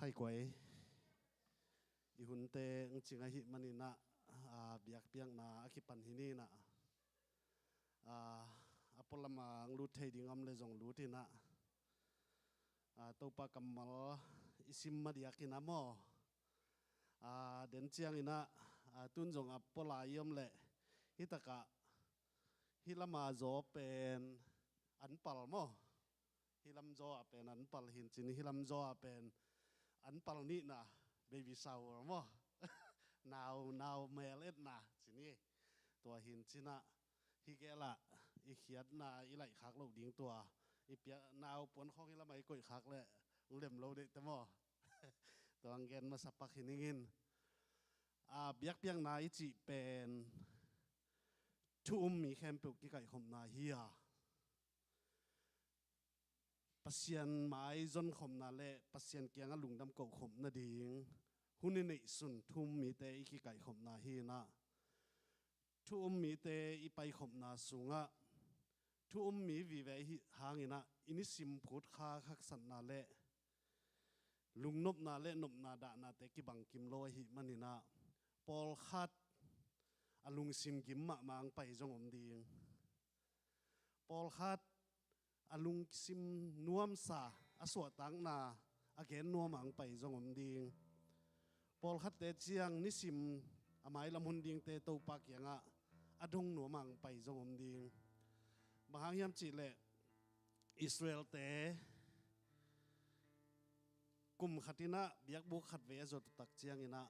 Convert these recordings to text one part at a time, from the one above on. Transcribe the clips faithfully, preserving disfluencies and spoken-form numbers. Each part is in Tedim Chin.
Thaikuai, i hunte ang cing ahih maninah, a, biakpiakna a kipan hi ninah, a, a pualam a ang lut thei ding om le zong lut inah, a, Topa kammal i sim madiakin a maw, a, den cianginah, a, tun zong a puala i om leh hitakah hih lama zaw pen an pal maw? Hih lam zaw ah pen an pal hincin, hih lam zaw ah pen an pal nihna, baby shower maw? Nau, nau mel etna cin hi. Tua hincinah hih gelah i khiatna i laih khak loh ding tua, i piak nau puan khawng hih lamah i koih khak leh lem lo deihte maw? Tua ang gen masa pak hi ningin. A, biakpiakna i cih pen thu um mi khempeuh kikaihkhopna hi a, Pasian mai zonkhopna le Pasian kiangah lungdam kohkhop nading hun i neihsun thu um mite i kikaihkhopna hi inah, thu um mite i paikhopna sungah thu um mi vive i hih hanginah i nisim phutkha haksatna le lungnopna le nopna dahnate kibangkim lo ahih maninah pawlkhat a lungsim gim mahmah ang pai zong om ding. Pawlkhat a lungsim nuamsa, a suahtakna a gen nuam ang pai zong om ding. Pawlkhatte ciang nisim a mailam hun dingte Topa kiangah a dong nuam ang pai zong om ding. Bang hang hiam cihleh Israelte kum khatinah biakbuk khatvei a zuat uh tak cianginah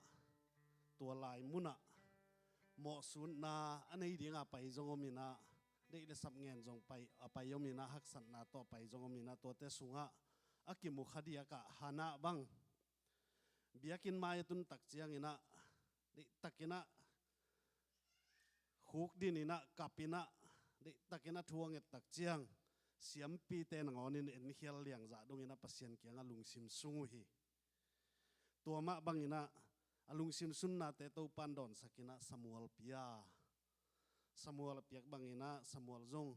tua lai munah mawhsutna a nei dinga pai zong om inah, deih le sap ngen zong pai, a pai om inah, haksatna tawh a pai zong om inah, tuate sungah a kimu kha diakah Hannah bang biakinn mai a tun tak cianginah deihtakinah khukdin inah, kap inah, deihtakinah thu a nget tak ciang siampite nangawnin enkhial liangzah donginah Pasian kiangah lungsim sung uh hi. Tua mah banginah a lungsim sunnate Topan dawnsakinah Samuel pia. Samuel a piak banginah Samuel zong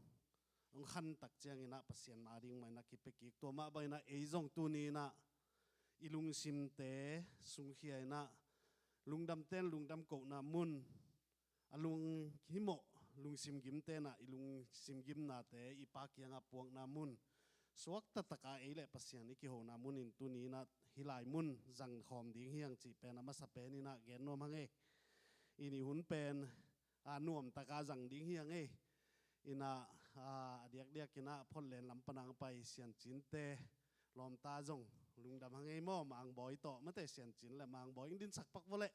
hong khan tak cianginah Pasian ading mah inah kipia kik. Tua mah banginah ei zong tuni inah i lungsimte sungkhia inah lungdamten lungdam kohna mun, a lunghimawh lungsim gimte inah i lungsim gimnate i Pa kiangah puakna mun, suakta taka ei le Pasian i kihona munin tuni inah hih lai mun zangkhawm ding hi ang cih pen a masa pen inah gen nuam hang ei. I ni hun pen a nuamtaka zang ding hi ang ei. Inah, a, a diakdiakinah Photlen lam pana ang pai Siancinte lawmta zong lungdam hang ei maw? Mangbawi tawh mate, Siancin le Mangbawi ing dinsak pak vawleh.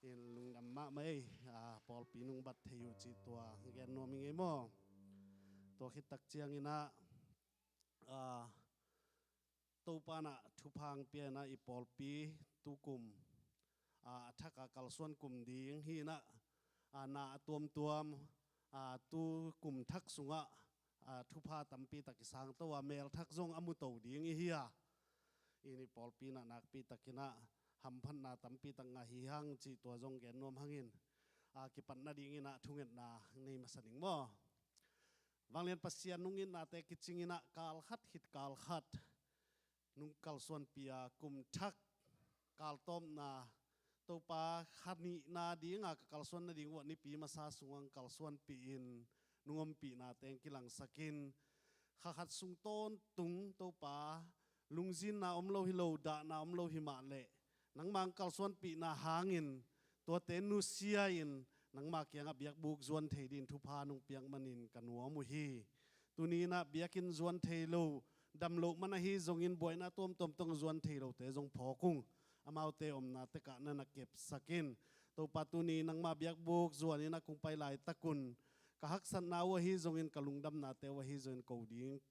In lungdam mahmah ei, a, pawlpi nungbat thei uh cih tua gen nuam ing ei maw? Tua khit tak cianginah, a, Topa inah thupha ang pia inah i pawlpi tukum, a, a thak a kalsuan kum ding hi inah, a, na a tuamtuam, a, tukum thak sungah, a, thupha tampi tak i sangto a, mel thak zong a muto ding i hi a. I ni pawlpi inah nakpi takinah hamphatna tampi tak ngah hi hang cih tua zong gen nuam hangin, a, kipat nadinginah thungetna nei masa ning maw? Vanglian Pasian nungitnate kicinginah kal khat khit kal khat nung kalsuanpih a, kum thak kaltawpna, Topa kha nihna dinga ka kalsuan nading uah nipi masa sungah kalsuanpih in, nung ompihna teng kilangsakin, kha khat sung tawntung Topa lungzinna om lo hi lo, dahna om lo hi mah leh nangmah ang kalsuanpihna hangin tuate nusia-in nangmah kiangah biakbuk zuan thei dingin thupha nung piak manin ka nuam uh hi. Tuni inah biakinn zuan thei lo, dam loh man ahi zongin buaina tuamtuam tawh zuan thei lote zong phawk ung. Amaute omna tekah na na kepsakin. Topa tuni nangmah biakbuk zuan inah kong pai laitakun ka haksatna uh ahi zongin ka lungdamnate uh ahi zongin ko ding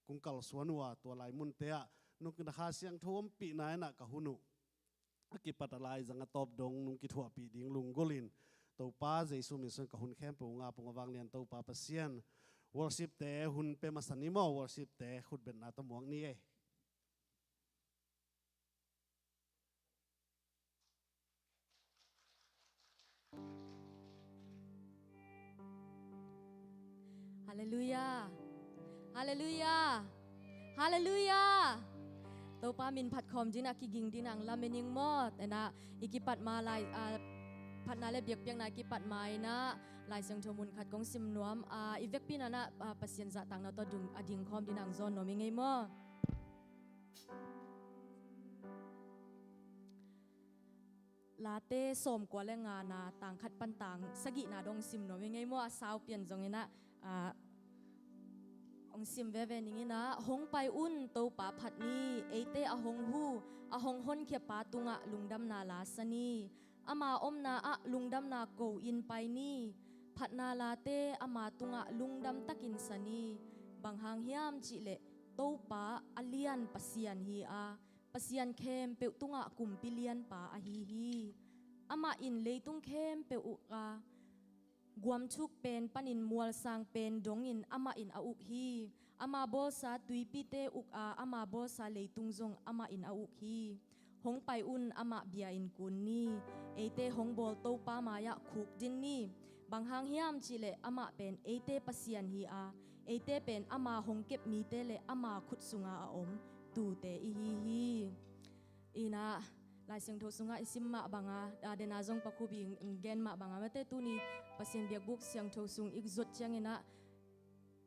kong kalsuan uh a, tua lai munte ah nung na Kha Siangtho ompihna inah ka hun uh a kipat a laizang a tawp dong nung kithuahpih ding lunggulhin Topa Jesu min suangin ka hun khempeuh ngap ung a, vanglian Topa Pasian. Worship-te hun pia masa ni maw, worship-te khutbetna tawh muak ni ei. Halleluiah. Halleluiah. Halleluiah. Topa min phatkhawm dingin ah kiging dingin ah lamen ing maw. Ena i kipat ma lai, ah, phatna le biakpiakna i kipat ma inah Lai Siangtho mun khat kong sim nuam, ah, i vekpi nanah, ah, Pasian zahtakna tawh dung, a dingkhawm dingin ah zawn nuam ing ei maw. Late sawmkua le ngana tang khat pan tang sagihna dong sim nuam ing ei maw, a sau pian zong inah, ah, hong sim veve ning inah, hong pai un, Topa phat ni, eite a hong hu, a hong honkhia pa tungah lungdamna lasa ni, ama omna ah lungdamna ko in pai ni, phatna late ama tungah lungdam takin sa ni, bang hang hiam cihleh Topa a lian Pasian hi a, Pasian khempeuh tungah kumpi lianpa ahi hi. Amah in leitung khempeuh uk a, guamthuk pen panin mualsang pen dongin amah in a uk hi. Ama bawlsa tuipite uk a, ama bawlsa leitung zong amah in a uk hi. Hong pai un, amah bia in kun ni, eite hong bawl Topa mai-ah khukdin ni. Bang hang hiam cihleh amah pen eite Pasian hi a, eite pen ama hong kep mite le ama khut sunga a om tuute i hi hi. Inah Lai Siangtho sungah i sim mah banga, a, dena zong pakhup i gen mah banga, mate tuni Pasian biakbuk siangtho sung i zot cianginah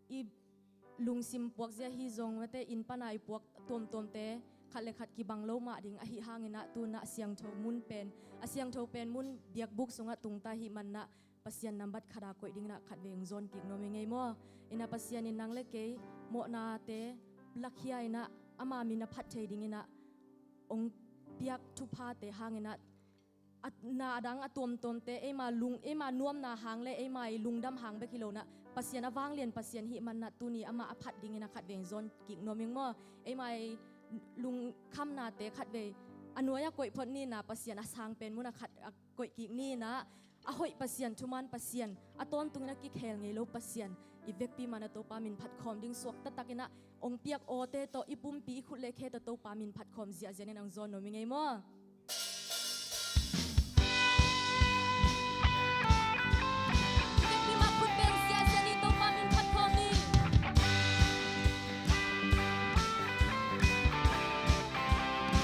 i lungsim puakzia hi zong, mate inn pana i puak tuamtuamte khat le khat kibang lo mah ding ahi hanginah tunah siangtho mun pen, a siangtho pen mun biakbuk sungah tungta hi manah Pasian nambat khata koih dinginah khatvei hong zawn kik nuam ing ei maw. Inah Pasian in nang le kei mawhnate lakhia inah ama min a phat thei dinginah hong piak thuphate hanginah, a, na a dang a tuamtuamte eima lung, eima nuamna hang le eima i lungdam hang bek hi lonah Pasian a vanglian Pasian hih manah tuni amah a phat dingin a khatvei hong zawn kik nuam ing maw. Eima i lungkhamnate khatvei a nuai-ah koih phot ninah Pasian a sang pen munah khat a koih kik ninah, a hoih Pasian, thuman Pasian, a tawntungin a kikhel ngei lo Pasian i vekpi manah Topa min phatkhawm ding suak taktakinah hong piak awte tawh i pumpi i khut le khe tawh Topa min phatkhawm ziahziah in hong zawn nuam ing ei maw. I vekpi mah khut beng ziahziah in Topa min phatkhawm ni.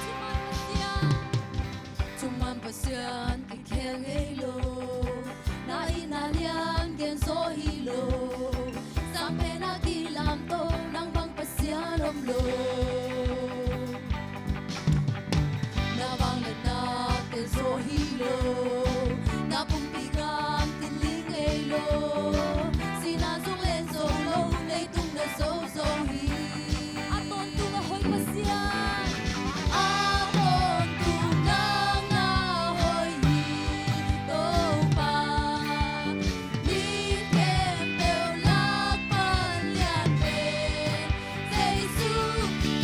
Thuman Pasian, thuman Pasian kikhel ngei lo, na itna lian gen zaw hi lo, sang pen a kilamto nang bang Pasian om lo. Na vangliatna tel zaw hi lo, na pumpi gam kiling ngei lo, sihna zong len zo lo, leitung na zo zo hi. A tawntung a hoih Pasian. A tawntung nang na hoih hi Topa. Mi khempeuh lak pan lian pen Jesu,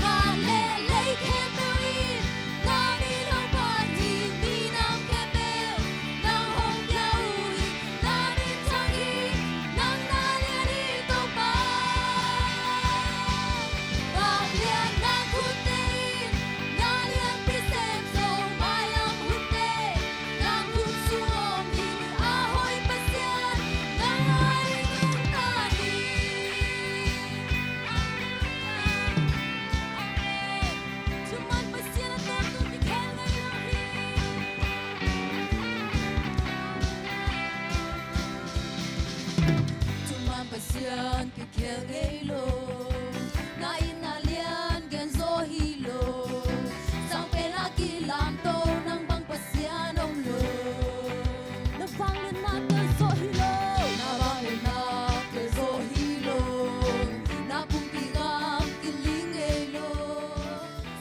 van le lei khempeuh in na min hong phat hi. Minam khempeuh nang hong pia uh hi. Na min thang hi, nang na lian hi Topa. Vangliatna khutte in na lianpi sem zo, mailam hunte nang khut sung om hi. A hoih Pasian, nang a ding nungta ni. Amen. Amen. Thuman Pasian a tawntung kikhel ngei lo hi. Thuman Pasian kikhel ngei lo, na itna lian gen zaw hi lo, sang pen a kilamto nang bang Pasian om lo. Na vangliatna tel zaw hi lo, na vangliatna tel zaw hi lo, na pumpi gam kiling ngei lo,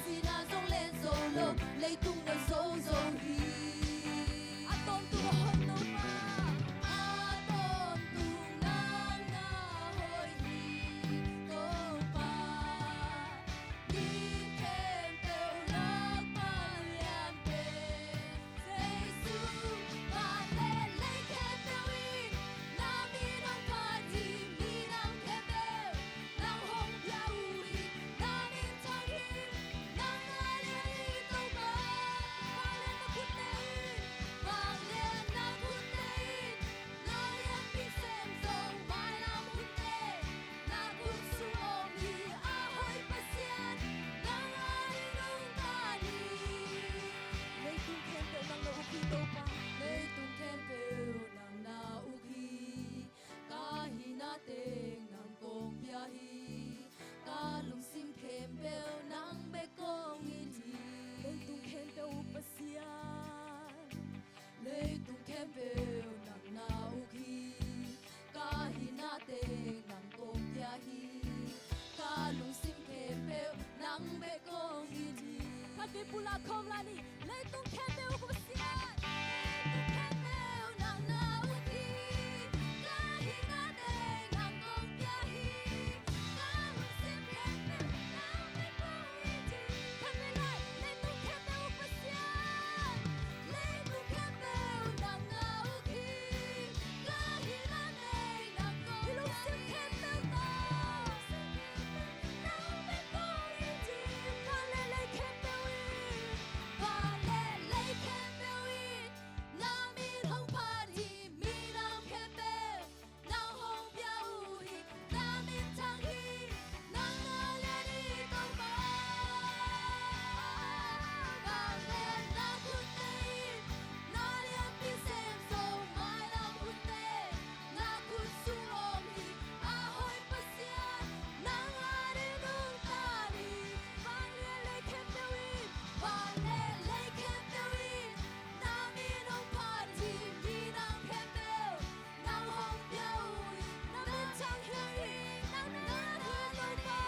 sihna zong len zo lo, leitung na zo zo hi. A tawntung a hoih Topa. A tawntung nang na hoih hi Topa. Khawm la ni. Leitung khempeuh uh Pasian, leitung khempeuh nang na ut hi. Ka hihna teng nang kong pia hi. Ka lungsim khempeuh nang bek kong it hi. Khat vei lai, leitung khempeuh uh Pasian, leitung khempeuh nang na ut hi. Ka hihna teng nang kong pia hi. Ka lungsim khempeuh tawh nang bek kong it hi. Vanglian lei khempeuh in, vanglian lei khempeuh in na min hong phat hi. Minam khempeuh nang hong pia uh hi. Na min thang hi. Nang na lian hi Topa. Vanglian na khutte in na lianpi sem zo. Mailam hunte na khut sung om hi. A hoih Pasian, nang ading nungta ni. Vanglian lei khempeuh in, vanglian lei khempeuh in na min hong phat hi. Minam khempeuh nang hong pia uh hi. Na min thang hi. Nang na lian hi Topa.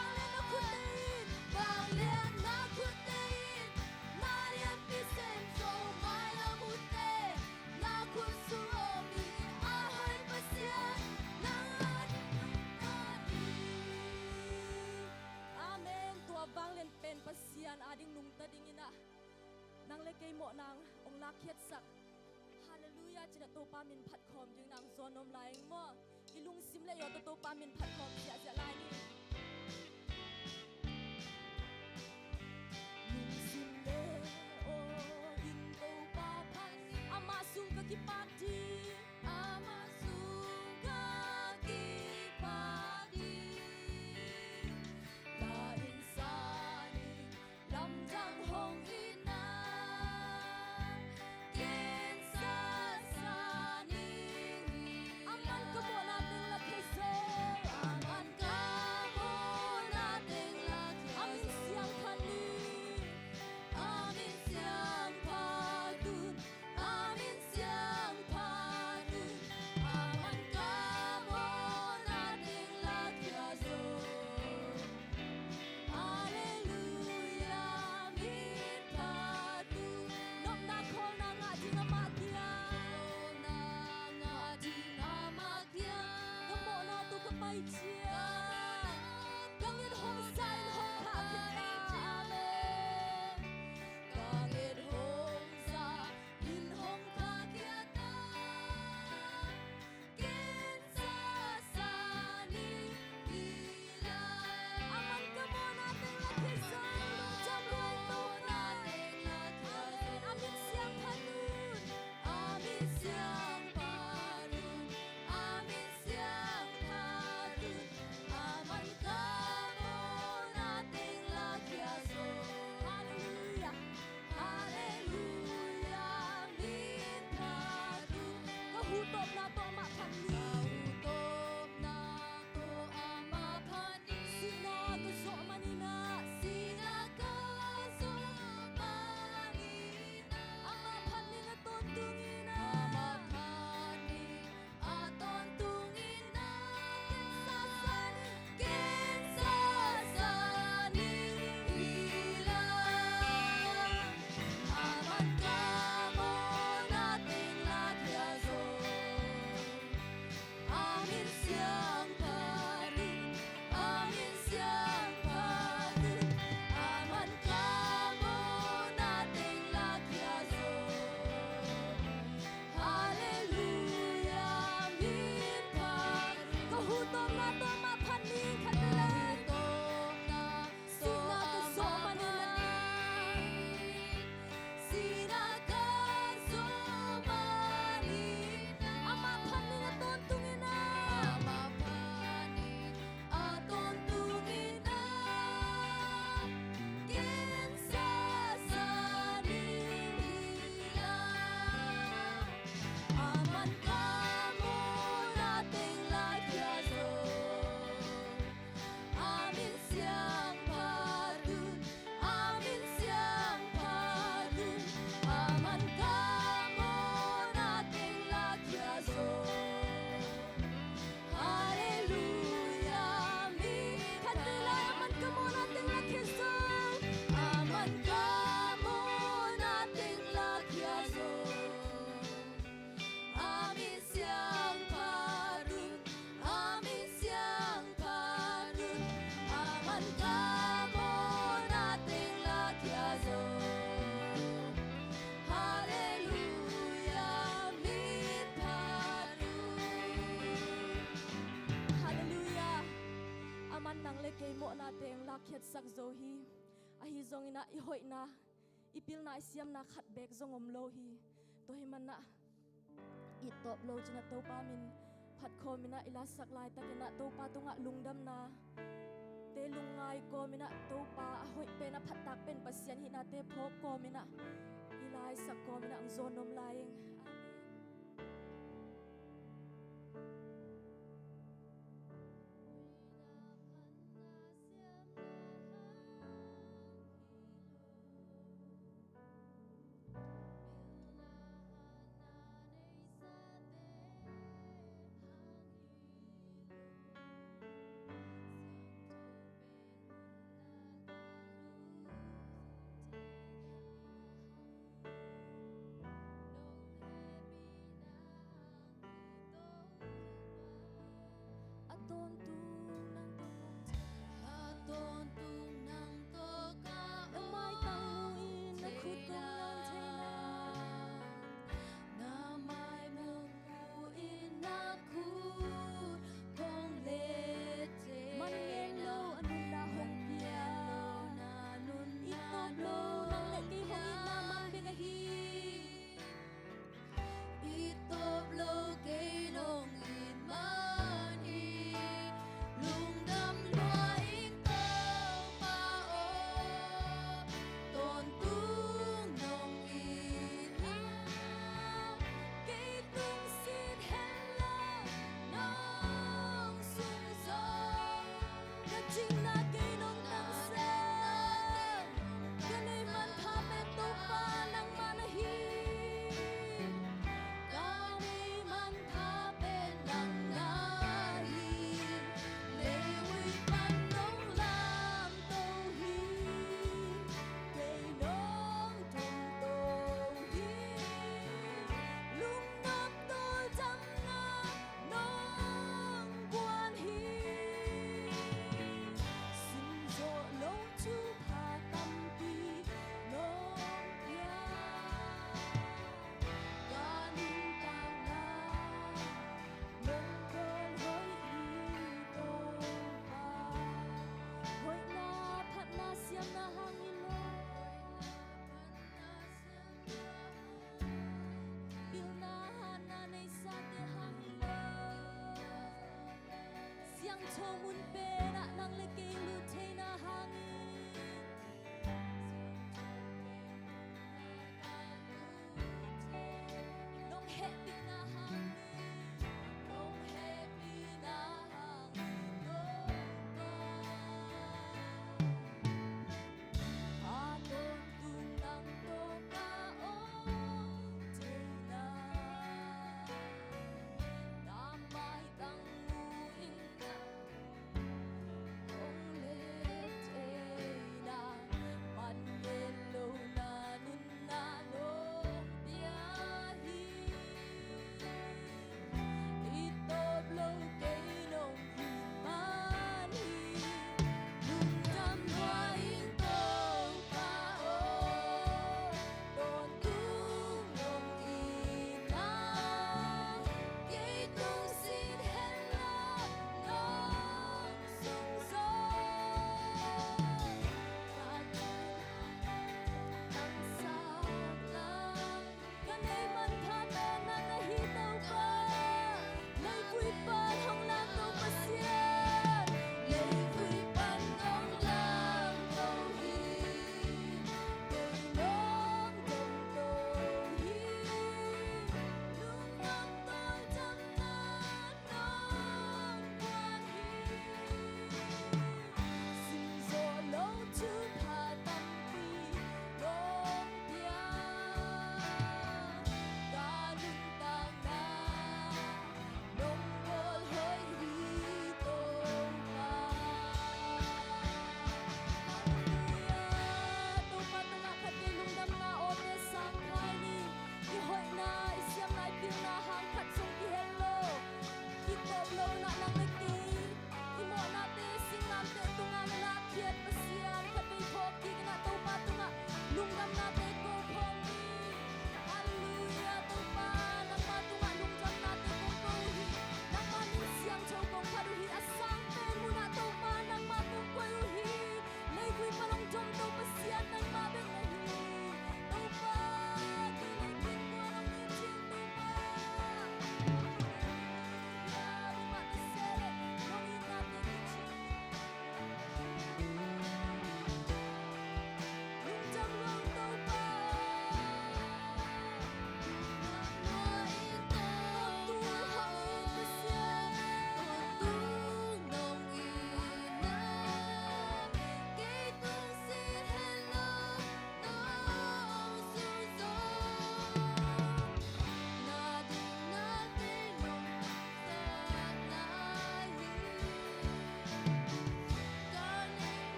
Amen. Vanglian na khutte in, vanglian na khutte in na lianpi sem zo. Mailam hunte na khut sung om hi. A hoih Pasian, nang ading nungta ni. Amen. Tua vanglian pen Pasian ading nungta dingin ah nang le kei mawhna hong lakkhiatsak. Halleluiah. Cina Topa min phat khawm dingin ah hong zawn nuam lai ing maw. I lungsim le i aw tawh Topa min phat khawm ziahziah lai ni. Lungsim le aw in Topa phat hi. Amah sung ka kipak ding. Amah sung ka kipak ding. La in sa ning. Lamdang hong itna ken sasa ning hi. Aman ka mawhna teng lakhia zo. Aman ka mawhna teng lakhia zo. A min siangtho ni. A min siangtho un. A min siangtho un. Aman ka mawhna teng lakhia zo. Halleluiah, min phat un. Nopna khawlna ngah ding amah kiang. Khawlna ngah ding amah kiang. Ka mawhna tawh ka pai ciang. Ka nget hong za in hong thahkhiat ta. Amen. Ka nget hong za in hong thahkhiat ta. Ken sasa ning hi la. Aman ka mawhna teng lakhia zo. Lungdam lua ing Topa. Amen. A min siangtho un. A min siangtho un. A min siangtho un. Aman ka mawhna teng lakhia zo. Halleluiah. Halleluiah, min phat un. Ka huh tawpna tawh amah phat ni. Ka huh tawpna tawh amah phat ni. Sihna ka zawh manin ah. Sihna ka zawh manin ah. Amah phat ning a tawntungin ah. Amah phat ning a tawntungin ah. Ken sasa ning, ken sasa ning hi la. Aman ka mawhna teng lakhia zo. A min siangtho un, a min siangtho un. Aman ka mawhna teng lakhia zo. Halleluiah, min phat. Ka huh tawpna tawh amah phat ning. Khat vei lai. Ka huh tawpna tawh amah phat ning. Sihna ka zawh manin ah. Sihna ka zawh manin ah. Amah phat ning a tawntungin ah. Amah phat ning a tawntungin ah. Ken sasa ning hi la. Aman ka mawhna teng lakhia zo. A min siangtho un, a min siangtho un. Aman ka mawhna teng lakhia zo. Halleluiah, min phat un. Khat vei lai, aman ka mawhna teng lakhia zo. khiatsak zo hi. Ahi zongin ah i hoihna, i pilna, i siamna khat beek zong om lo hi. Tua ahih manin ah it tawp lo cin ah Topa min phat kawmin ah i laisak laitakin ah Topa tungah lungdamna te lungngai kawmin ah Topa a hoih pen, a phattak pen Pasian hihnate phawk kawmin ah i laisak kawmin ah hong zawn nuam lai ing. Amen. A tawntung nang tawh kong thei. A tawntung nang tawh ka, na maitang mu-in na khut kong lawn thei na. Na mai mu-in na khut kong let thei na. Man ngen lo a nunna hong pia. Man ngen lo na nunna hong pia. I tawp lo nang le kei hong itna man bek ahi. I tawp lo kei nong it man hi. Lungdam lua ing Topa aw. Tawntung nong it hi. Kei tungsit hen lo nong sunzawm. Ka cingna kei nong tangsak. Ka neih manpha pen Topa nangmah na hi. Ka neih manpha pen nangmah hi. Leivui pan nong lamto hi. Kei nong thongto hi. Lungnop tawldamna nong guan hi. Sim zawh lo thupha tampi nong pia. Ka nuntakna nong kawl hoih hi Topa. Hoihna, phatna, siamna hang hi lo. Pilna, hatna neisate hang hi lo. Siangtho mun pen ah nang le kei lut theihna hangin. Nong hehpihna hangin. Nong hehpihna hangin Topa. A tawntung nang tawh ka om thei na. Na maitang mu-in na hong let thei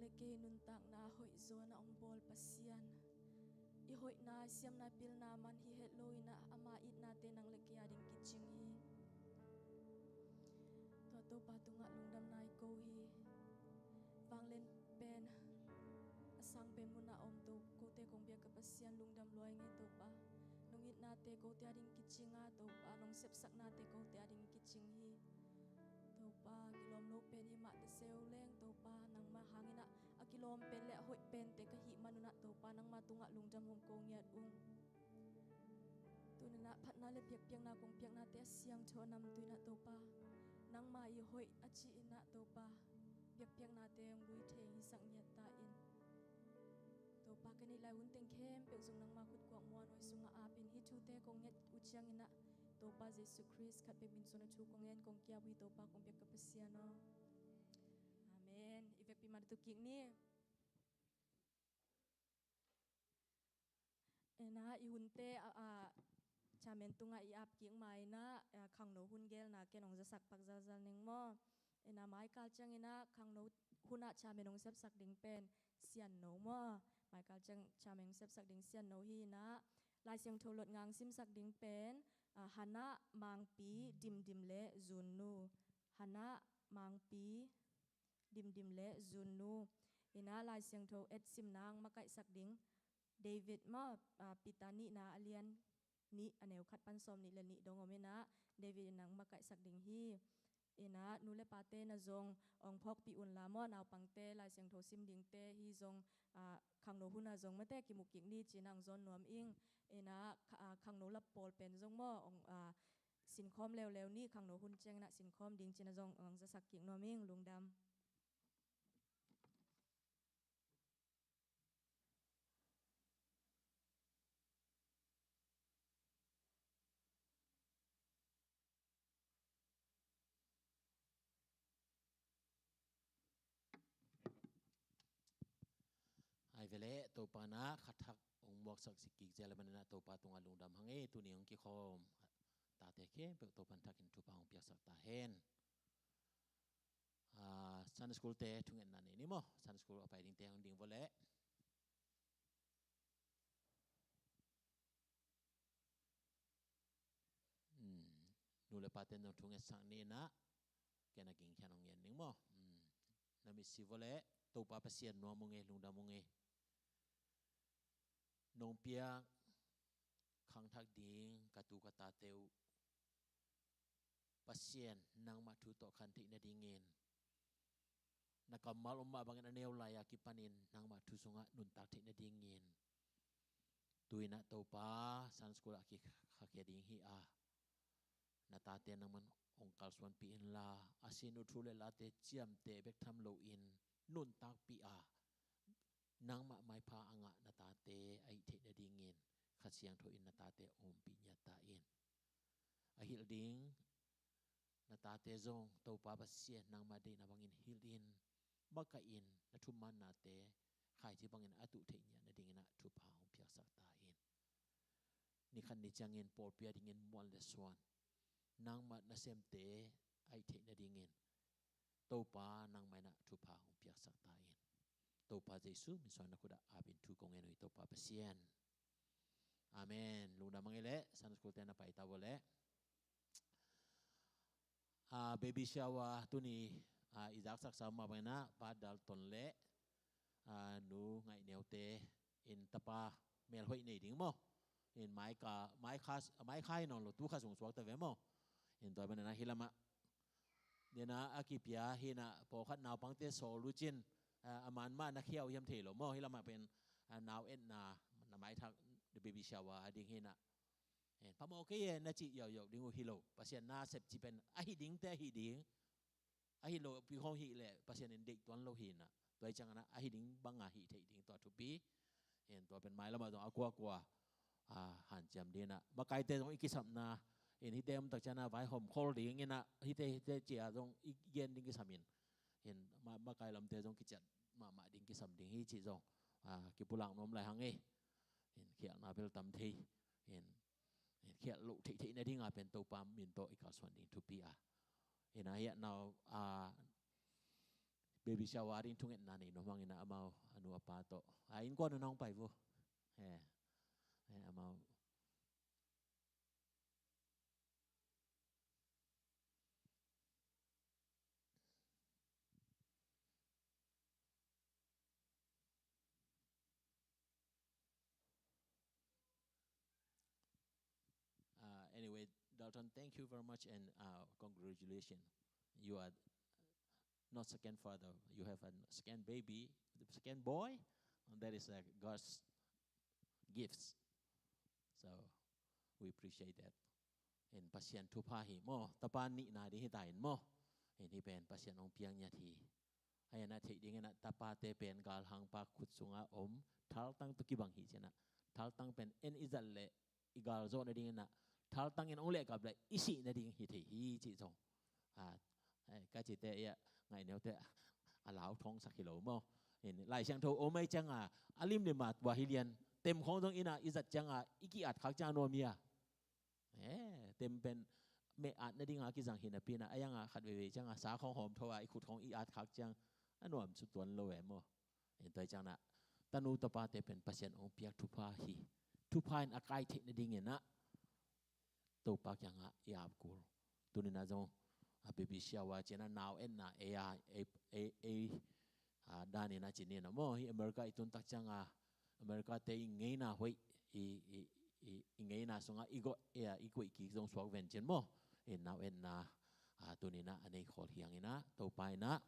le kei nuntakna hoih zaw in ah hong bawl Pasian, i hoihna, i siamna, i pilna man hi het lo in ah ama itnate nang le kei a ding kicing hi. Tua Topa tungah lungdamna i ko hi. Vanglian pen a sang pen munah a om To, kote kong biak ka Pasian, lungdam lua ing ei Topa. Nong itnate kote a ding kicing a Topa, nong sepsaknate kote a ding kicing hi. Topa, kilawm lo pen hi mah ta seu leng Topa, nangmah hangin ah a kilawm pen le a hoih pente ka hih man un ah Topa, nangmah tungah lungdam hong ko ngiat ung. Tuni in ah phatna le biakpiakna kong piaknate a siangtho a namtui in ah Topa, nangmah i hoih a ci in ah Topa, biakpiaknate hong lui thei hisak ngiat ta in. Topa, ka neih lai hun teng khempeuh zong nangmah khut kuak muan huai sungah ap in hih thute kong nget uh ciangin ah Topa Jesu Khrist khat bek min suang a thu kong ngen kong kiap uh hi Topa kong biak ka Pasian aw. Amen. I vekpi mah tu kik ni. Ena, i hunte, a, a, chairman tungah i ap kik ma ina, a, khangno hun gelna ken hong zasak pak zalzal ning maw. Ena, maikal ciang ina khangno hunah chairman hong sepsak ding pen Sianno maw. Maikal ciang chairman hong sepsak ding Sianno hi ina, Lai Siangtho lot ngang simsak ding pen, a, Hannah, Mangpi, Dimdim le Zunnu. Hannah, Mangpi, Dimdim le Zunnu. Ina Lai Siangtho et simna ang makaihsak ding David maw, a, Peter nihna a lian nih a neu khat pan sawm nih le nih dong om ina David ina ang makaihsak ding hi. Ina nu le pate na zong ong phawkpih un la maw, naupangte Lai Siangtho sim dingte hi zong, a, khangno huna zong mate kimu kik ni cina ang zawn nuam ing. Ina kha-, a, khangno lap pawl pen zong maw ong, a, sinkhawm leuleu ni, khangno hun ciang ina sinkhawm ding cina zong ang zasak kik nuam ing. Lungdam. Ai vele Topa na khathak ong muaksak sik kik zel manina Topa tunga lungdam hang e. Tuni ong kikhawm tate khempeuh Topan thakin thupha ong piaksak ta hen. A, Sunday school te thungetna nei ni maw. Sunday school a pai dingte hong ding vawleh. Hmm. Nu le pate nong thungetsak ni ina ken a ging khian hong ngen ning maw. Hmm. Na mitsi vawleh Topa Pasian nuam ung e, lungdam ung e. Nong piak khangthak ding ka tu ka tate uh Pasian nangmah thu tawh khan theih nadingin, na kammal om mah bangin a neu lai-a kipanin nangmah thu sungah nuntak theih nadingin, tu ina Topa Sunday school ah kikhakhia ding hi a, na tate nangman ong kalsuanpih inla, a sin uh thu le late ciamteh bek tham loin nuntakpih a, nangmah maipha a ngah na tate a hih theih nadingin Kha Siangtho in na tate ompih ngiat ta in. A hilh ding na tate zong Topa Pasian nangmah deihna bangin hilh in, makaih in, na thumaannate khaici bangin a tuh theih ngiat nadingin ah thupha hong piaksak ta in. Nikhat ni ciangin pawlpi a dingin muan le suan nangmah nasemte a hih theih nadingin Topa nangmah in ah thupha hong piaksak ta in. Topa Jesu min suang na khut ah apin thu kong ngen uh hi Topa Pasian. Amen. Lungdam hang e le Sunday school te na pai ta vawleh. A, baby shower tuni, a, i zaksak sa mah bangin ah Pa Dalton le, a, Nu Ngaih Neute in tapa melhoih nei ding maw. In maika, maika, maika hi nawn lo tu kha sung suak ta ve maw. In tua bangin ah hih lamah nina a kipia hi ina pawlkhat naupangte sawl uh cin, a, a man mah na khia uh hiam thei lo maw. Hih lamah pen, a, nau etna na maithak baby shower a ding hi ina. En, phamawh kei e na cih yauhyauh ding uh hi lo. Pasian na sep cih pen a hih dingte a hih ding. A hih lo pi khawng hih leh Pasian in deih tuan lo hi ina. Tua hi ciangin ah a hih ding banga hih theih ding tua thupi. En, tua pen mailamah zong a kuakua, a, hanciam ding ina. Makaite zong i kisapna in hihte om tak ciangin ah vaihawm khol ding ina. Hihte, hihte cia zong i gen ding kisam in. En, ma-, makai lamte zong kiciat mahmah ding kisam ding hi cih zong, a, kipulak nuam lai hang e. En, khialhna bel tam thei. En, khialh loh theihtheih nadinga pen Topa min tawh i kalsuan ding thupi a. Ina hiah nau, a, baby shower ding thungetna nei nuam hangin ah amau a nu a pa tawh a innkuan un hong pai vo. He, he, amau. Uh, anyway, Dalton, thank you very much and uh, congratulations. You are not second father. You have a second baby, the second boy. And that is uh, God's gifts. So we appreciate that. In Pasian thupha hi maw, tapa nihna ding hi ta in maw. In hi pen Pasian hong piang ngiat hi. Ahi a na theih dingin ah tapate pen galhangpa khut sunga om thaltang tawh kibang hi ci-in ah, thaltang pen en i zat leh i gal zawh nadingin ah, thaltang in hong lehkap leh i sih nading hi thei hi cih zong. Ah, eh, ka cite i ah ngaih neute a lau thong sak hi lo maw. In Lai Siangtho om ai cianga a limlim a tua hi lian, tem khawng zong in ah i zat cianga i ki-at khak ciang a nuam hi a. Eh, tem pen meh at nadinga kizang hi napi in ah, a yanga khat veivei cianga sa khawng hawm tho a, i khut khawng i at khak ciang a nuam suk tuan lo e maw. In tua hi ciangin ah tanu tapate pen Pasian hong piak thupha hi. Thupha in a kai theih nadingin ah Topa kiangah i ap kul. Tuni in ah zong a baby shower ci-in ah nau etna ei a, ei, ei, ei, a, dan in ah ci ni in ah maw, hi America i tun tak cianga America te i ngeina hoih, i, i, i, i ngeina sungah i goh, i, i koih kik zong suak ven cin maw. In nau etna, a, tuni in ah a nei khawl hi hangin ah Topa in ah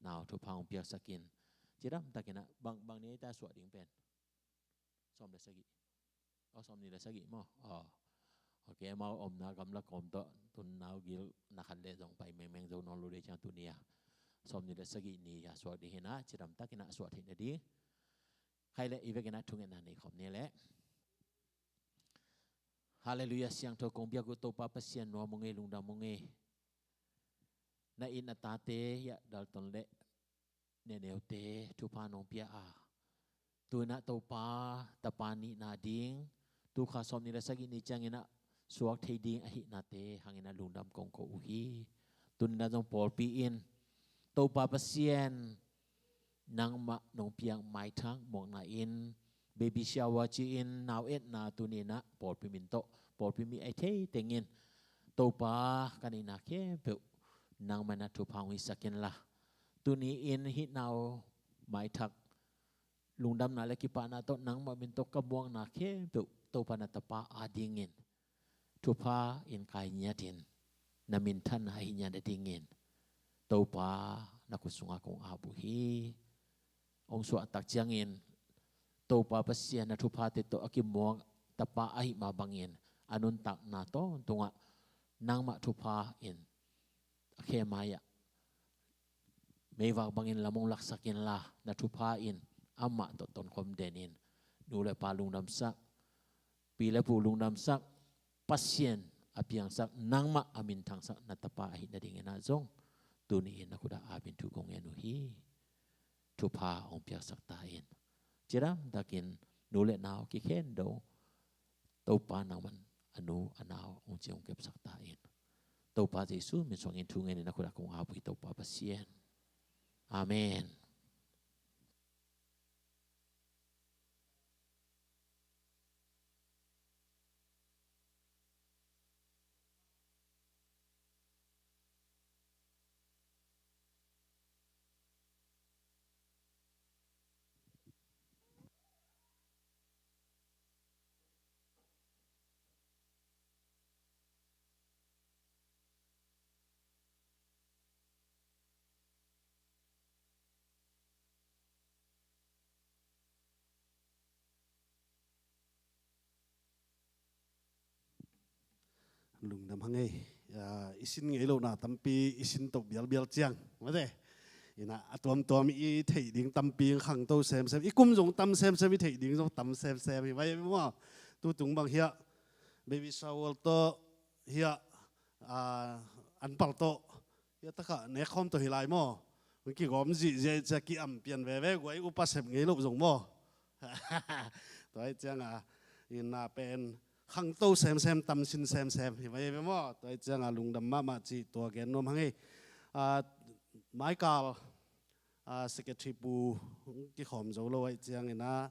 nau thupha hong piaksak in. Cidam takin ah bang, bang ni ei ta suah ding pen? Sawm le sagih. Aw, sawm ni le sagih maw? Aw. Ok, amau omna gamla kawm tawh tun nau gil na khat le zong pai mengmeng zo nawn lo dei ciang tuni a sawm ni le sagih ni a suak ding hi in ah, cidam takin ah suah theih nading. Khai le i vekin ah thungetna nei khawm ni le. Halleluiah, siangtho kong biak uh Topa Pasian, nuam ung ei, lungdam ung ei. Na it na tate hiah Dalton le Neneute thupha nong pia a, tu in ah Topa tapa nihna ding, tu kha sawm ni le sagih ni ciangin ah suak thei ding ahihnate hangin ah lungdam kong ko uh hi. Tuni in ah zong pawlpi in Topa Pasian nangmah nong piak maithak muakna in, baby shower ci-in nau etna tuni in ah pawlpi min tawh, pawlpi mi ai thei tengin Topa ka neihna khempeuh nangmah in ah thupha hong hisak inla, tuni in hih nau maithak lungdamna le kipahna tawh nangmah min tawh ka muakna khempeuh Topa na tapa adingin thupha in kai ngiatin, na minthanna ahi ngiat nadingin Topa na khut sungah kong ap uh hi. Hong suah tak ciangin Topa Pasian na thuphate tawh a kimuak tapa ahih mah bangin a nuntakna tawntungah nangmah thupha in a khe mai-ah meivak bangin lam hong laksak inla, na thupha in amah tawh tonkhawm den in, nu le pa lungdamsak, pi le pu lungdamsak, Pasian a piangsak, nangmah a minthangsak na tapa ahi nadingin ah zong tuni in na khut ah apin thu kong ngen uh hi. Thupha hong piaksak ta in. Cidam takin nu le nau kikhen do Topa nangman a nu a nau hong ci hong kepsak ta in. Topa Jesu min suangin thu ngenin a khut ah kong ap uh hi Topa Pasian. Amen. Lungdam hang ei. Ah, i sin ngei lohna tampi i sin toh bialbial ciang, mate. Ina a tuamtuam i theih ding tampi khangto semsem, i kum zong tam semsem, i theih ding zong tam semsem hi vai maw. Tutung bang hiah baby shower tawh hiah, ah, anpal tawh hiah takah nekkhawm tawh hi lai maw. Kigawm zihziah cia ki-am pian veve guai, upa sep ngei loh zong maw. Tua hi cianga ina pen khangto semsem, tam sin semsem hi vai ve maw. Tua hi cianga lungdam mahmah cih tua gen nuam hang ei. Ah, Michael, a, secretary pu kikhawm zo lo ahih ciangin ah,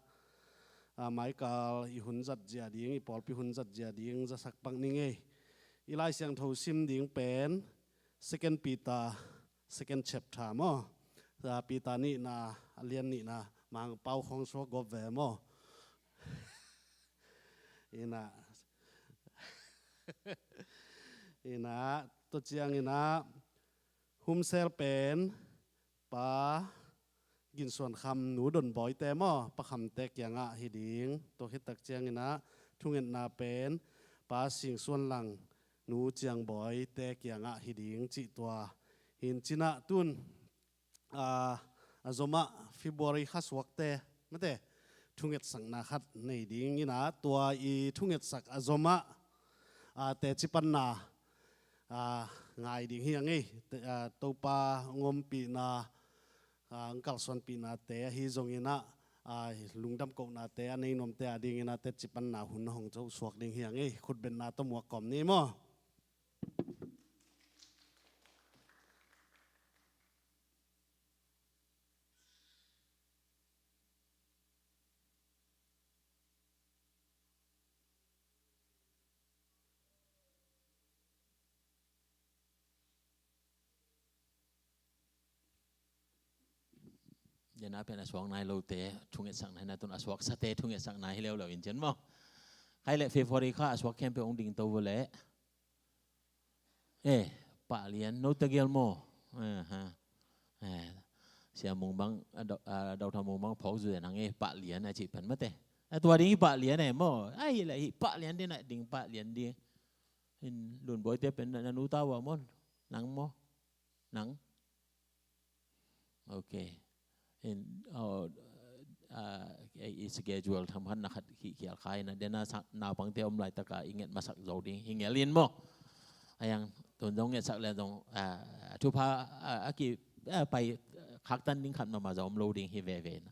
a, maikal i hun zat zia ding, i pawlpi hun zat zia ding zasak pak ning ei. I Lai Siangtho sim ding pen Second Peter, second chapter maw. A, Peter nihna, a lian nihna, Mangpau khawng suak gawp ve maw. Ina, ina, tua ciangin ah, humsel pen Pa Gin Suan Kham, Nu Don Bawi te maw, Pa Kham te kiangah hi ding. Tua khit tak ciangin ah, thungetna pen Pa Sing Suan Lang, Nu Ciang Bawi te kiangah hi ding cih tua hi in, ci-in ah tun, a, a zomah February kha suakte, mate, thungetsakna khat nei ding ina, tua i thungetsak a zomah, a, teci panna, a, ngai ding hi ing ei. Te, a, Topa hong ompihna, a, hong kalsuanpihnate ahi zongin ah, a, lungdam kohnate a nei nuamte a dingin ah teci panna hun hong zo suak ding hi ing ei. Khutbetna tawh muak kawm ni maw. Dena pen a suak nai lote thungetsak nai na, tun a suaksate thungetsak nai hi leuleu in cian maw. Khai leh February kha a suak khempeuh hong ding to vo leh. Eh, Pah Lian, no ta gial maw. Eh, ha. Eh, Sia Mung bang, a, Dok-, a, Doctor Mung bang phawk zu den ang eh, Pah Lian a cih pen mate. A tua ding hi Pah Lian eh maw. Ai leh hi Pah Lian ding na ding Pah Lian ding. In Lun Bawi te pen na, na nu ta ua maw. Nang maw. Nang. Ok. In, oh, ah, eh, i schedule tham khat na khat ki, kial khai na, dena sa, naupangte om laitaka i nget masak zo ding hi ngel in maw. A yang tun zong ngetsak le zong, ah, thupha, ah, a ki, ah, pai, ah, khaktan ding khat mahmah zong om lo ding hi veve na.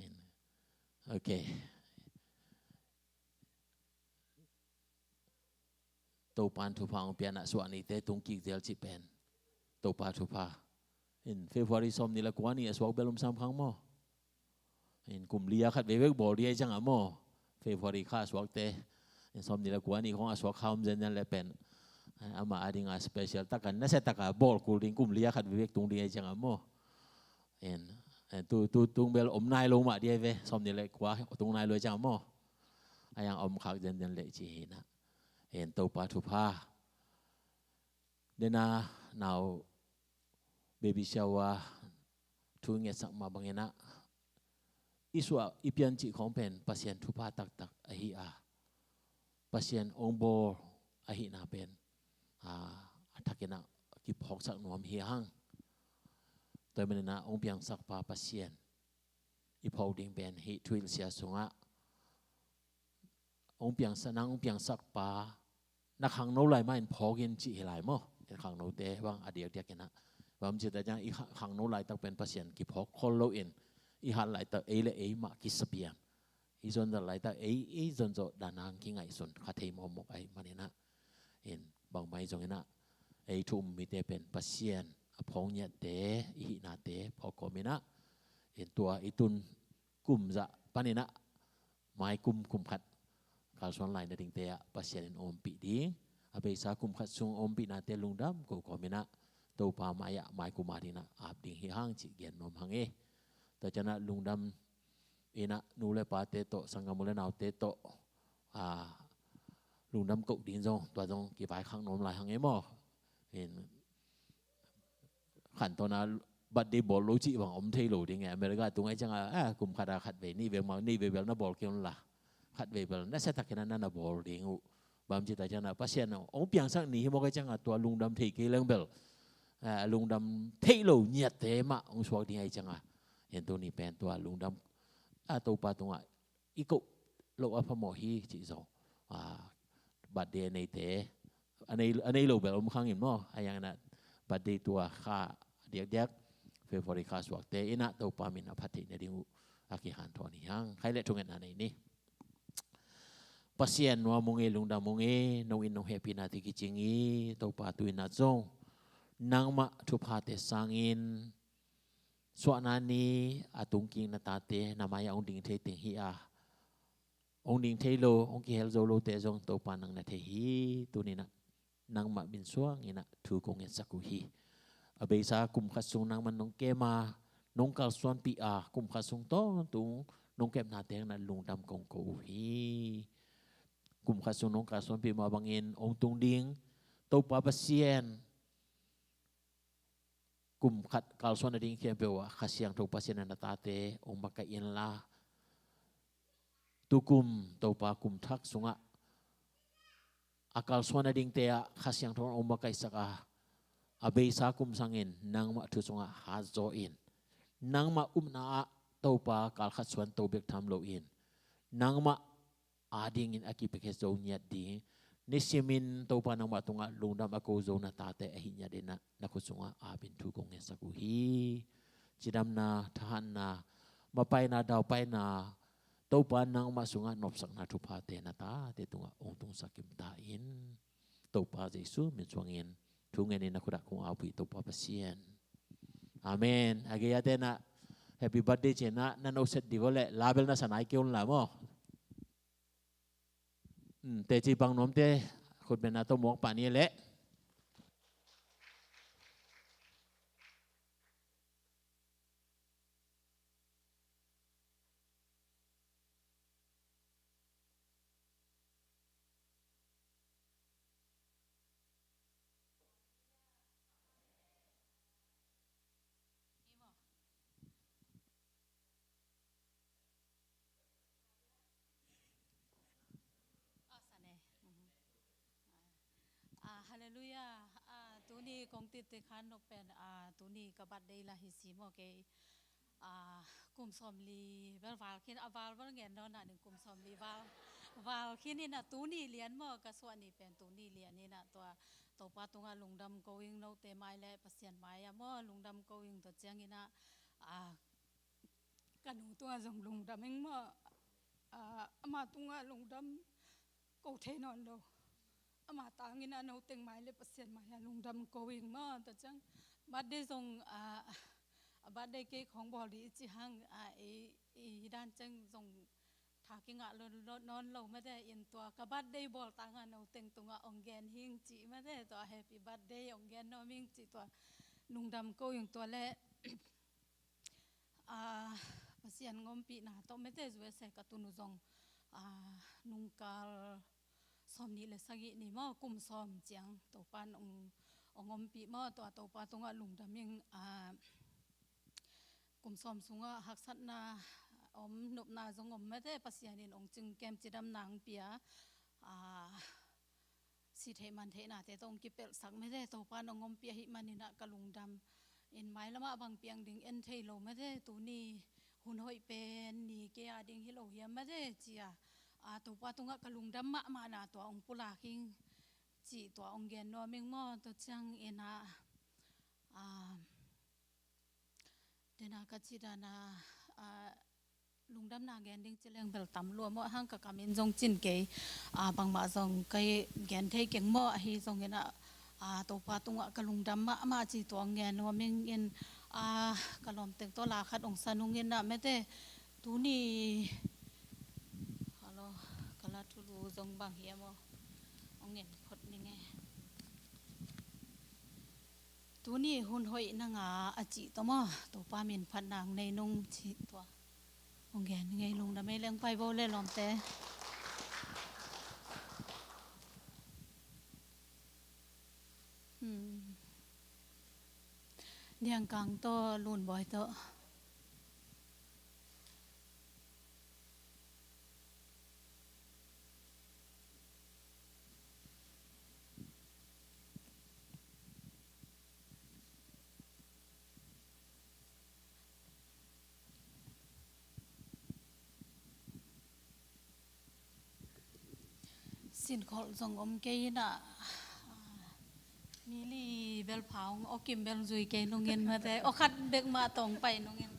In, ok. Topa in thupha hong pia na, suah nite tung kik zel cih pen Topa thupha. In February sawmnih le kua ni a suak bel om sam khang maw. In kum li a khat veivek bawl ding ahi ciang a maw. February kha a suakte. In sawmnih le kua ni khong a suak kha om zenzen le pen, eh, ama a dinga special taka nasia taka bawl kul ding, kum li a khat veivek tung ding ahi ciang a maw. In, in tu, tu tung bel om nai lo mah ding ahi ve, sawmnih le kua tung nai lo ahi ciang a maw. A yang om khak zenzen le ci hi na. In Topa thupha. Dena nau baby shower thu ngetsak mah bangin ah, i suah i pian cih khong pen Pasian thupha taktak ahi a, Pasian hong bawl ahihna pen, a, a thakin ah kiphawksak nuam hi hang. Tua manin ah hong piangsak pa Pasian i phawk ding pen hih thuhilhsia sungah hong piangsak, nang hong piangsak pa na khangno lai mah in phawk in cih hi lai maw. In khangnote bang a diakdiak in ah, bang ci ta ciang i kha-, khangno laitak pen Pasian kiphawk khol lo in, i hat laitak ei le ei mah kisapian, i zonzat laitak ei, ei zonzawh dan hang kingaihsun kha thei mawkmawk ahih manin ah, in bangmah hi zongin ah, ei thu um mite pen Pasian a phawk ngiatte, i hihnate phawk kawmin ah, in tua i tun kum zah panin ah, maikum kum khat kalsuan lai nadingte ah Pasian in ompih ding, a beisa kum khat sung ompihnate lungdam ko kawmin ah, Topa mai-ah maikum a dingin ah ap ding hi hang cih gen nuam hang e. Tua ciang ah lungdam in ah nu le pate tawh, sanggam u le naute tawh, a, lungdam koh ding zong, tua zong kivaikhak nuam lai hang e maw. In khantawn a birthday bawl lo cih bang om thei lo ding e. America tung ahih ciang a, a, kum khat a khat vei, nih vei, ma, nih vei bel na bawl kei un la, khat vei bel nasia takin a na na bawl ding uh. Bang ci ta ciang a, Pasian hong piangsak ni hi mawk ahih ciang a, tua lungdam thei kei leng bel, a, lungdam theih lo ngiatte mah hong suak ding ahih ciang a, en tuni pen tua lungdam, a, Topa tungah i koh loh a phamawh hi cih zong, a, birthday a neite, a nei, a nei lo bel om khang in maw. A yang in ah birthday tua kha diakdiak, February kha suakte in ah Topa min a phat theih nading uh a kihanthawn hi hang. Khai le thungetna nei ni. Pasian, nuam ung e, lungdam ung e, no in nong hehpihna te kicing hi. Topa, tu in ah zong nangmah thuphate sangin suahna ni a tungkik na tate na mai-ah hong ding thei teng hi a, hong ding thei lo, hong kihel zo lote zong Topa nang na thei hi. Tuni-in ah nangmah min suangin ah thu kong ngetsak uh hi. A beisa kum khat sung nangmah nong kem a, nong kalsuanpih a, kum khat sung tawntung nong kepnate hangin ah lungdam kong ko uh hi. Kum khat sung nong kalsuanpih mah bangin hong tung ding Topa Pasian, kum khat kalsuan nading khempeuh ah Kha Siangtho Pasian in na tate hong makaih inla, tukum Topa kum thak sungah a kalsuan nadingte ah Kha Siangtho in hong makaihsak a, a beisa kum sangin nangmah thu sungah hatzaw in, nangmah upna ah Topa kal khat suanto bek tham loin, nangmah adingin a kipiakhia zo ngiat ding, nisimin Topa nangmah tungah lungdam a ko zo na tate ahih ngiat in ah na khut sungah apin thu kong ngetsak uh hi. Cidamna, thahatna, mapaina, daupaina, Topa nangmah sungah nopsakna thuphate na tate tungah hong tungsak kim ta in. Topa Jesu min suangin thu ngenin na khut ah kong ap uh hi Topa Pasian. Amen. A gei-ate in ah happy birthday ci-in ah na noset ding uh leh label na sa nai kei un la maw. Hmm, teci bang nuamte khut bengna tawh muak pah ni leh. Ah, halleluiah. Ah, tuni kong titi khan nok pen, ah, tuni ka birthday la hi si maw kei. Ah, kum sawmli bel val khin, a val bel ngen nawn na ding, kum sawmli val, val khin in ah tuni lian maw, ka suah ni pen tuni lian in ah tua Topa tungah lungdam ko ing, note mai le Pasian mai-ah maw lungdam ko ing, tua ciangin ah, ah, ka nu tungah zong lungdam ing maw, ah, ama tungah lungdam ko thei nawn lo. Ama tangin ah noteng mai le Pasian mai-ah lungdam ko ing maw, tua ciang birthday zong, ah, a birthday cake hong bawl ding i cih hang, ah, i, i dan ciang zong tha kingah lo, lo, nawn lo mate in tua ka birthday bawl tangah noteng tungah hong gen hing cih mate, tua happy birthday hong gen nuam ing cih tua lungdam ko ing. Tua le, ah, Pasian ngompihna tawh mate U S A ka tun uh zong, ah, nungkal sawmnih le sagih ni maw, kum sawm ciang Topa in hong, hong ompih maw, tua Topa tungah lungdam ing, ah, kum sawm sungah haksatna om, nopna zong om mate, Pasian in hong cingkem cidamna hong pia, ah, si theih man theihnate tawh hong kipelhsak mate, Topa in hong ompih ahih manin ah ka lungdam. In mailamah bang piang ding en thei lo mate, tuni hun hoih pen ni kei a ding hi lo hiam mate ci-a, ah, Topa tungah ka lungdam mahmahna tua hong pulak ing cih tua hong gen nuam ing maw, tua ciangin ah, ah, dena ka cih dan a, ah, lungdamna gen ding ci leng bel tam lua maw, hang ka kam in zong cin kei, ah, bangmah zong ka gen thei keng maw, ahi zongin ah, ah, Topa tungah ka lungdam mahmah cih tua hong gen nuam ing in, ah, ka lawmteng tawh la khat hong sa nung in ah mate, tuni, hello, ka la thulu zong bang hiam aw, hong en phot ning e. Tuni hun hoih na ngah a cih tawh maw, Topa min phatna hong nei nung cih tua hong gen ngei, lungdam ei leng pai bo le lawmte. Hmm. Niangkang tawh Lunbawi tawh. Sinkholh zong om kei in ah, mi li bel pha hong awkim bel zui kei nungin mate, aw khat bek mah tawh hong pai nungin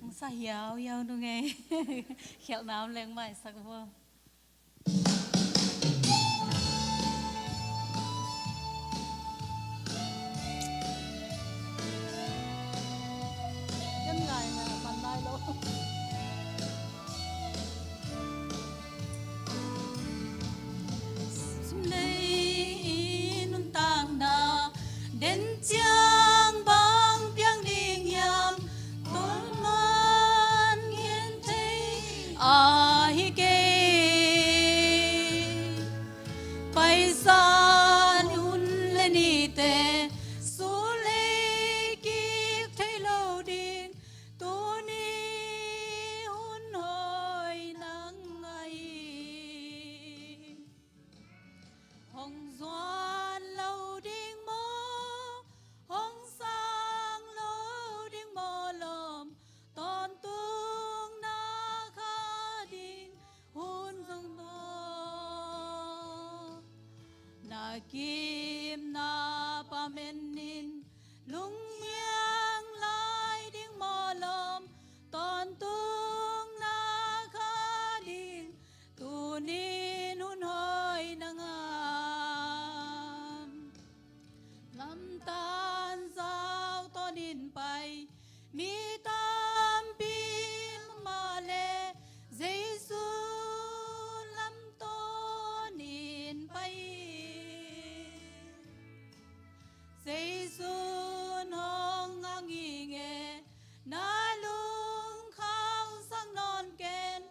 hong sa hiauhiau nung ei. Khialhna om leng maisak vo. Sum lei i nuntakna den ciang bang piang ding hiam? Tua man gen thei ahi kei. Paisa, hun le nite sulei kik thei lo ding, tuni hun hoi nang ahi. Hong zuan lo ding maw, hong sang lo ding maw lawm, tawntung na kha ding hun zong maw. Na kim na pamen in lunghiang lai ding maw lawm, tawntung na kha ding tunin hun hoi nang a. Lamtan zau tawnin pai mi tampi mah leh, Jesu lamtawnin pai. Jesu hong a nging e, na lungkham sak nawn ken,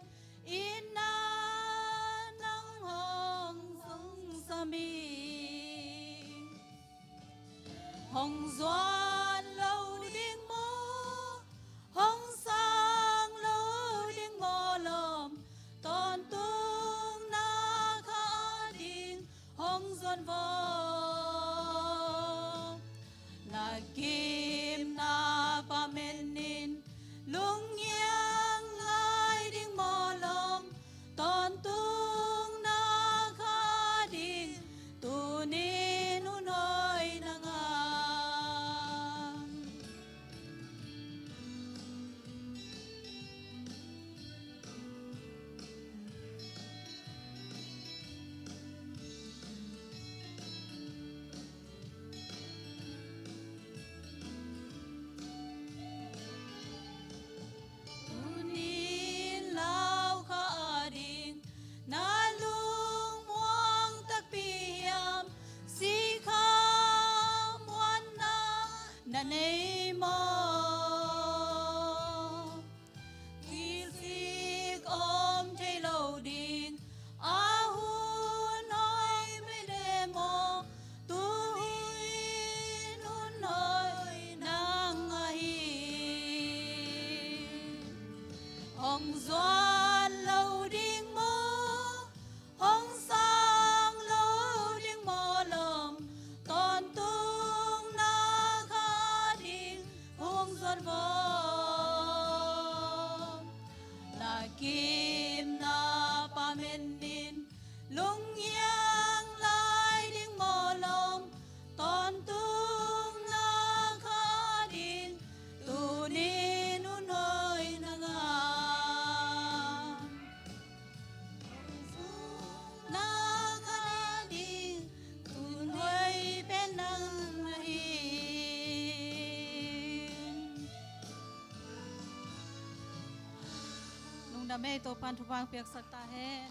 inn ah nang hong zongsam hi. Hong zuan lo ding maw, hong sang lo ding maw lawm, tawntung na kha ding hong zuan vaw. Na kim na pamen in lunghiang lai ding maw lawm, tawntung na kha ding tunin hun hoi nang a. Tunin lau kha ading na lungmuang takpi hiam? Sikha muanna na nei maw? Kilsik om thei lo ding a hun hoi mene maw, tu in hun hoi nang ahi. Hong zuan lo ding maw, hong sang lo ding maw lawm, tawntung na kha ding hong zuan vaw. Na kim na pamen in lunghiang lai ding maw lawm, tawntung na kha ding tunin hun hoi nang a. Na kha ding hun hoi pen nang ahi. Lungdam ei, Topa'n thupha piaksak ta hen.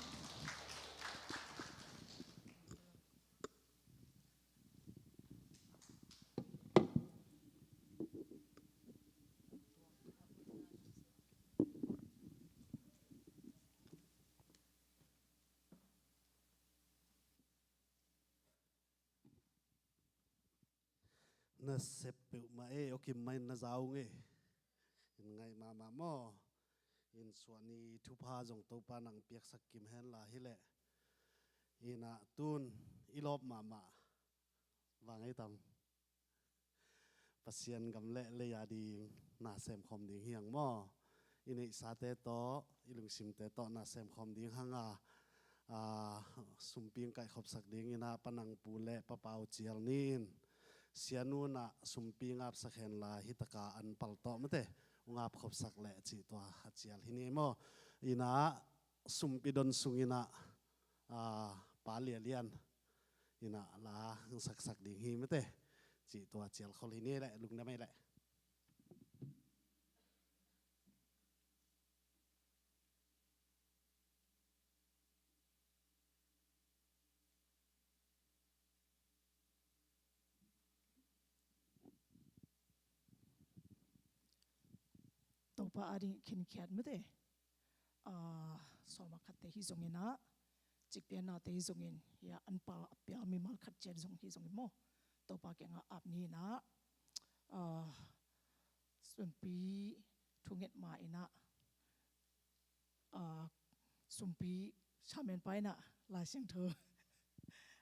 Na sep peuhmah ei, aw kim mah in na za ung ei. In ngaih mahmah maw. In suahni thupha zong Topa nang piaksak kim hen la hi leh. Inah tun i lawp mahmah vang ei tam. Pasian gam le lei a ding na semkhawm ding hiang maw. I neihsate tawh, i lungsimte tawh na semkhawm ding hang a, a, sumpi kaihkhopsak ding inah Pa Nang Pu le Pa Pau Cial ni in, Sianu inah sumpi ngapsak hen la, hi taka an pal tawh mate, u ngapkhopsak leh cih tua a cial hi ni maw. Inah sumpi don sung inah, a, Pa Lia Lian inah la hong saksak ding hi mate, cih tua cial khol hi ni leh, lungdam ei leh. Topa ading khinkhiat mate, ah, sawma khatte hi zongin ah, cikpiaknate hi zongin, ya anpa a pia mimal khat ciat zong hi zongin maw, Topa kiangah ap ni in ah, ah, sumpi thunget ma in ah, ah, sumpi shamen pa in ah Lai Siangtho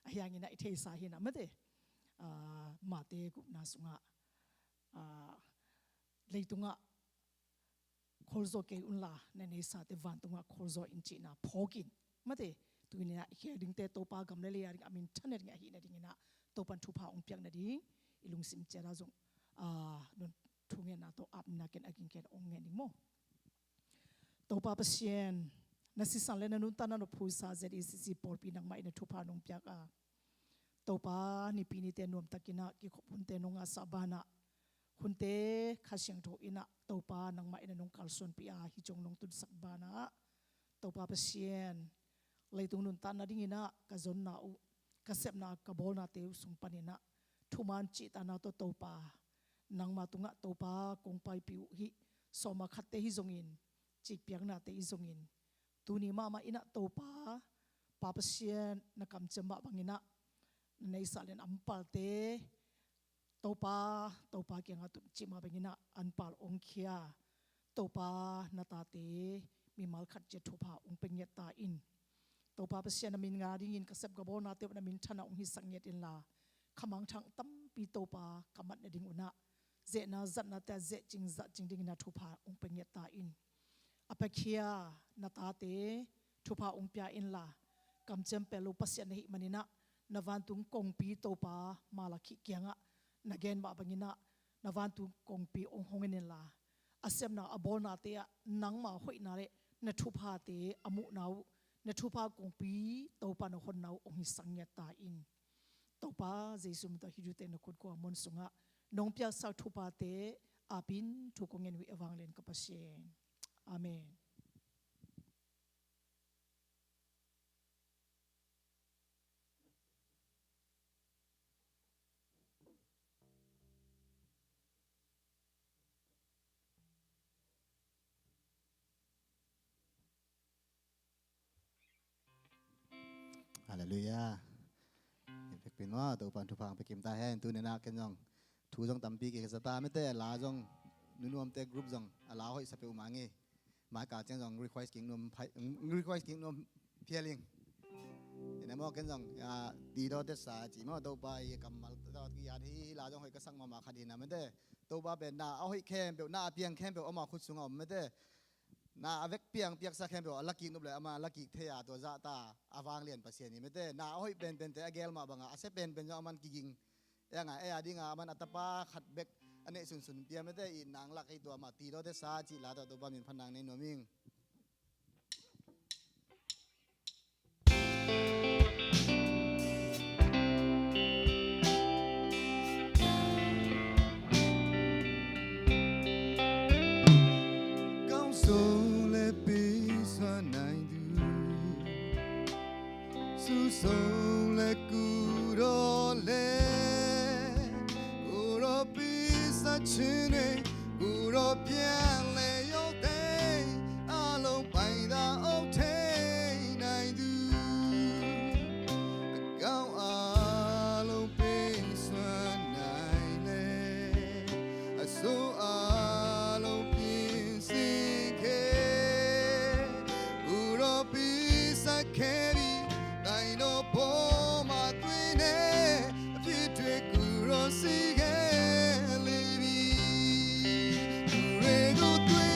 a hiang in ah i theisa hi in ah mate, ah, Mate gupna sungah, ah, leitungah kholzaw kei unla, na neisate vantungah kholzaw in cihna phawk in mate, tu in ah i khel dingte Topa gam le lei a ding a minthan nading ahih nading in ah Topan thupha hong piak nading i lungsim ciat ah zong, ah, nong thungetna tawh ap ni in ah ken a gingken hong ngen ding maw. Topa Pasian, na sisan le na nuntakna nophusa Z E C C pawlpi nangmah in na thupha nong piak a, Topa, Nipi nite nuamtakin ah kikhop hunte nong ngahsah banah, hunte Kha Siangtho in ah Topa nangmah in ah nong kalsuanpih a, hih zong nong tunsak banah, Topa Pasian, leitung nuntak nadingin ah ka zonna uh, ka sepna, ka bawlnate uh sung panin ah thuman cihtakna tawh Topa, nangma tungah Topa kong paipih uh hih sawma khatte hi zongin, cikpiaknate hi zongin, tuni mahmah in ah Topa, Pa Pasian, na kamciam mah bangin ah na neisa le na ampalte Topa, Topa kiangah tun cih mah bangin ah anpal hong khia, Topa, na tate mimal khat ciat thupha hong pia ngiat ta in. Topa Pasian, na min nga dingin ka sep ka bawlnate uh na minthan ah hong hisak ngiat inla, khamangthang tampi Topa ka mat nading un ah, zehna zatnate ah zehcing zatcing dingin na thupha hong pia ngiat ta in. A piakhia na tate thupha hong pia inla, kamciam pello Pasian na hih manin ah, na vantung kongpi Topa Malakhi kiangah na gen mah bangin ah, na vantung kongpi hong hong en inla, a sepna, a bawlnate ah nangma hoihna le na thuphate a muhna uh, na thupha kongpi Topa na honna uh hong hisak ngiat ta in. Topa Jesu min tawh hih thute na khut kua mun sungah nong piaksak thuphate apin thu kong ngen uh hi, a vanglian ka Pasian. Amen. Halleluiah. Vekpi in maw, Topa'n thupha hong pia kim ta hen. Tuni in ah ken zong thu zong tampi kisa ta mate, a la zong, nunuamte group zong a la hoih sa peuhmah ing. Mai ka ciang zong request kik nuam phai, request kik nuam phial ing. Ina maw, ken zong, ah, ti daw te sa ci maw, Topa i kammal tawh ki at hi, hi la zong hoih ka sak mahmah khat hi na mate. Topa pen na a hoih khempeuh, na a piang khempeuh ama khut sungah om mate. Na a vek piang piaksa khempeuh a la kik nop le ama la kik thei a, tua zahta a vanglian Pasian hi mate. Na a hoih penpente a gel mah bangah a sia penpen zong aman kiging. Ei a, ei a dingah aman a tapa khat bek a neih sunsun pia mate, i nang lak hi tua mah ti daw te sa cih la tawh Topa min phat nang nei nuam ing. Kau sou le pi sua nai du. Su sou le ku ro le. Ku ro pi sa chin ne. Ku ro pian le yo te. A lo pai da o te nai du. Kau a lo pi sua nai le. A so a lo pi si ke. Ku ro pi sa ke bi. Dai no po ma tui ne. A pi tui ku ro si ke li bi. Ku re ku tui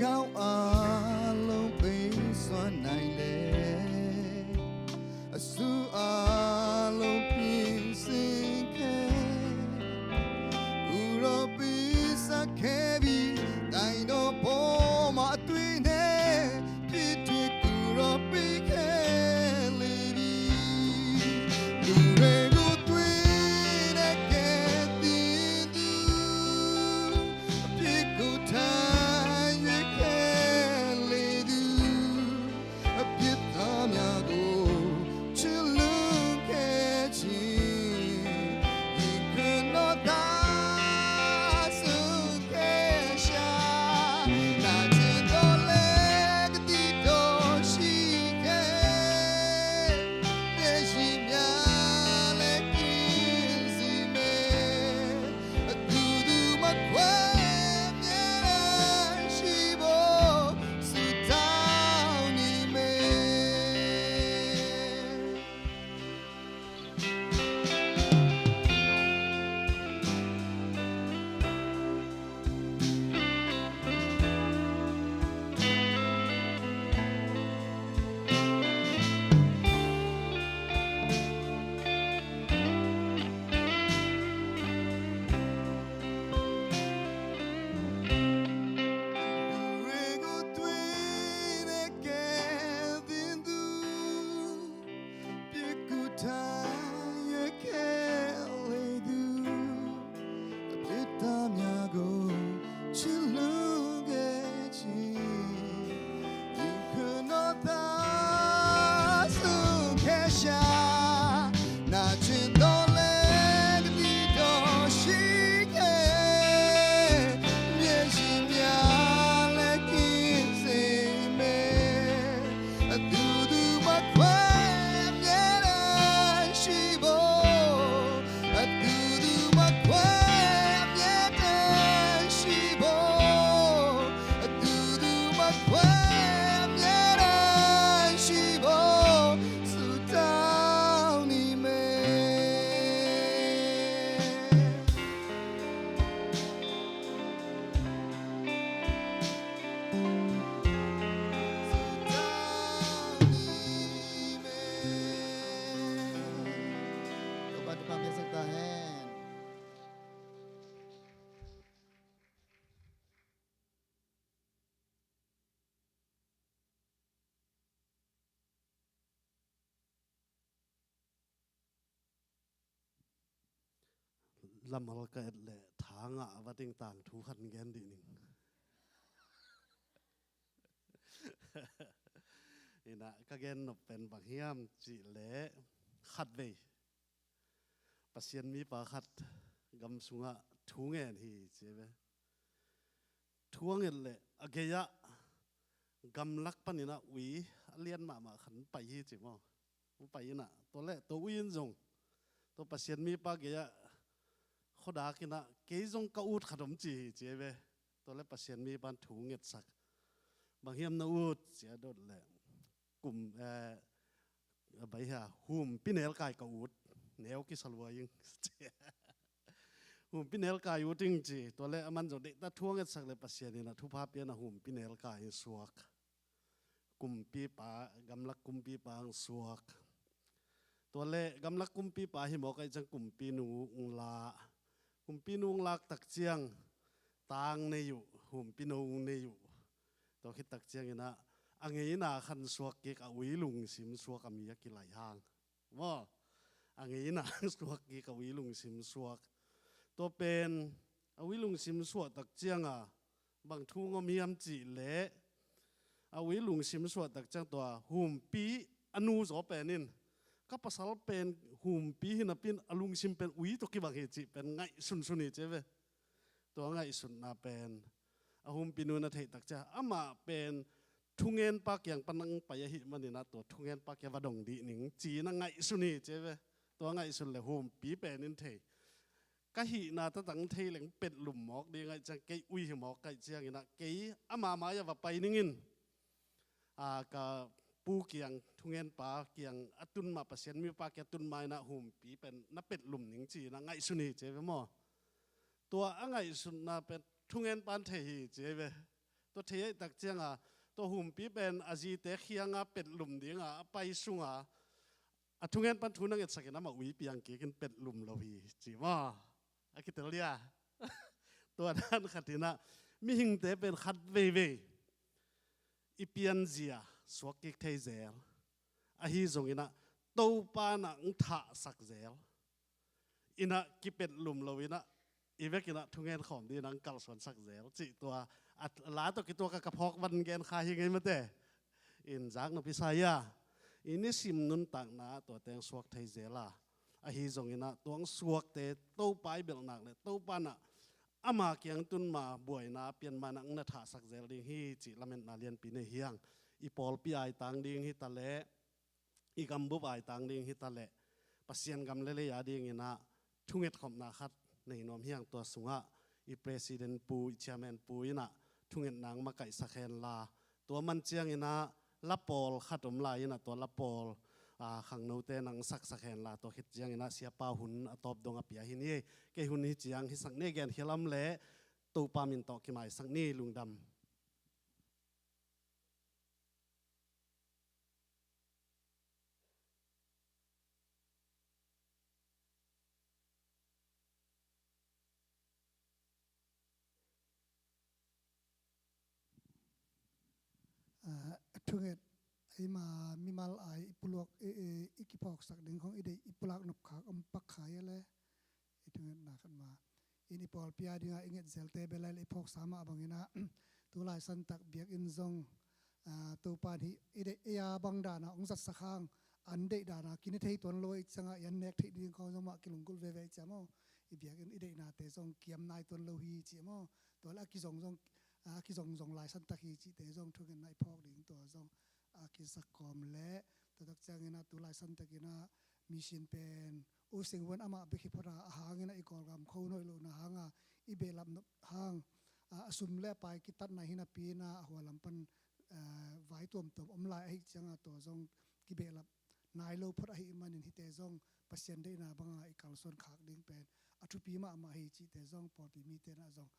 ကောင်းအားလုံး ပေးစွမ်းနိုင်တယ်။ အဆိုးအားလုံး ပြင်ဆင်ခဲ့။ ကိုယ်တော်ပေးဆပ်ခဲ့ပြီ။ တိုင်းတော်ပေါ်မှာ အသွေးနဲ့ ပြည့်တွေ့ ကိုယ်တော်ပေးခဲ့လေပြီ။ လူတွေကို သွေးနဲ့ကယ်တင်သူ၊ အပြစ်ကို ထမ်းရွက်ခဲ့လေသူ၊ အပြစ်သားများကို ချစ်လွန်ခဲ့ခြင်း၊ ရင်ခွင်တော်သား စွန့်ခဲ့ရှာ၊ နာကျင်သော လက်ကတိ တော်ရှိခဲ့၊ မျက်ရည်များလည်း ကင်းစေမယ်။ အသူသူမခွဲ အမြဲတမ်းရှိဖို့ ဆုတောင်းနေမယ်။ လူတွေကို သွေးနဲ့ကယ်တင်သူ၊ ပြစ်ကို ထမ်းရွက်ခဲ့လေသူ၊ အပြစ်သားများကို ချစ်လွန်ခဲ့ခြင်း၊ ရင်ခွင်တော်သား စွန့်ခဲ့ရှာ၊ နာကျင်သော လက်ကတိ တော်ရှိခဲ့၊ မျက်ရည်များလည်း ကင်းစေမယ်။ အသူသူမခွဲ အမြဲတမ်းရှိဖို့၊ အသူသူမခွဲ အမြဲတမ်းရှိဖို့၊ အသူသူမခွဲ အမြဲတမ်းရှိဖို့ ဆုတောင်းနေမယ်။ ဆုတောင်းနေမယ်။ ကမ္ဘာတစ်ပါး မျက်စိကပ်တာဟဲ Lamhal ka et leh tha ngah a va ding, tangthu khat gen dih ning. Inah ka gen nop pen bang hiam cih leh, khatvei Pasian mipa khat gam sungah thu ngen hi ci ve. Thu a nget leh a gei-ah gamlak paninah ui a lian mahmah khat pai hi ci maw. Pai inah tua leh tua ui in zong tua Pasian mipa gei-ah khuadak inah kei zong ka ut khat om ci hi ci ve. Tua leh Pasian mipa in thu ngetsak. Bang hiam na ut ci a dot leh kum, eh, a bai hia, humpi nelkai ka ut, neu kisa lua ing. Humpi nelkai ut ing ci, tua leh aman zong deihtak thu a ngetsak leh Pasian inah thupha pia inah humpi nelkai in suak. Kumpipa, gamlak kumpipa ang suak. Tua leh gamlak kumpipa hi mawk ahih ciang kumpinu ung la. Kumpinu ung lak tak ciang tang nei uh, humpinu ung nei uh. Tua khit tak ciang inah a ngeina khan suak kik, a ui lungsim suak, a mi a kilai hang. Maw, a ngeina suak kik, a ui lungsim suak. Tua pen a ui lungsim suak tak cianga bang thu ngom hiam cih leh, a ui lungsim suak tak ciang tua humpi a nu zaw pen in, ka pasal pen humpi hi napi in a lungsim pen ui tawh kibang hi cih pen ngaihsunsun hi ci ve. Tua ngaihsutna pen a humpinu in a theih tak ciang amah pen thungenpa kiang pan nang pai ahih maninah tua thungenpa kiang va dong dih ning ci-in a ngaihsun hi ci ve. Tua ngaihsun leh humpi pen in thei. Ka hihna tatang thei leng petlum mawk ding ahih ciang kei ui hi mawk ka hih cianginah kei ama mai-ah va pai ningin, a, ka pu kiang, thungenpa kiang a tun ma, Pasian mipa kiang a tun ma inah humpi pen na petlum ning ci-inah ngaihsun hi ci ve maw. Tua a ngaihsutna pen thungenpa in thei hi ci ve. Tua thei ahih tak cianga tua humpi pen a zite khianga petlum dinga a pai sunga a thungen pan thu na ngetsakin amah ui piang kikin petlum lo hi ci maw? A kitel dia. Tua dan khatinah mihingte pen khat veivei i pianzia suak kik thei zel. Ahi zonginah Topa nah ng thahsak zel. Inah kipetlum lo inah i vekinah thungen khawm dinah ng kalsuansak zel cih tua a la tawh kituak a ka phawk van gen kha hi ngei mate. In zak napi sa ia i nisim nuntakna tuate ng suak thei zel a, ahi zonginah tua ng suakte Topa i belhnak le Topa nah ama kiang tun ma buaina pian ma nah ng na thahsak zel ding hi cih lametna lianpi nei hiang. I pawlpi aitang ding hi taleh i gambup aitang ding hi taleh Pasian gam le lei a dinginah thungetkhopna khat nei nuam hiang. Tua sungah i president pu, i chairman pu inah thungetna ng makaihsak henla, tua man cianginah lapawl khat om lai inah tua lapawl a, khangnote nang saksak henla, tua khit cianginah siapa hun a tawp dong a pia hi ni. Kei hun hi ciang hisak ni, genkhial om le Topa min tawh kimaisak ni. Lungdam. Ah, thunget eima mimal ai i pulak, i, i, i kiphawksak ding khong i deih i pulak nopkhak om pak kha ia le i thungetna khat ma in i pawlpi a dinga i nget zelte bel lai le i phawksa mah banginah tulai santak biakinn zong, ah, Topa in hih i deih ei a bang dana hong zatsak hang an deih dana kine thei tuan lo i cianga i an nek theih ding khong zong mah kilunggulh veve i cia maw? I biakinn i deihnate zong kiam nai tuan lo hi ci maw? Tua le a kizong zong, a kizong zong lai santak hi cihte zong thungetna i phawk ding tua zong a kisak kawm le tua tak cianginah tulai santakinah mission pen U Sing Vuan amah bek hi phota a hanginah i Kawlgam kho hoih lohna hanga i behlap nop hang, a, a sum le a pai kitatna hi napi inah a hualam pan, a, vai tuamtuam om lai ahi cianga tua zong kibehlap nai lo phot ahih manin hihte zong Pasian deihna banga i kalsuan khak ding pen a thupi mahmah hi cihte zong pawlpi mite nah zong,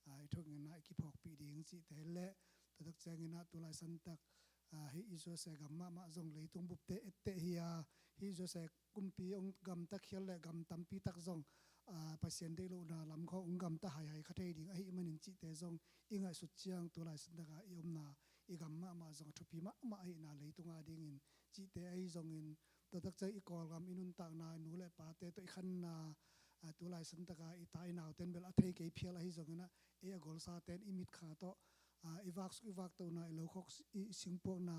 a, i thungetna i kiphawkpih ding cihte le tua tak cianginah tulai santak, a, hih i Jose gam mahmah zong leitung bupte etteh hi a, hih Jose kumpi hong gamta khial le gam tampi tak zong, a, Pasian deih lohna lam khawng hong gamta haihai kha thei ding ahih manin cihte zong i ngaihsut ciang tulai santaka i omna i gam mahmah zong a thupi mahmah ahihna leitung a dingin cihte ahi zongin tua tak ciang i Kawlgam i nuntakna nu le pate tawh i khanna, a, tulai santaka i ta i nauten bel a thei kei phial ahi zonginah ei a golsaten i mitkha tawh, a, i vaksuk i vaktohna i lokhok i singpuakna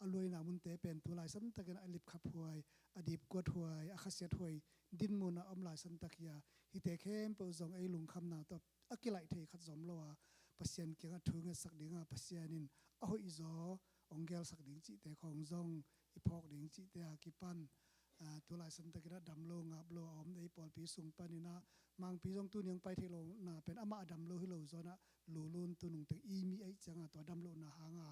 a luaina munte pen tulai santakin a lipkhap huai, a dipkuat huai, a khasiat huai dinmuna om lai santak hi a, hihte khempeuh zong ei lungkhamna tawh a kilaih thei khat zom lo a Pasian kiangah thu ngetsak dinga Pasian in a hoihzaw hong gelsak ding cihte khawng zong i phawk ding cihte a kipan, a, tulai santakinah dam lo ngap lo a om ei pawlpi sung paninah Mangpi zong tuni hong pai theih lohna pen amah a dam lo hi lo zawnah lulun tunung teng i mi ahih cianga tua dam lohna hanga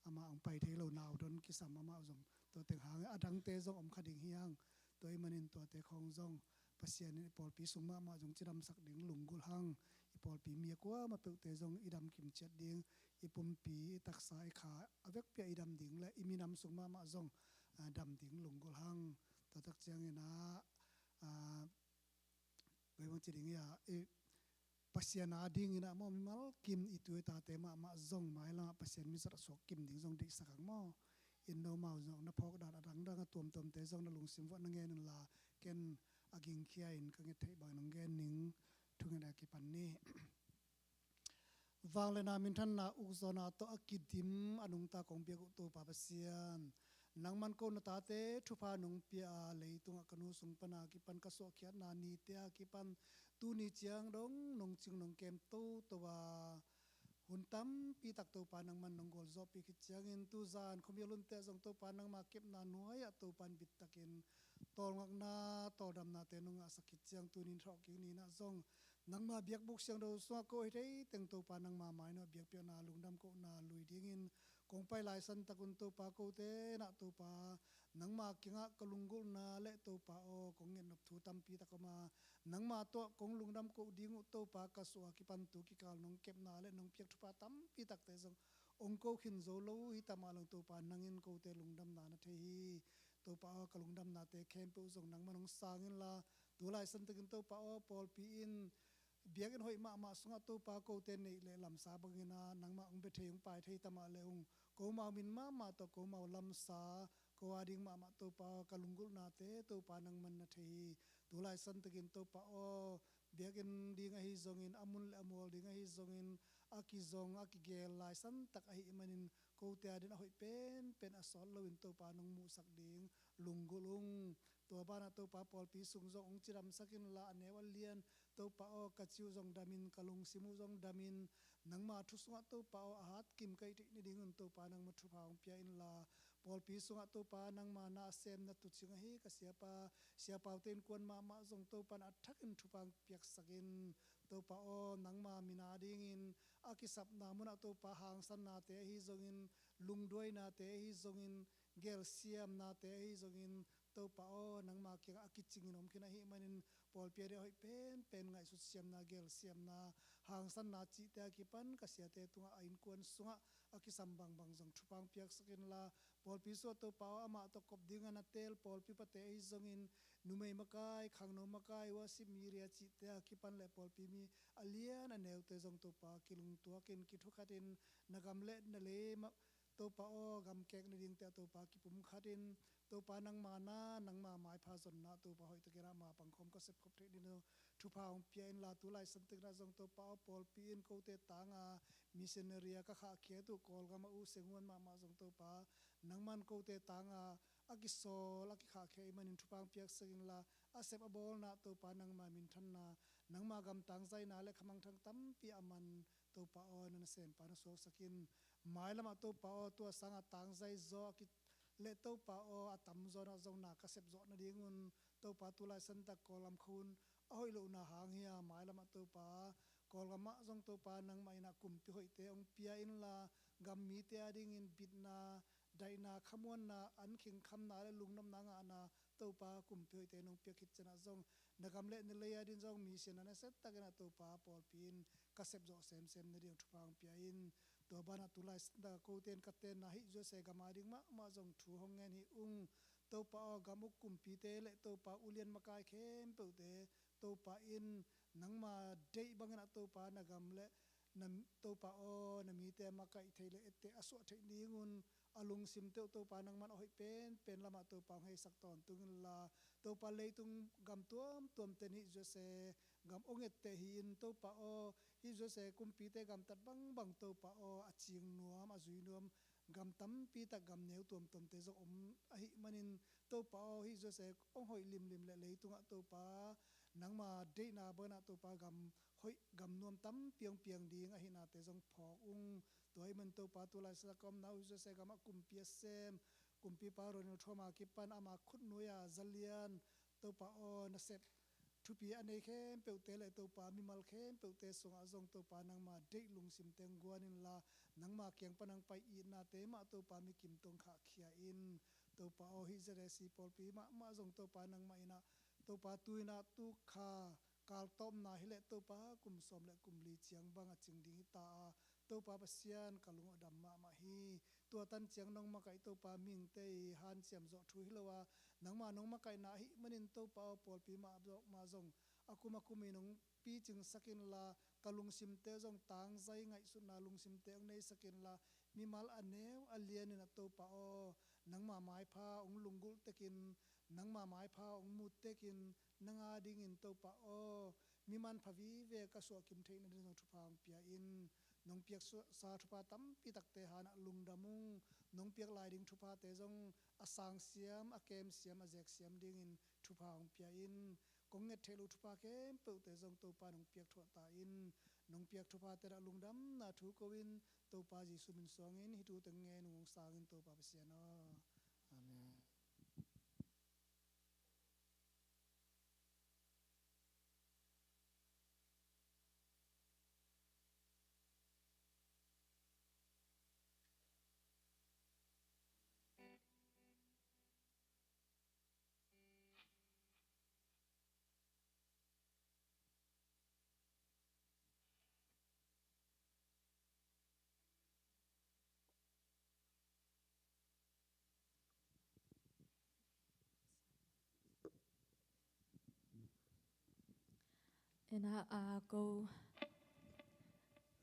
amah hong pai thei lo naudon kisam amah zong tua teng hanga a dangte zong om kha ding hiang. Tua ahih manin tuate khawng zong Pasian in i pawlpi sung mahmah zong cidamsak ding lunggulh hang. I pawlpi mi a kuamah peuhte zong i dam kimciat ding, i pumpi i taksa i kha a vekpi a i dam ding le i minam sung mahmah zong, a, dam ding lunggulh hang. Tua tak cianginah, a, koi bang ci ding ia, i Pasian a dinginah maw mimal kim i tu i tate mahmah zong mailangah Pasian mizat a suak kim ding zong deihsak ang maw? In nomau zong na phawk dan a dangdang a tuamtuamte zong na lungsim vuah na ngen inla ken a gingkhia in ka nget theih bang nong gen ning. Thungen a kipan ni. Vangliatna minthanna ukzawhna tawh a kidim a nungta kong biak uh Topa Pasian, nangman ko na tate thupha nong pia a leitungah ka nu sung pana kipan ka suahkhiatna nite a kipan tuni ciang dong nong cing nong kem toto a hun tampi tak Topa nangman nong gualzawhpih khit ciangin tuzan khuamial hunte ah zong Topa nangma kepna nuai-ah Topa in bittakin tawlngakna tawldamnate nong ngahsak khit ciang tunin thawhkik ninah zong nangma biakbuk siangtho sungah ko ahi thei teng Topa nangma mainawh biakpiakna lungdam kohna lui dingin kong pai laisan takun Topa kote nah Topa nangma kiangah ka lunggulhna le Topa aw, kong ngetnop thu tampi tak om a, nangma tawh kong lungdam koh ding uh Topa, ka suah a kipan tu kikal nong kepna le nong piak thupha tampi takte zong ong ko khin zo lo uh hi ta mah lo, Topa nangin kote lungdamna na thei hi. Topa aw, ka lungdamnate khempeuh zong nangman ong sang inla, tu laisan takin Topa aw, pawlpi in biakinn hoih mahmah sungah Topa kote neih le lamsa bangin a nangmah ong bia thei ong pai thei ta mah le ung, komau min mahmah tawh komau lamsa, ko a ding mahmah Topa aw, ka lunggulhnate Topa nangman na thei hi. Tu laisan takin Topa aw, biakinn ding ahi zongin, a mun le a mual ding ahi zongin, a kizong a kigel laisan tak ahih manin kote a ding a hoih penpen a sawt loin Topa nong muhsak ding lunggulh ung. Tua banah Topa pawlpi sung zong ong cidamsak inla, a neu a lian Topa aw, ka ci uh zong damin, ka lungsim uh zong damin, nangma thu sungah Topa aw, a hat kim ka hih theih nadingun Topa nangma thupha ong pia inla, pawlpi sungah Topa nangma na a semna tuucing ahi ka siapa, siapaute innkuan mahmah zong Topa na a thakin thupha ong piaksak in. Topa aw, nangma min a dingin a kisapna munah Topa hangsannate ahi zongin, lungduainate ahi zongin, gelsiamnate ahi zongin, Topa aw, nangma kiangah a kicingin om khin ahih manin pawlpi a ding a hoih penpen ngaihsut siamna, gelsiamna, hangsanna cihte a kipan ka siate tungah, a innkuan sungah a kisam bangbang zong thupha ong piaksak inla, pawlpi sungah Topa aw, amah tawh kop dingin a teel pawlpi pate ahi zongin, numei makai, khangno makai, worship media cihte a kipan le pawlpi mi a lian a neute zong Topa kilungtuakin, kithukhatin, na gam le na lei mah Topa aw, gam kek nadingte ah Topa kipumkhatin, Topa nangma na, nangma maipha zonna Topa hoihtakin a mapang khawm ka sepkhop theih ding thupha ong pia inla, tu laisan takin a zong Topa aw, pawlpi in kote tanga missionary a ka khahkhiat uh Kawlgam a U Seng Huan mahmah zong Topa nangman kote tanga a kisawl a kikhahkhia ahih manin thupha ong piaksak inla, a sep a bawlna Topa nangma minthanna, nangma gam tangzaina le khamangthang tampi a man Topa aw, na nasempa na suaksak in. Mailamah Topa aw, tua sanga tangzai zaw a ki le Topa aw, a tamzaw na zong na ka sep zawh nadingun Topa tu laisan tak Kawlgam khua un a hoih lohna hang hi a, mailamah Topa Kawlgam ah zong Topa nangmah in a kumpi hoihte ong pia inla, gam mite a dingin bitna, daihna, khamuanna, an khingkhamna le lungnopna ngahna Topa kumpi hoihte nong piak khit ciangah zong na gam le na lei a ding zong mission a nasia takin a Topa pawlpi in ka sep zawh semsem nading thupha ong pia in. Tua banah tu laisan tak kote in ka tenna hih U S A gam a ding mahmah zong thu hong ngen hi ung. Topa aw, gam uk kumpite le Topa ulian makai khempeuhte Topa in nangma deih bangin a Topa na gam le na Topa aw, na mite a makaih thei le etteh a suah theih dingun a lungsimte uh Topa nangman a hoih penpen lamah Topa hong heisak tawntung inla, Topa leitung gam tuamtuamte in hih U S A gam ong etteh hi-in Topa aw, hih U S A kumpite gamtat bangbang Topa aw, a cing nuam, a zui nuam gam tampi tak, gam neu tuamtuamte zong om ahih manin Topa aw, hih U S A ong hoih limlim le leitungah Topa nangma deihna banah Topa gam hoih gam nuam tampi ong piang ding ahihnate zong phawk ung. Tua ahih man Topa tu laisan a ka omna uh U S A gamah kumpi a sem, kumpipa Ronald Trump a kipan ama khutnuai-a zalian Topa aw, nasep thupi a nei khempeuhte le Topa mimal khempeuhte sungah zong Topa nangma deih lungsimte ong guan inla, nangma kiang pan ong pai itnate mah Topa mi kim tawh ong khahkhia in. Topa aw, hih Z A C pawlpi mahmah zong Topa nangmah in a Topa tu-in a tu kha kal tawpna hi leh Topa kum sawm le kum li ciang bang a cing ding hi ta a, Topa Pasian ka lung a dam mahmah hi. Tua tan ciang nong makaih Topa mihingte i hanciam zawh thu hi lo a, nangma nong makaihna ahih manin Topa aw, pawlpi mah zawh mah zong a kum a kum in nong picingsak inla, ka lungsimte zong tangzai ngaihsutna lungsimte ong neisak inla, mimal a neu a lian in a Topa aw, nangma maipha ong lunggulh tekin, nangma maipha ong mut tekin, nang a dingin Topa aw, mi manpha vive ka suah kim theih nading zong thupha ong pia in. Nong piaksa thupha tampi takte hanah lungdam ung. Nong piak lai ding thuphate zong a sang siam, a kem siam, a zek siam dingin thupha ong pia in. Kong nget theih loh thupha khempeuhte zong Topa nong piak thuah ta in. Nong piak thuphate hanah lungdamna thu ko-in Topa Jesu min suangin hih thu teng ngen ung, ong sang in Topa Pasian aw. Amen. Ina, a, ko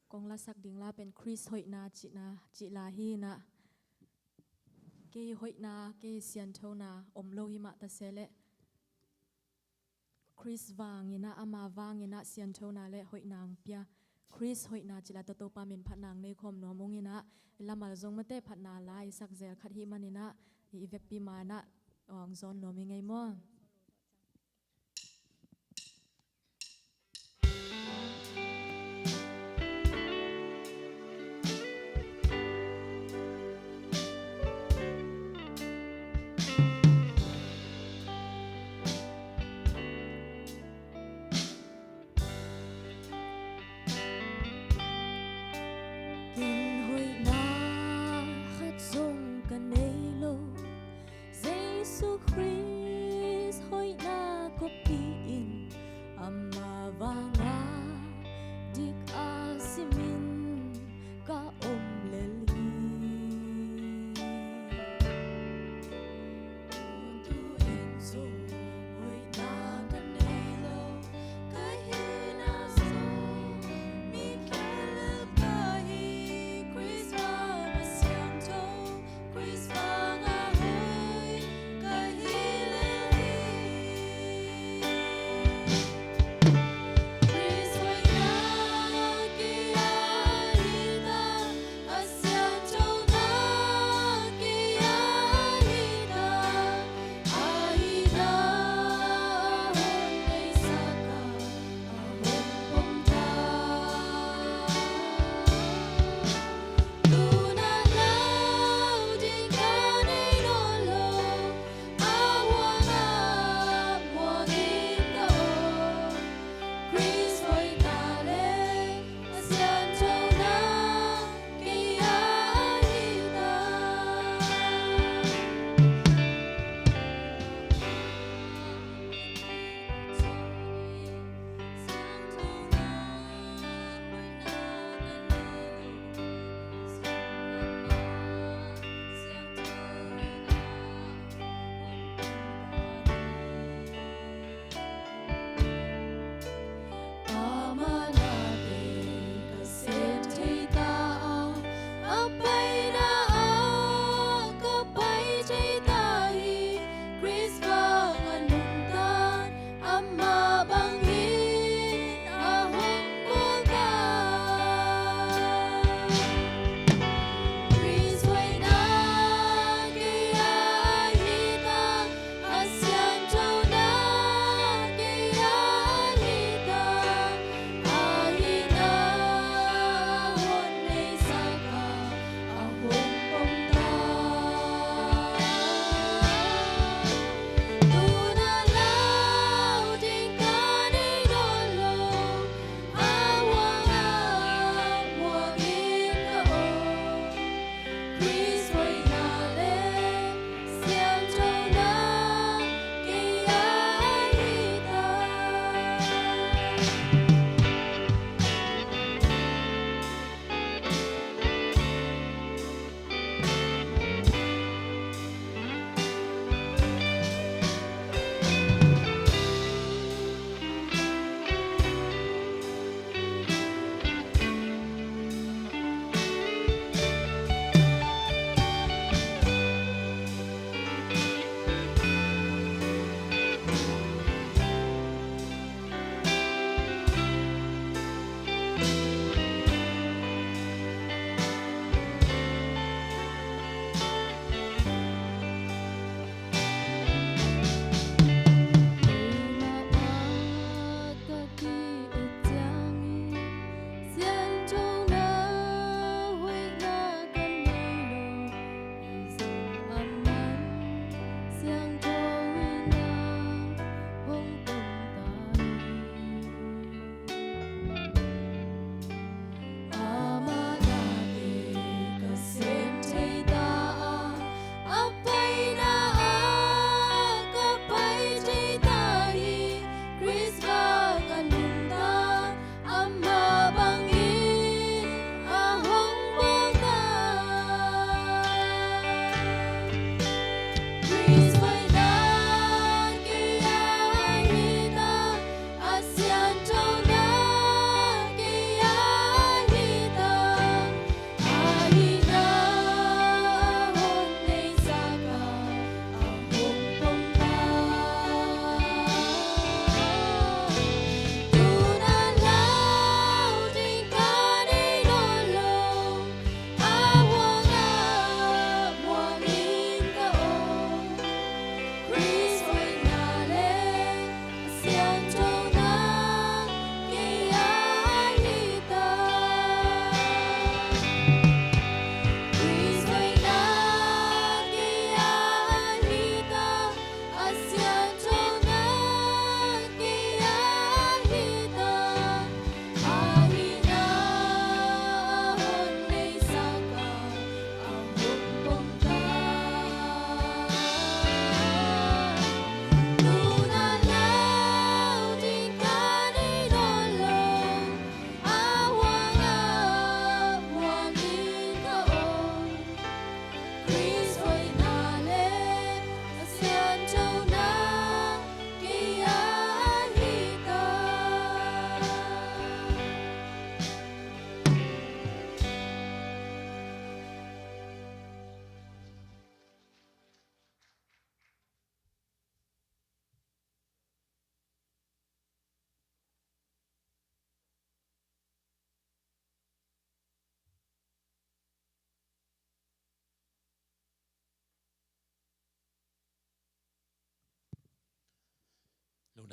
kong lasak ding la pen Khrist hoihna cihna, cih la hi ina, kei hoihna, kei sianthona om lo hi mah ta se leh, Khrist vang ina, ama vang ina sianthona le hoihna ang pia. Khrist hoihna cih la tawh Topa min phatna ang nei khawm nuam ung ina, i lamal zong mate phatna la i sak zel khat hi man ina, i, i vekpi ma ina, ang zawn nuam i ngei maw? Ken hoihna khat zong ka nei lo, Jesu Khrist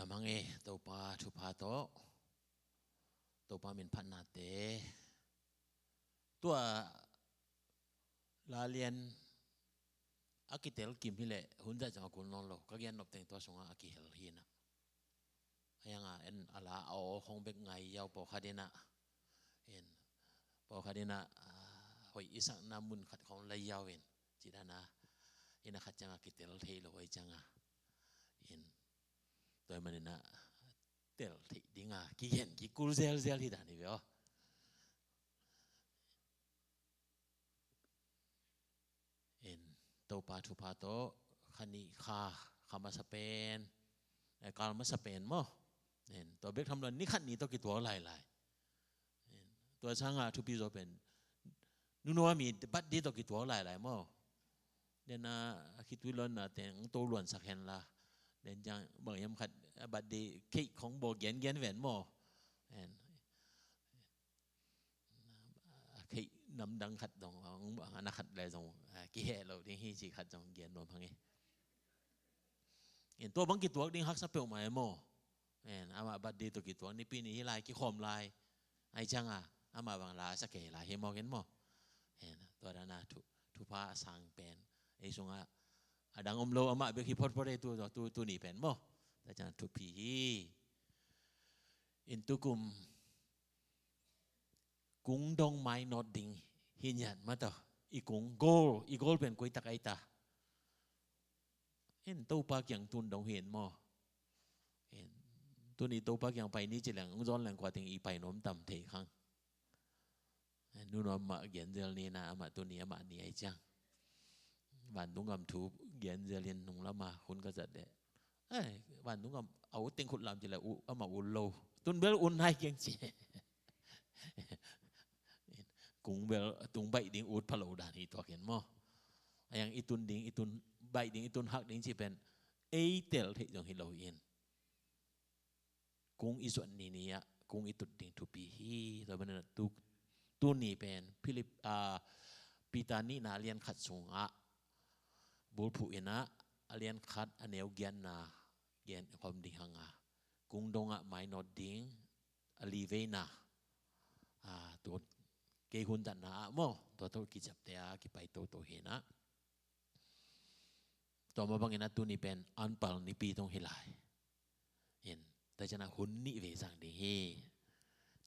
Lamang e, Topa thupha tawh, Topa min phatnate. Tua lalian a kitel kim hileh hun zat zong a kul nawn lo, ka gen nop teng tua sungah a kihel hi na. A yanga en a la a aw hong bek ngai yau pawlkhat inah. In pawlkhat inah, ah, hoih i sakna mun khat khong lai yau in. Ci dana ina khat cianga kitel thei lo ai cianga. In tua man inah tel thei dinga kigen kikul zelzel hi dan hi ve aw. In Topa thupha tawh kha nih kha, kha masa pen, eh, kal masa pen maw. In tua bek tham lo ni khat ni tawh kituak lailai. In tua sanga thupi zaw pen nunua mi birthday tawh kituak lailai maw. Dena a khitui lonna teng to luansak hen la. Den ciang bang hiam khat birthday cake khong bawl gengen ven maw. In a kheih namdang khat dong, a na khat le zong, a, kiheh lo ding hi ci khat zong gen nuam hang e. In tua bang kituak ding haksa peuhmah e maw. In amah birthday tawh kituak nipi ni hi lai kikhawm lai. Ai cianga amah bang la sa kei lai hi mawk in maw. In tua dana thu, thupha a sang pen ei sungah a dang om lo amah bek hi photphot e tu, tu, tu ni pen maw. Tua ciang thupi hi. In tukum kung dong mainawt ding hi niat mataw. I kung goal, i goal pen kuitak aita. In Topa kiang tun dong hi in maw. In tuni Topa kiang pai ni ci leng ung zawn leng kua ting i pai nuam tam thei khang. In nunua amah genzel ni na amah tuni amah ni ai ciang. Vantung gam thu genzel in nung lama hun ka zat leh. Ai, vantung gam a ut teng khut lam ci leh amah ut lo. Tun bel ut nai keng ci. Kung bel tung baih ding ut phalo dan hi tuak in maw. A yang i tun ding, i tun baih ding, i tun hak ding ci pen ei tel theih zong hi lo in. Kung i zuat ni ni ah kung i tut ding thupi hi. Tua banana tu, tu ni pen Philip, ah, Peter nihna a lian khat sungah bulphuh inah a lian khat a neu giatna gen khawm ding hanga kung dongah mainawt ding a li veina, ah, tu kei hun datna ah maw, tua tawh kiciapte a kipai toto hinah. Tua mah bangin a tuni pen anpal nipi tong hi lai. In tua cianah hun nih vei zang ding hi.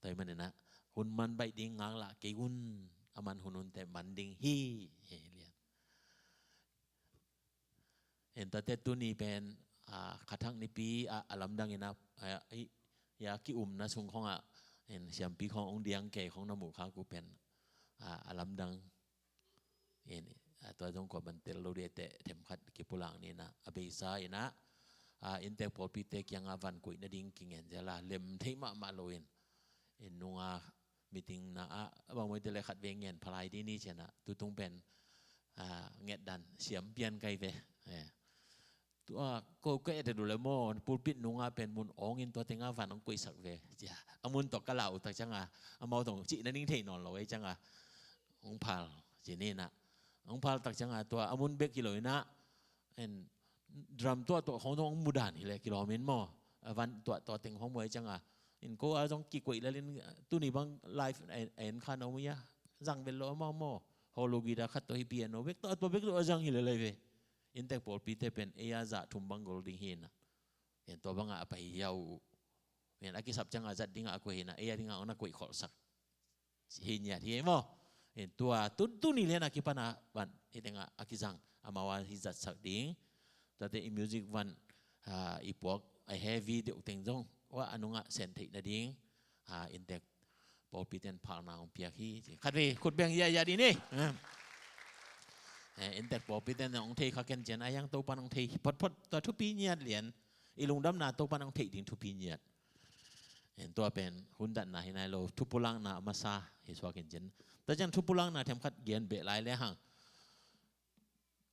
Tua hi maninah hun man baih ding ngaklah kei un, a man hun hunte man ding hi. Hi lian. In tuate tuni pen, ah, khathak nipi ah, a lamdang inah, ah, i, ya ki-umna sung khongah, in siampi khong ong diang kei khong na muh khak uh pen, ah, a lamdang. In, ah, tua zong kua ban tel lo dih teh themkhat kipulak ninah a beisa inah, ah, inntek pawlpite kiangah van koih nading kingen zela lem thei mahmah lo in. In nunga meeting na ah bangmawite le khat vei ngen phalai dih ni cianah tutung pen, ah, ngetdan siam pian kai ve. Eh. Tua ko ka et a dule maw, pulpit nunga pen mun awngin tua tenga van ong koihsak ve. Cia a mun tawh ka lau tak cianga amau tong cih na ning thei nawn lo ei cianga ong phal ci ninah. Ong phal tak cianga tua a mun bek kilo inah, en, drum tuah tuah khong tong ong mudan hi le kilawmin maw. A van tuah tuah teng khong muai cianga in ko a zong kikoih lalin tuni bang live a en khan a um ia zang vel lo amau maw. Holo gita khat tawh hi piano bek tawh a tua bek tawh a zang hi le lai ve. Inntek pawlpite pen ei a zah thum bang gol ding hinah. En tua bangah a pai hiau uh. En a kisap ciangah zat dingah a kuai hinah ei a dingah hong na kuai kholhsak hi niat hi maw. En tua tun tuni lianah kipana van hi tengah a kizang amau a hi zatsak ding. Tuate i music van, ah, i puak a heavy deuh teng zong wa a nungah sen theih nading, ah, inntek pawlpiten phalna hong piak hi. Khat vei khut beng ia ia dih ni. Eh, inntek pawlpiten hong thei kha ken cian a yang Topan hong thei photphot tua thupi niat lian. I lungdamna Topan hong thei ding thupi niat. En tua pen hun datna hi nai lo thupulakna a masa hi suakin cian. Tua cian thupulakna themkhat gen beh lai le hang.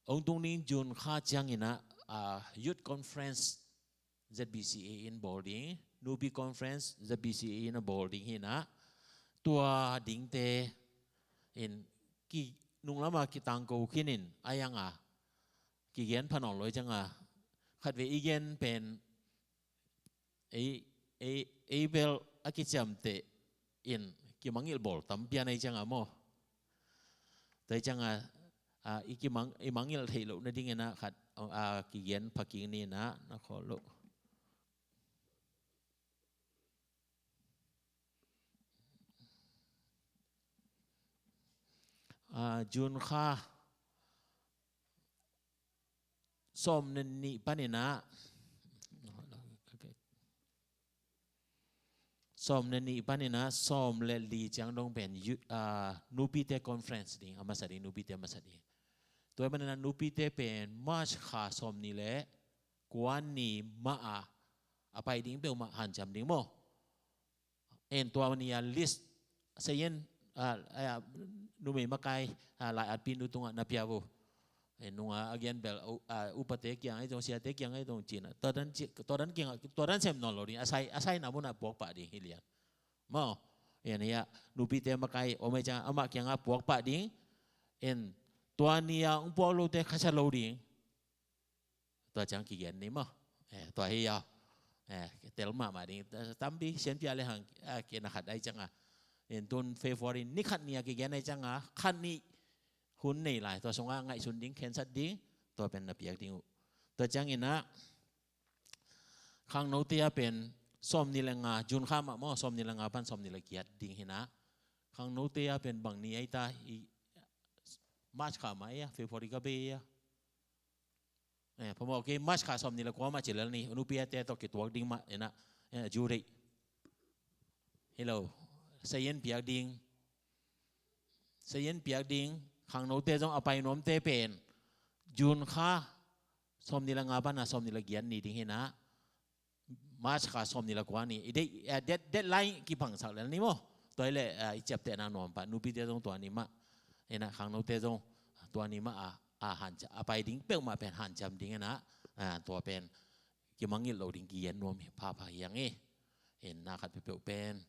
Ong tung ding June kha cianginah, ah, Youth Conference Z B C A in bawl ding, Nupi Conference Z B C A in a bawl ding hinah, tua dingte in ki nunglama kitangko khinin a yanga kigen phanawn loi cianga khatvei i gen pen Ei, ei, ei bel a kiciamteh in kimangngilh bawl tampi a nei ciangah maw. Tua hi ciangah, a, i kimang, i mangngilh theih loh nadingin ah khat, a, kigen pha kik ni in ah, na khawl loh. A, June kha sawm le nih panin ah, sawm le nih panin ah sawm le li ciang dong pen yu-, a, nupite conference ding a masa ding, nupite a masa ding. Tua hi manin ah nupite pen March kha sawm nih le kua ni mah a, a pai ding peuhmah hanciam ding maw. En tua ni a list, sayin, a, a, numei makai, a, lai-atpi nu tungah na pia vo. En nunga a gen bel, u-, a, upate kiang ahi zong, siate kiang ahi zong ci-in ah. Tua dan ci-, tua dan kiang, tua dan sem nawn lo ding. A sai, a saina munah puak pah ding hi lian. Maw, en hi a, nupite makai om ahi ciang amah kiangah puak pah ding. En tua ni a hong puak lote khasiat lo ding. Tua ciang kigen ni maw. Eh, tua hi a. Eh, tel mahmah ding. Tampi sianpi a le hang, a, kei na khat ahi ciangah. En tun February ni khat ni a kigen ahi ciangah, khat ni hun nei lai. Tua sungah ngaihsun ding, khensat ding, tua pen na piak ding uh. Tua ciangin ah, khangnote a pen sawm nih le nga, June kha mah maw, sawm nih le nga pan sawm nih le giat ding hi in ah. Khangnote a pen bang ni ahi ta, i March kha mah ahi a, February ka bei ahi a. Eh, phamawh kei March kha sawm nih le kua mah ci lel ni, nupite tawh kituak ding mah in ah, eh, ju deih. Hi lo, sayin piak ding. Sayin piak ding, khangnote zong a pai nuamte pen June kha sawm nih le nga pan a sawm nih le giat ni ding hi in ah. March kha sawm nih le kua ni. I deih, eh, dead-, deadline kipangsak lel ni maw. Tua hi leh, eh, i ciaptehna nuam pah. Nupite zong tua ni mah. Hi in ah khangnote zong tua ni mah a, a hanciam, a pai ding peuhmah pen hanciam ding hi in ah. Ah, tua pen kimangngilh lo ding kigen nuam hi, phapha hi hang hi. Hi in ah khat peuhpeuh pen,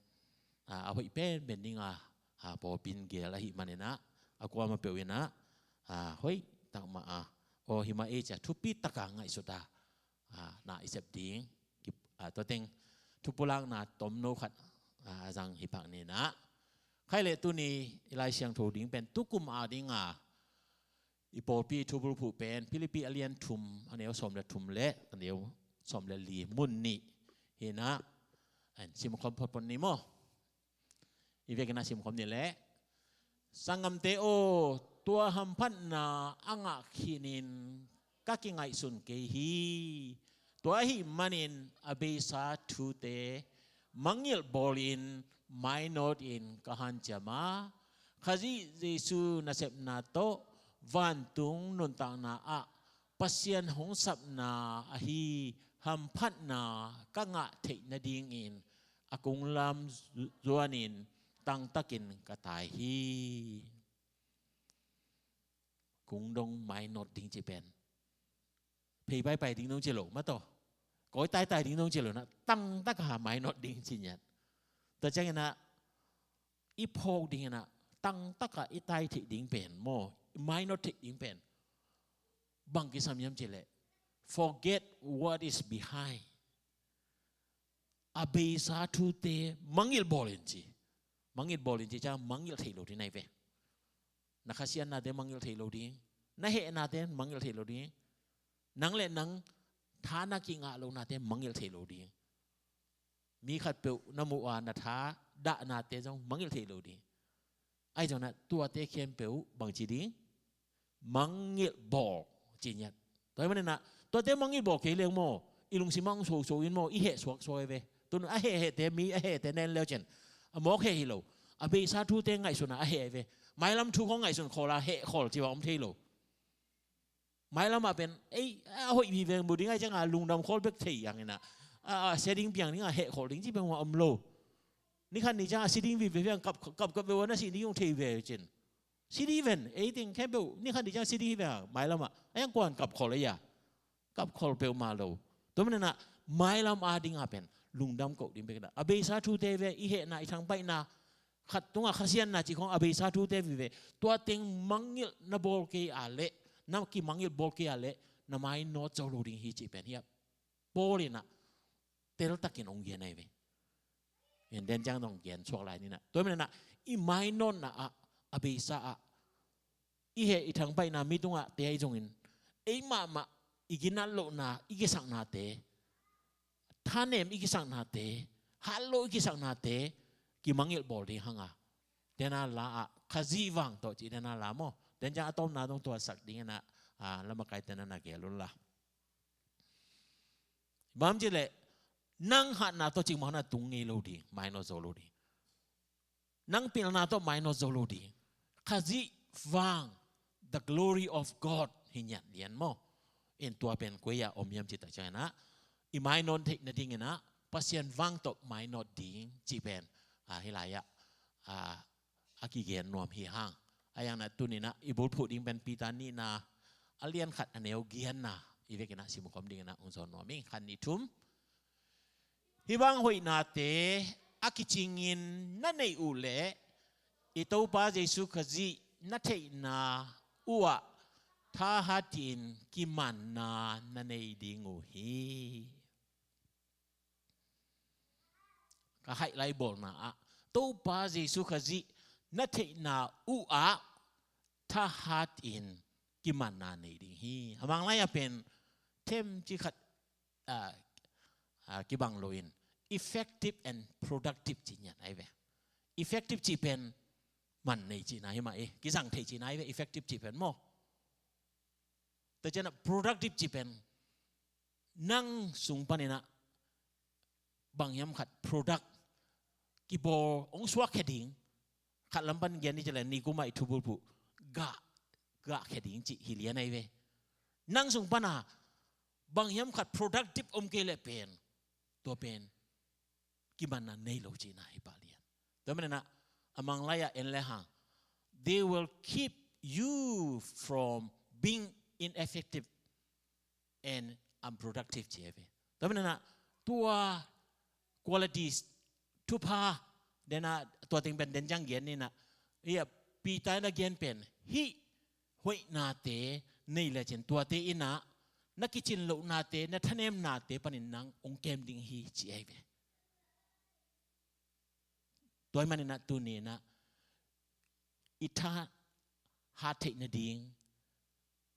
ah, a hoih penpen ding a, a, pawlpi in gel ahih manin ah, a kuamah peuh in ah, a, hoih tak mah a, aw hi mah ei ci a thupi taka ngaihsut a, a, na i sep ding, ki-, a, tua teng thupulakna tomno khat, a, a zang hi phak ni in ah. Khaih leh tuni i Lai Siangtho ding pen tukum a ding a, i pawlpi thubulphuh pen Philippi a lian thum, a neu sawm le thum le a neu sawm le li mun nih hi in ah, an simkhawm photphot ni maw. I vekin a simkhawm ni leh, sanggamte aw, tua hamphatna a ngah khinin ka kingaihsun kei hi. Tua ahih manin a beisa thute mangngilh bawlin mainawtin ka hanciam a, Khazih Jesu nasepna tawh vantung nuntakna ah Pasian hong sapna ahi hamphatna ka ngah theih nadingin a kunglam zu-, zuanin tangtakin ka tai hi. Kung dong mainawt ding ci pen phei paipai ding dong ci lo mah tawh, kawi taitai ding dong ci lo in ah, tangtaka mainawt ding ci ngiat. Tua ciangin ah i phawk ding in ah, tangtaka i tai theih ding pen maw, mainawt theih ding pen bang kisam hiam cih leh, forget what is behind. A beisa thute mangngilh bawlin ci. Mangngilh bawlin ci ciang mangngilh theih lo ding na hi ve. Na khasiatnate mangngilh theih lo ding. Na hehnate mangngilh theih lo ding. Nang le nang tha na kingah lohnate mangngilh theih lo ding. Mi khatpeuh na muh a na tha dahnate zong mangngilh theih lo ding. Ahi zongin ah tuate khempeuh bangci ding, mangngilh bawl ci ngiat. Tua hi manin ah tuate mangngilh bawl kei leng maw, i lungsim ah hong soso in maw, i heh suaksuak hi ve. Tun a heh hehte, mi a hehte na en leu cin a mawk heh hi lo. A beisa thute ngaihsun a a heh hi ve. Mailam thu khong ngaihsun khawl a heh khawl ci bang om thei lo. Mailam ah pen ei a hoih vive mu ding ahi ciangin lungdam khawl bek thei hangin ah, a, a sia ding piang ding a heh khawl ding ci bek mah om lo. Ni khat ni ciang a si ding vive piang kap, kap, kap ve ua na si ding hong thei ve cin. Si ding ven, ei teng khempeuh ni khat ni ciang si ding hi ve a, mailam ah. A hiang kuan kap khawl ei a. Kap khawl peuhmah lo. Tua manin ah mailam a ding a pen lungdam koh ding bek in ah, a beisa thute ve, i hehna, i thangpaihna, khat tungah khasiatna cih khong a beisa thute vive. Tua teng mangngilh na bawl kei a leh, na kimangngilh bawl kei a leh, na mainawt zo lo ding hi cih pen hi a. Paul in ah teltakin hong gen ahi ve. Tua ciang dong gen suak lai ni na. Tua manin ah i mainawtna ah, a beisa ah, i heh i thangpaihna mi tungah te ahi zongin, ei mahmah i ginat lohna, i kisaknate, thanem i kisaknate, hat loh i kisaknate kimangngilh bawl ding hang a, dena la ah, Khazih vang tawh cih dena la maw. Tua ciang a tawpna dong tua sak dingin ah, a, lamakaite na na gel un la. Bang hiam cih leh, nang hatna tawh cikmah na tung ngei lo ding, mainawt zo lo ding. Nang pilna tawh mainawt zo lo ding. Khazih vang, the glory of God hi ngiat lian maw. In tua pen koi ah om hiam cih tak ciangin ah, i mainawt theih nadingin ah, Pasian vang tawh mainawt ding cih pen, a, hih lai ah, a, a kigen nuam hi hang. Ahi zongin ah tuni-in ah i bulphuh ding pen Peter nihna, a lian khat, a neu giatna, i vekin ah sim khawm dingin ah hong zawn nuam ing. Khat, nih, thum. Hih bang hoihnate a kicingin na neih uh leh, i Topa Jesu Khazih na theihna uh ah thahatin kimanna na nei ding uh hi. Ka haihlai bawlna ah, Topa Jesu Khazih na theihna uh ah thahatin kimanna nei ding hi. A manglai ah pen themcik khat, a, a, kibang lo in, effective and productive cih ngiat ahi ve. Effective cih pen man nei cihna hi mah e, kizang thei cihna ahi ve, effective cih pen maw. Tua ciang ah productive cih pen nang sung panin ah bang hiam khat product kibawl hong suakkhia ding. Khat lam pan gen ni cih leh, nikum ah i thubulphuh gah, gahkhia ding cih hi lian ahi ve. Nang sung pan ah bang hiam khat productive om kei leh pen, tua pen kimanna nei lo cihna hi pah lian. Tua manin ah a manglai ah en le hang, they will keep you from being ineffective and unproductive ci hi ve. Tua manin ah tua qualities, thupha, dena tua teng pen den ciang gen ni na. Hih ah Peter in a gen pen, hih hoihnate nei lecin tuate in ah na kicin lohnate, na thanemnate panin nang hong kem ding hi ci ahi ve. Tua ahih manin ah tuni-in ah i thahat theih nading,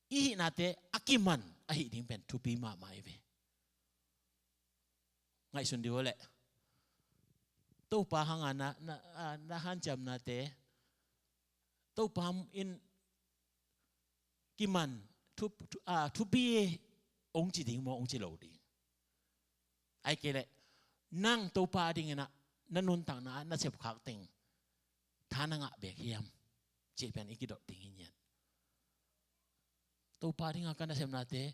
i hihnate a kiman ahih ding pen thupi mahmah ahi ve. Ngaihsun dih uh leh, Topa hanga na, na, a, na hanciamnate Topa in kiman, thu, thu, a, thupi hong ci ding maw, hong ci lo ding? Ahih kei leh nang Topa adingin ah na nuntakna ah na sepkhak teng tha na ngah bek hiam cih pen i kidot ding hi ngiat. Topa adinga ka nasepnate,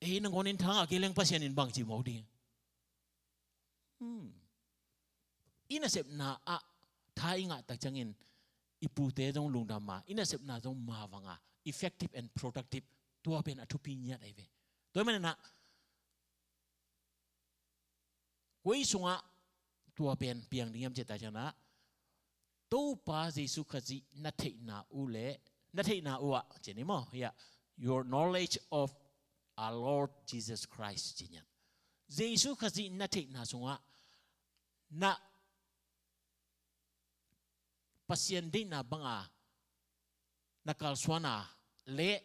ei, nangawnin tha ngah kei leng Pasian in bang ci mawk ding? Hmm. I nasepna ah tha i ngah tak ciangin i pute zong lungdam a, i nasepna zong mavang a, effective and productive, tua pen a thupi ngiat ahi ve. Tua manin ah koi sungah tua pen piang ding hiam cih tak ciangin ah, Topa Jesu Khazih na theihna uh leh, na theihna uh ah, ci ni maw, hiah, your knowledge of our Lord Jesus Christ, ci ngiat. Jesu Khazih na theihna sungah na Pasian deihna banga na kalsuan a leh,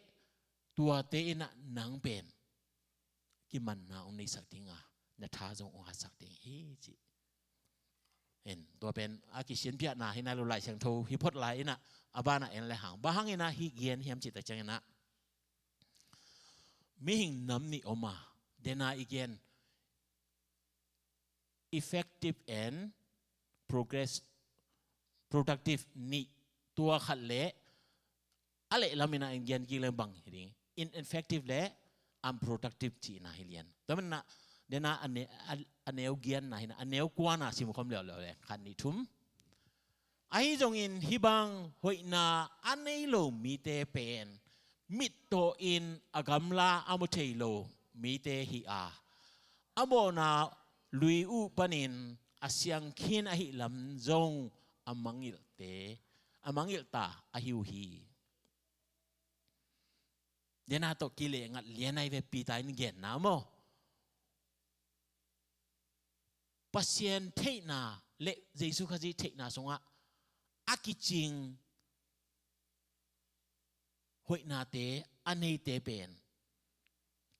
tuate in ah nang pen kimanna hong neisak ding a, na tha zong hong hatsak ding hi ci. En, tua pen a kisianpiahna hi nai lo, Lai Siangtho hi phot lai in ah, a banah en le hang. Bang hangin ah hih gen hiam cih tak ciangin ah, mihing nam nih om a, dena i gen effective and progress, productive nih. Tua khat leh a leh lam in ah en gen kik leng bang hi ding, ineffective leh unproductive cihna hi lian. Tua manin ah dena a ne-, a, a neu giatna hi na, a neu kuana sim khawm leuleu leh, khat, nih, thum. Ahi zongin hih bang hoihna a nei lo mite pen mittaw in a gamla a mu thei lo mite hi a, a mawhna lui uh panin a siang khin ahih lam zong a mangngilhte, a mangngilh ta ahi uh hi. Dena tawh kileh ngat lian ahi ve, Peter in genna maw. Pasian theihna le Jesu Khazih theihna sungah a kicing hoihnate a neite pen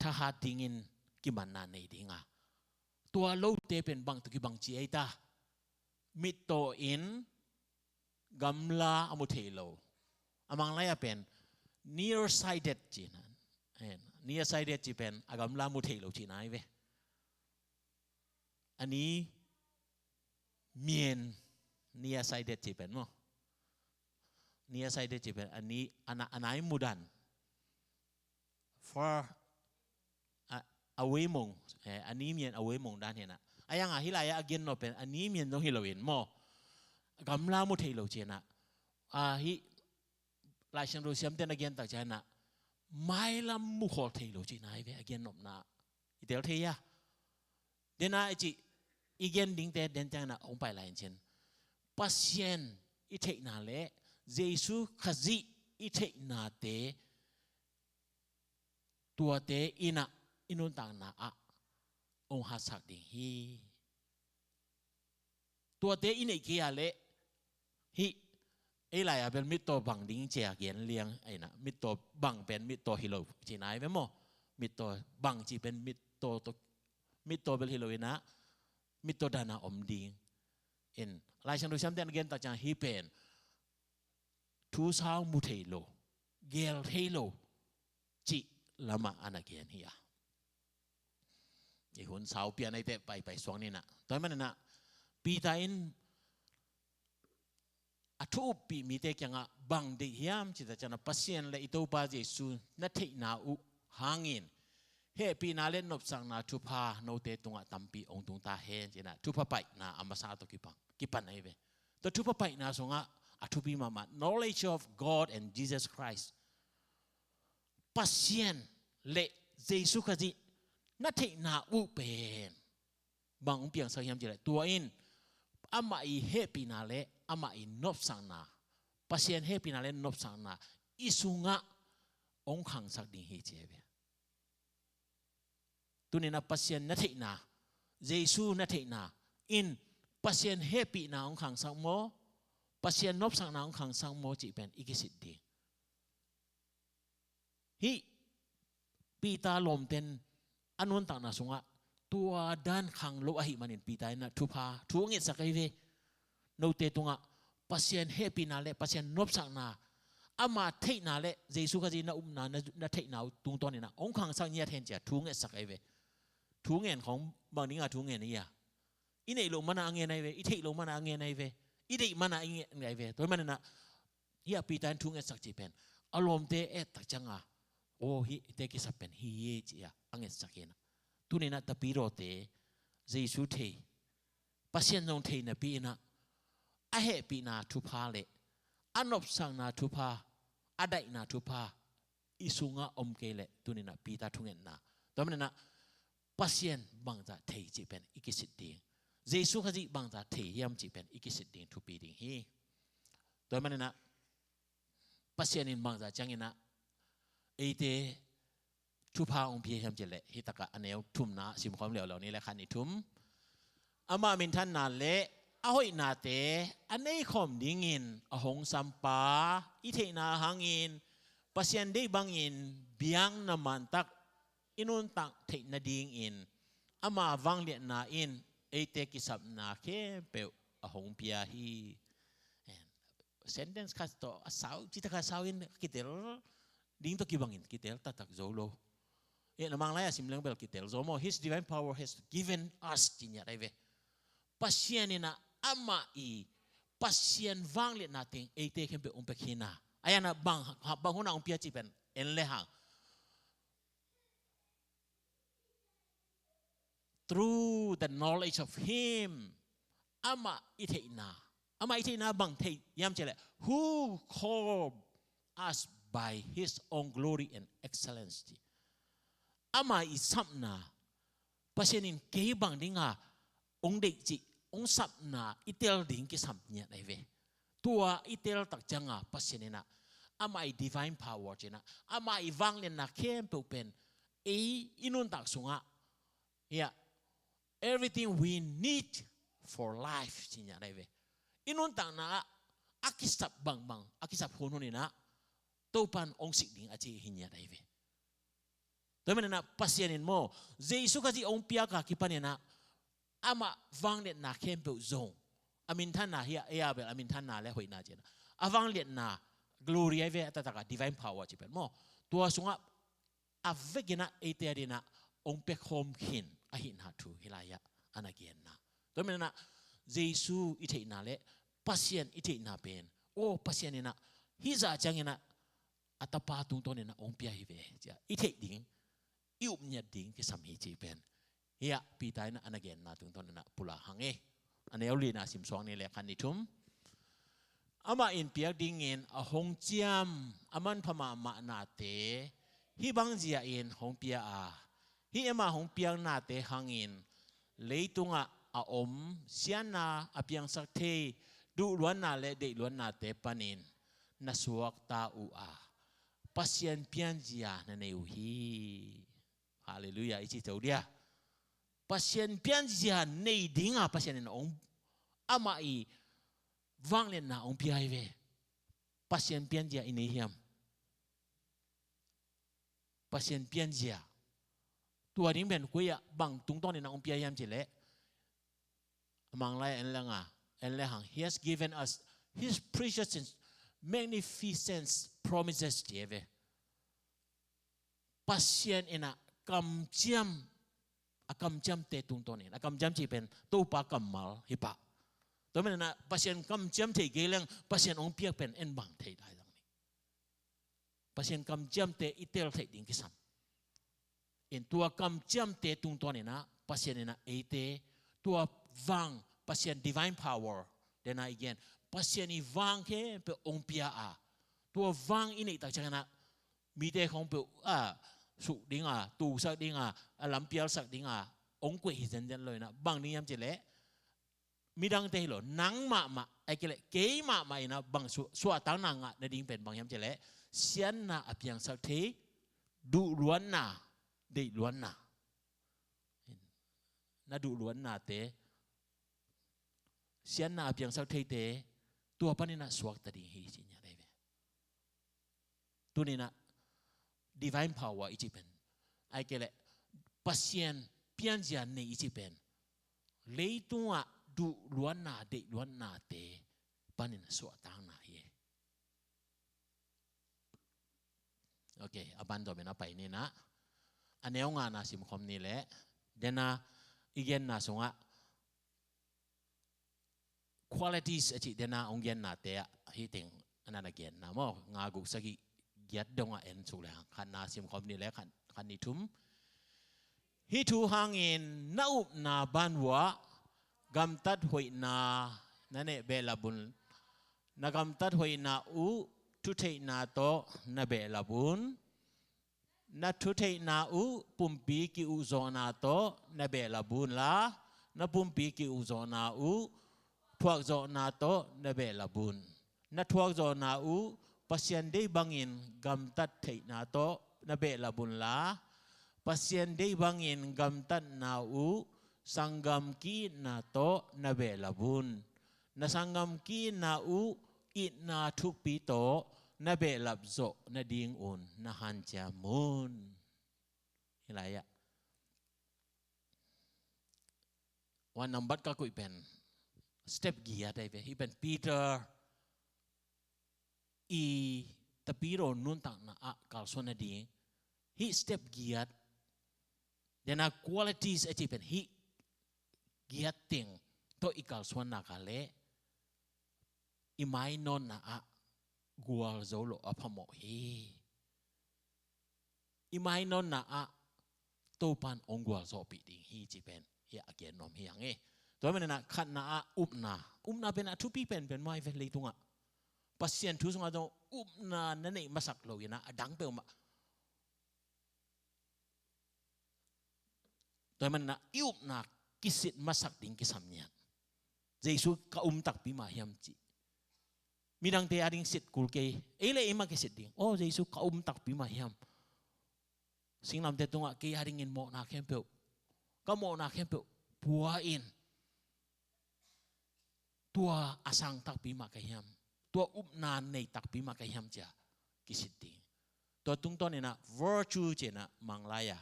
thahat dingin kimanna nei dinga, tua lote pen bang tawh kibang ci ei ta. Mittaw in gamla a mu thei lo. A Mang lai-a pen nearsighted cihna. Nearsighted cih pen a gamla mu thei lo cihna hi ve. A ni mien, nearsighted cih pen maw. Nearsighted cih pen a ni, a na, a nai mudan. Far, a, away mong, eh, a ni mien away mong dan hi na. A yang a hih lai-ah a gen nop pen a ni mien zong hi lo in maw. Gamla mu thei lo cihna. A hih Lai Siangtho siamte na gen tak ciangin ah mailam mu khol thei lo cihna hi ve a gen nopna. I tel thei a. Dena i cih i gen dingte den ciangin ah hong pai lai in cin. Pasian i theihna le Jesu Khazih i theihnate tuate in ah i nuntakna ah hong hatsak ding hi. Tuate i neih kei a leh hih ei lai-a bel mittaw bang ding ci-a gen liang a in ah, mittaw bang pen mittaw hi lo cihna hi ve maw. Mittaw bang cih pen mittaw tawh, mittaw bel hi lo in ah, mittaw dan a om ding. In Lai Siangtho siamte in gen tak ciang hih pen thu sau mu thei lo, gel thei lo cih lamah a na gen hi a. I hun sau pian ei teh paipai suak ni na. Tua hi manin ah Peter in a thu uppih mite kiangah bang deih hiam cih tak ciangin ah Pasian le i Topa Jesu na theihna uh hangin hehpihna le nopsakna thupha note tungah tampi hong tung ta hen cih na thupha paihna a masa tawh kipan, kipan ahi ve. Tua thupha paihna sungah a thupi mahmah knowledge of God and Jesus Christ. Pasian le Jesu Khazih na theihna uh pen bang hong piangsak hiam cih leh tua in amah i hehpihna le amah i nopsakna, Pasian hehpihna le nopsakna i sungah hong khangsak ding hi ci hi ve. Tuni-in ah Pasian na theihna, Jesu na theihna in Pasian hehpihna hong khangsak maw, Pasian nopsakna hong khangsak maw cih pen i kisit ding. Hih Peter lawmten a nuntakna sungah tua dan khang lo ahih manin Peter in ah thupha thu ngetsak ahi ve. Note tungah Pasian hehpihna le Pasian nopsakna, ama theihna le Jesu Khazih na upna, na, na theihna uh tungtawn in ah hong khangsak ngiat hen ci-a thu ngetsak ahi ve. Thu ngen khong bang dingah thu ngen hi a? I neih loh mana a ngen ahi ve, i theih loh mana a ngen ahi ve, i deih mana a ngen ahi ve. Tua hi manin ah hih a Peter in thu ngetsak cih pen a lawmte et tak cianga, aw hihte kisap pen hi hi ci-a a ngetsak hi na. Tuni-in ah Tapidawte Jesu thei, Pasian zong thei napi-in ah a hehpihna thupha le a nopsakna thupha, a daihna thupha i sungah om kei leh tuni-in ah Peter thungetna, tua manin ah Pasian bangzah thei cih pen i kisit ding, Jesu Khazih bangzah thei hiam cih pen i kisit ding thupi ding hi. Tua manin ah Pasian in bangzah ciangin ah eite thupha hong pia hiam cih leh hih takah a neu thumna simkhawm leuleu ni le khat ni thum. Ama minthanna le a hoihnate a neikhawm dingin a hong sampa i theihna hangin Pasian deih bangin biakna mantak i nuntak theih nadingin ama vangliatna in eite kisapna khempeuh a hong pia hi. Sentence khat tawh a sau, cih takah sau in kitel ding tawh kibangin kitel taktak zo lo. Eh, na Mang lai-a sim leng bel kitel zo maw. His divine power has given us, ci ngiat ahi ve. Pasian in ah amah i Pasian vangliatna teng eite khempeuh hong pia khin a. Ahi zongin ah bang, bang hunah hong pia cih pen en le hang, through the knowledge of him. Amah i theihna, amah i theihna bang thei hiam cih leh, who called us by his own glory and excellency. Amah i sapna, Pasian in kei bang dinga hong deih cih, hong sapna i tel ding kisam ngiat ahi ve. Tua i tel tak cianga Pasian in ah amah i divine power ci-in ah, amah i vangliatna khempeuh pen ei i nuntak sungah, hiah, everything we need for life ci ngiat ahi ve. I nuntakna ah a kisap bangbang, a kisap hunhun in ah Topan hong sik ding a ci hi ngiat ahi ve. Tua manin ah Pasian in maw, Jesu Khazih hong piak a kipan in ah amah vangliatna khempeuh zong, a minthanna hi a, ei a bel a minthanna le hoihna ci in ah, a vangliatna, glory ahi ve, a taktak a divine power ci pen maw, tua sungah a vekpi in ah eite ading in ah hong pia khawm khin ahihna thu hih lai-ah a na genna. Tua manin ah Jesu i theihna le Pasian i theihna pen, aw, Pasian in ah hih zah ciangin ah a Tapa tungtawn in ah hong pia hi ve ci-a i theih ding, i up ngiat ding kisam hi cih pen hih ah Peter in ah a na genna tungtawn in ah pulak hang e. A neu lina simsuak ni le, khat, nih, thum. Amah in piak dingin a hong ciam a manpha mahmah nate hih bang zia in hong pia a, hih amah hong piak nate hangin leitungah a om siatna, a piangsak thei duhluatna le deihluatnate panin na suakta uh a, Pasian pianzia na nei uh hi. Halleluiah i ci to dia. Pasian pianzia nei dinga Pasian in hong, amah i vangliatna hong pia hi ve. Pasian pianzia i nei hiam? Pasian pianzia. Tua ding pen koi ah bang tungtawn in ah hong pia hiam cih leh, a Mang lai-ah en leng a, en le hang, He has given us His precious and magnificent promises ci hi ve. Pasian in ah kamciam, a kamciamte tungtawn in, a kamciam cih pen Topa kammal hi pah. Tua manin ah Pasian kamciam thei kei leng Pasian hong piak pen en bang thei lai zang ni. Pasian kamciamte i tel theih ding kisam. In tua kamciamte tungtawn in ah Pasian in ah eite tua vang, Pasian divine power, den a i gen, Pasian i vang khempeuh hong pia a, tua vang i neih tak ciangin ah mite khawng peuh a suk ding a, tusak ding a, a lampialsak ding a hong koih hi zenzen lo in ah, bang ding hiam cih leh, midangte hi lo, nang mahmah, ahih kei leh kei mahmah in ah bang su-, suahtakna ngah nading pen bang hiam cih leh, siatna a piangsak thei duhluatna, deihluatna. Na duhluatnate, siatna a piangsak theite, tua panin ah suakta ding hi ci ngiat ahi ve. Tuni in ah divine power i cih pen, ahih kei leh Pasian pianzia nei i cih pen, leitungah duhluatna, deihluatnate panin suahtakna hi. Ok, a ban tawh pen a pai ni in ah, a neu ngana simkhawm ni leh, den a i genna sungah qualities a cih den a hong gennate ah hih teng a na na genna maw, nga, guk, sagih, giat dongah en suk le hang, khatna simkhawm ni le, khat, khat, nih, thum. Hih thu hangin na upna banvuah gamtat hoihna na neih behlap un, na gamtat hoihna uh thutheihna tawh na behlap un. Na thutheihna uh pumpi ki-ukzawhna tawh na behlap un la, na pumpi ki-ukzawhna uh thuakzawhna tawh na behlap un. Na thuakzawhna uh Pasian deih bangin gamtat theihna tawh na behlap un la, Pasian deih bangin gamtatna uh sanggam ki-itna tawh na behlap un. Na sanggam ki-itna uh itna thukpi tawh na behlap zawh nadingun na hanciam un. Hih lai-ah one number ka koih pen step giat ahi ve. Hih pen Peter i Tapidaw nuntakna ah kalsuan nading hih step giat, den a qualities a cih pen hih giat teng tawh i kalsuan nak leh i mainawtna ah gualzo loh a phamawh hi. I mainawtna ah Topan hong gualzawhpih ding hi cih pen hih a gen nuam hi hang e. Tua manin ah khatna ah upna. Upna pen a thupi penpen mah hi ve leitungah. Pasian thu sungah zong upna na neih masak lo in ah a dang peuhmah. Tua manin ah i upna kisit masak ding kisam ngiat. Jesu ka um takpi mah hiam cih. Midangte ading sit kul kei, ei le ei mah kisit ding. Aw, Jesu ka um takpi mah hiam. Singlamteh tungah kei adingin mawhna khempeuh, ka mawhna khempeuh pua in, tua a sang takpi mah ka hiam, tua upna nei takpi mah ka hiam ci-a kisit ding. Tua tungtawn in ah virtue ci-in ah Mang lai-a,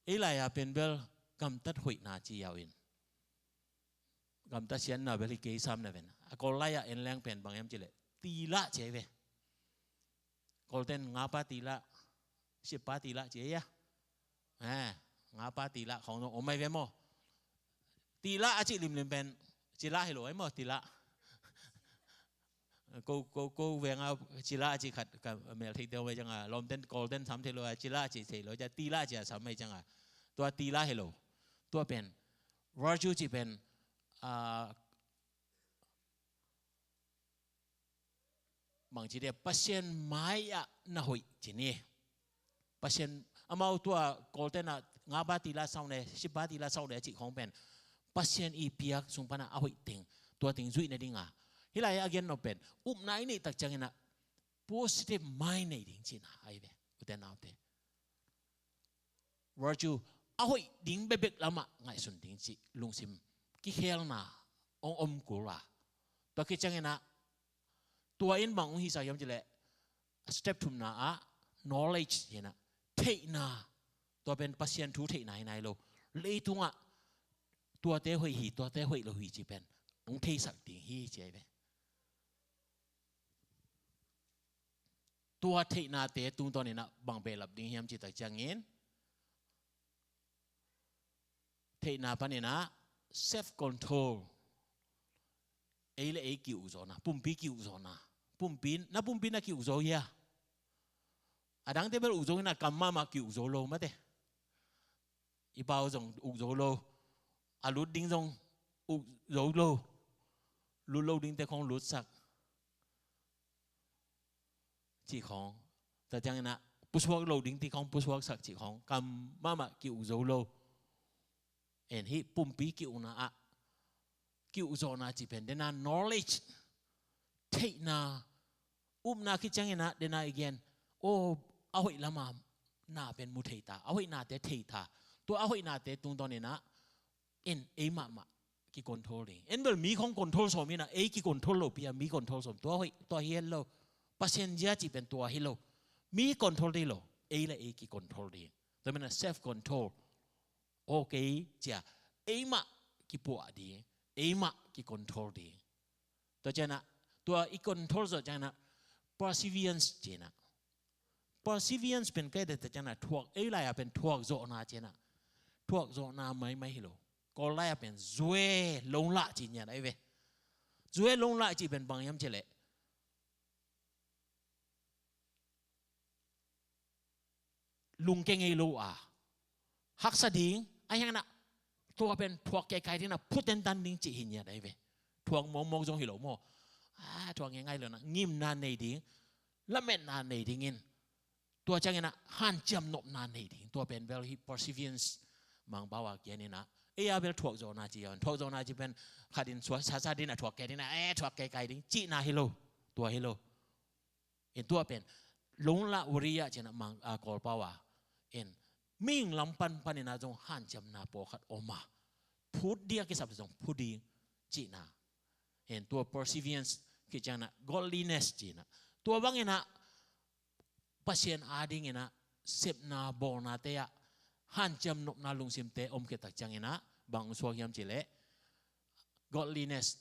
ei lai-a pen bel gamtat hoihna ci yau in, gamtat siatna bel hi kei sam na ven. A Kawl lai-a en leng pen bang hiam cih leh tilah ci ahi ve. Kawlten ngapa tilah, sippa tilah ci ahi a. Eh, ngapa tilah khawng zong om ahi ve maw. Tilah a cih limlim pen cilah hi lo ahi maw, tilah. Ko, ko, ko veng a cilah a cih khat ka mel theih te om ahi ciang a, lawmten Kawlten sam thei lo a, cilah a cih thei lo, ciah tilah a cih a sam ahi ciang a. Tua tilah hi lo. Tua pen virtue cih pen, ah, bangci dia, Pasian mai-ah na hoih ci ni. Pasian, amau tua Kawlten ah ngapa tilah sau ne, sippa tilah sau ne a cih khawng pen Pasian i piak sung pan ah a hoih teng, tua teng zuih nading a, hih lai-ah a gen nop pen upna i neih tak ciangin ah positive mind nei ding cihna ahi ve, ute naute. Virtue, a hoih ding bekbek lamah ngaihsun ding cih lungsim kikhelna hong om kul a. Tua khit ciangin ah tua in bang hong hisak hiam cih leh, step thumna ah knowledge hi-in ah, theihna, tua pen Pasian thu theihna hi nai lo. Leitungah tuate hoih hi, tuate hoih lo hi cih pen hong theisak ding hi ci ahi ve. Tua theihnate tungtawn in ah bang behlap ding hiam cih tak ciangin, theihna panin ah self control. Ei le ei ki-ukzawhna, pumpi ki-ukzawhna. Pumpi, na pumpi na ki-ukzaw hia? A dangte bel ukzaw hi-in ah kam mahmah ki-ukzaw lo mate. I pau zong ukzaw lo, a lut ding zong ukzaw lo, lut lo dingte khawng lutsak cih khawng, tua ciangin ah pusuak lo dingte khawng pusuaksak cih khawng kam mahmah ki-ukzaw lo. En, hih pumpi ki-ukna ah, ki-ukzawhna cih pen dena knowledge, theihna, upna khit ciangin ah dena i gen, aw, a hoih lama na pen mu thei ta, a hoihnate thei ta. Tua a hoihnate tungtawn in ah en, ei mahmah ki-control ding. En bel mi khawng control sawm in ah ei ki-control lopi a, mi control sawm, tua hoih, tua hi het lo. Pasian zia cih pen tua hi lo. Mi control ding lo, ei le ei ki-control ding. Tua manin ah self control. Okay, ci-a, ei mah kipuah ding, ei mah ki-control ding. Tua ciangin ah, tua i control zawh ciangin ah, perseverance ci-in ah. Perseverance pen kei dette ciangin ah thuak, ei lai-a pen thuakzawhna ci-in ah. Thuakzawhna maimai hi lo. Kawl lai-a pen zue longlah cih ngiat ahi ve. Zue longlah cih pen bang hiam cih leh, lungke ngei lo a, haksa ding, ahih hangin ah tua pen thuak kaikai ding in ah, phutentan ding cih hi ngiat ahi ve. Thuak mawkmawk zong hi lo maw. Ah, thuak ngeingai lo in ah, ngimna nei ding, lametna nei dingin, tua ciangin ah hanciam nopna nei ding. Tua pen bel hih perseverance Mangpau a kian in ah, ei a bel thuakzawhna ci a, thuakzawhna ci pen khat in sasa ding in ah, thuak kei ding in ah, eh, thuak kaikai ding cihna hi lo. Tua hi lo. In tua pen longlah, warrior ci-in ah Mang, a, Kawlpau a, in mihing lam panpan in ah zong hanciamna pawlkhat om a, phut ding a kisap zong phut ding cihna. In tua perseverance khit ciangin ah godliness ci-in ah, tua bangin ah Pasian adingin ah sepna bawlnate ah hanciam nopna lungsimte om khit tak ciangin ah bang suak hiam cih leh, godliness,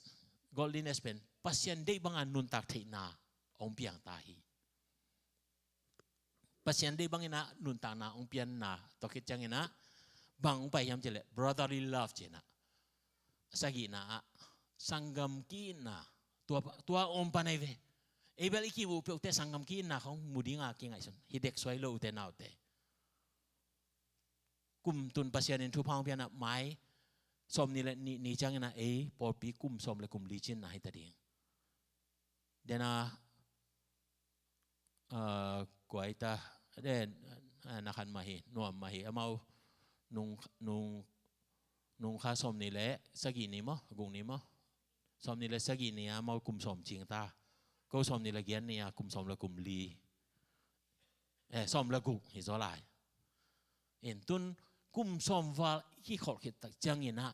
godliness pen Pasian deih banga nuntak theihna hong piang ta hi. Pasian deih bangin ah nuntakna hong pianna, tua khit ciangin ah bang hong pai hiam cih leh brotherly love ci-in ah, sagihna ah sanggam ki-itna, tua, tua om pan ahi ve. Ei bel i kimu peuhte sanggam ki-itna khawng mu ding a kingaihsun hi dek suai lo, ute naute. Kum tun Pasian in thupha hong pian ah, mai sawmnih le nih ni ciangin ah ei pawlpi kum sawm le kum li cinna hi ta ding. Dena, ah, kua hi ta, den, ah, na khan mah hi, nuam mah hi, amau nung, nung, nung kha sawmnih le sagih ni maw, guk ni maw, sawmnih le sagih ni a amau kum sawm cing ta. Ko sawmnih le giat ni a kum sawm le kum li, eh, sawm le guk hi zaw lai. In tun kum sawm val kikholh khit tak ciangin ah,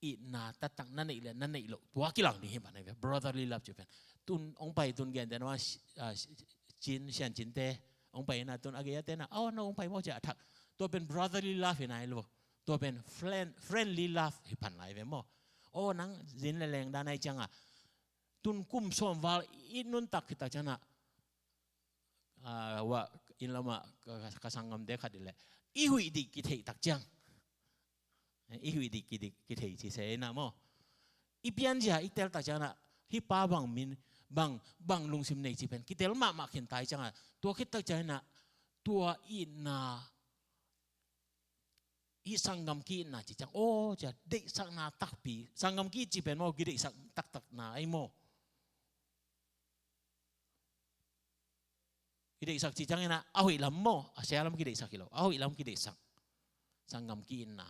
itna taktak na neih le na neih loh, tua kilang ding hi pan ahi ve. Brotherly love cih pen. Tun hong pai, tun gentehna, ah, Cin, Sian Cinte hong pai in ah, tun a gei a te in ah, "Oh, no, hong pai maw," ci a thak. Tua pen brotherly love hi nai lo. Tua pen friend, friendly love hi pan lai ve maw. "Oh, nang zin le leng dan ahi ciang ah, tun kum sawm val i nuntak khit tak ciang ah, ah, wa, inn lam ah ka, ka, ka sanggamte khat i leh i huih ding kitheih tak ciang, eh, i huih ding ki, ding kithei ci se in ah maw, i pianzia i tel tak ciang ah, hih pa bang min, bang, bang lungsim nei cih pen kitel mahmah khin ta hi ciang ah, tua khit tak ciang in ah, tua itna, hih sanggam ki-itna cih ciang, aw, ci a, deihsakna takpi, sanggam ki-it cih pen maw, kideihsak taktakna ahi maw. Kideihsak cih ciang in ah, a hoih lam maw, a sia lam kideihsak hi lo, a hoih lam kideihsak. Sanggam ki-itna.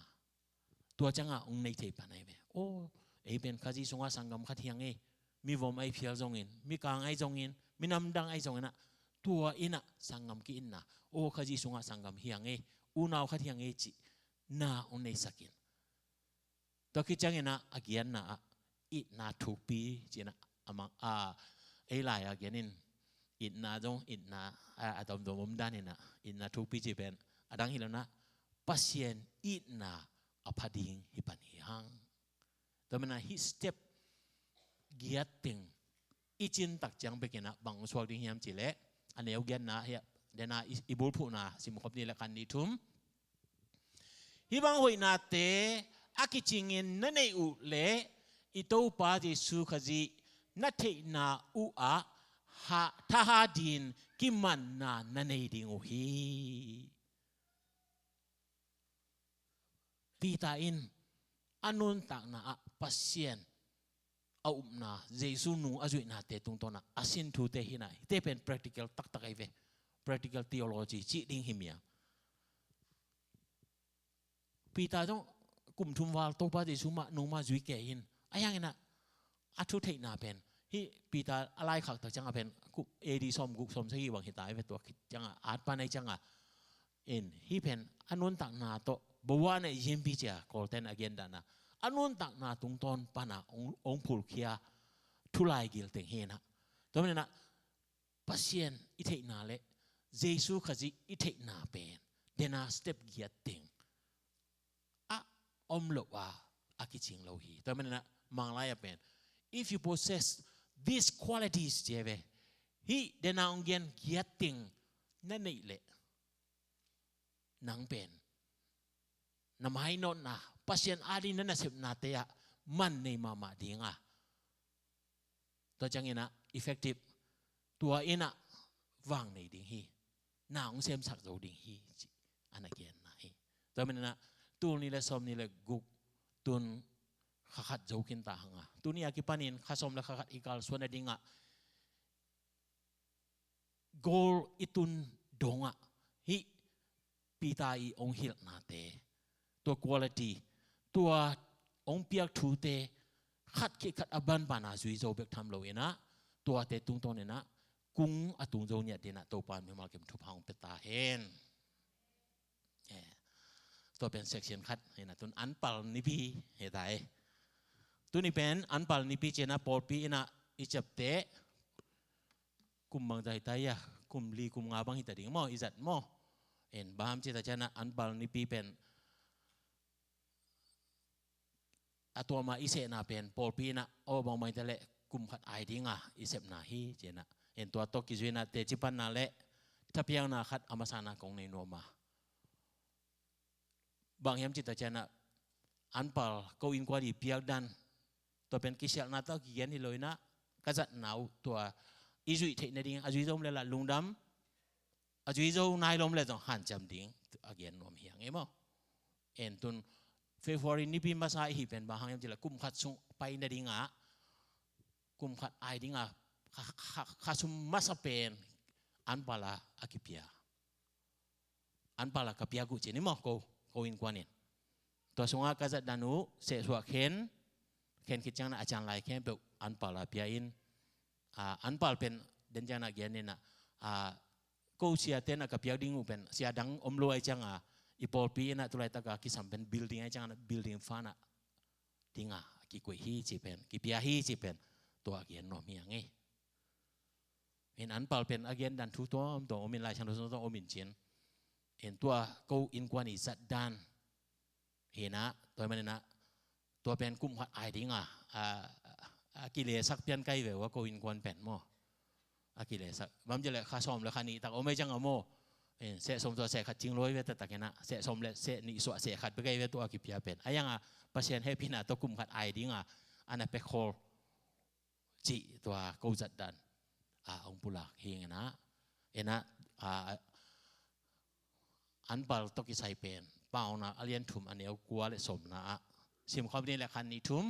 Tua ciang ah hong nei thei pan ahi ve. Aw, ei pen Khazih sungah sanggam khat hi hang e. Mivom ahi phial zongin, mikang ahi zongin, minam dang ahi zongin ah, tua in ah sanggam ki-itna. Aw, Khazih sungah sanggam hi hang e, unau khat hi hang e, cihna hong neisak in. Tua khit ciangin ah, a giatna ah, itna thukpi ci-in ah, a mang, a, ei lai a gen in, itna zong, itna, a, a domdom om dan in ah, itna thukpi cih pen, a dang hi lo in ah, Pasian itna a pha ding hi pan hi hang. Tua manin ah hih step giat teng i cin tak ciang bekin ah bang suak ding hiam cih leh, a neu giatna hi a, den a i, i bulphuhna sim khop ni leh, khat, nih, thum. Hih bang hoihnate a kicingin na neih uh leh, i Topa Jesu Khazih na theihna uh ah, ha, thahat ding kimanna na nei ding uh hi. Peter in a nuntakna ah Pasian a upna, Jesu nung a zuihnate tungtawn ah a sin thute hi in ah, hihte pen practical taktak ahi ve. Practical theology cih ding hi mia. Peter zong kum thum val Topa Jesu mah nung mah zui kei in, ahi hangin ah a thu theihna pen, hih Peter a laikhak tak ciang ah pen, kum A D sawmguk sawmsagih bang hi ta hi ve, tua khit ciang ah, at pan ahi ciang ah. In, hih pen a nuntakna tawh, bawa na i yimpi cia, Kawlten a gen dan ah, a nuntakna tungtawn pan ah hong, hong phulkhia thu laigil teng hi in ah. Tua manin ah, Pasian i theihna leh Jesu Khazih i theihna pen, den a step giat teng a om lo a, a kicing lo hi. Tua manin ah, Manglai ah pen, if you possess these qualities, ci a ve. Hih den a hong gen giat teng na neih leh, nang pen na mainawtna, Pasian ading na nasepnate ah man nei mahmah ding a, tua ciangin ah effective, tua in ah vang nei ding hi, na hong semsak zo ding hi, ci a na genna hi. Tua manin ah, tul nih leh sawmnih leh guk, tun kha khat zo khin ta hang a, tuni a kipanin kha sawm leh kha khat i kalsuan nading ah, goal i tun dong ah, hih Peter i hong hilhnate, tua quality, tua hong piak thute, khat khit khat a banban a zui zo bek tham lo in ah, tuate tungtawn in ah kung a tung zo ngiat ding in ah Topa'n mimal kim thupha hong pia ta hen. Eh, tua pen section khat hi in ah, tun Anpal Nipi hi ta hi. Tuni pen Anpal Nipi ci-in ah, pawlpi in ah i ciapteh, kum bangzah hi ta hia, kum li kum nga bang hi ta ding maw, i zat maw. In, bang hiam cih tak ciang ah, Anpal Nipi pen a tua mah i sepna pen, pawlpi in ah, aw, bang mah hi ta leh kum khat ai ding a i sepna hi, ci-in ah. In, tua tawh kizui in ah, teci panna leh thapiakna khat a masa in ah kong nei nuam a. Bang hiam cih tak ciang ah, Anpal ko innkuan i piak dan, tua pen kisialhna tawh kigen hi lo in ah, ka zatna uh, tua i zuih theih nading, a zui zo om leh lah lungdam, a zui zo nai lo om leh zong hanciam ding a gen nuam hi hang e maw. En, tun February nipi masa i hih pen bang hang hiam cih leh, kum khat sung pai nading ah, kum khat ai ding a kha, kha, kha sum masa pen Anpal ah a kipia. Anpal ah ka piak uh ci ni maw, ko, ko innkuan in. Tua sungah ka zat dan uh sehsuah khen, khen khit ciangin ah a cianglai khempeuh Anpal ah pia in, ah, Anpal pen den ciangin ah gen in ah, ah, ko siate na ka piak ding uh pen sia dang om lo ai cianga, i pawlpi inah tulaitak a kisam pen building ai cianga, building fund ah dinga kikoih hi ci pen, kipia hi ci pen, tua a gen nuam hi a ngei. In anpal pen a gen dan thu tuamtuam om in, Lai Siangtho sung tuam om in cin. In tua ko innkuan i zat dan hi inah, tua hi man inah, tua pen kum khat ai dinga a, a kilesak pian kai ve ua ko innkuan pen maw. A kilesak bang ci leh kha sawm le kha nih tak om ai cianga maw. In seh sawm suah seh khat cing lo ai ve taktak inah, seh sawm le seh nih suah seh khat bek ai ve tua a kipia pen. A ianga Pasian hehpihna tawh kum khat ai dinga a na pia khol cih tua ko zat dan a hong pulak hi inah. Inah, a, anpal tawh kisai pen Paunak a lian thum a neu kua le sawmna ah simkhawm ding le khat nih thum.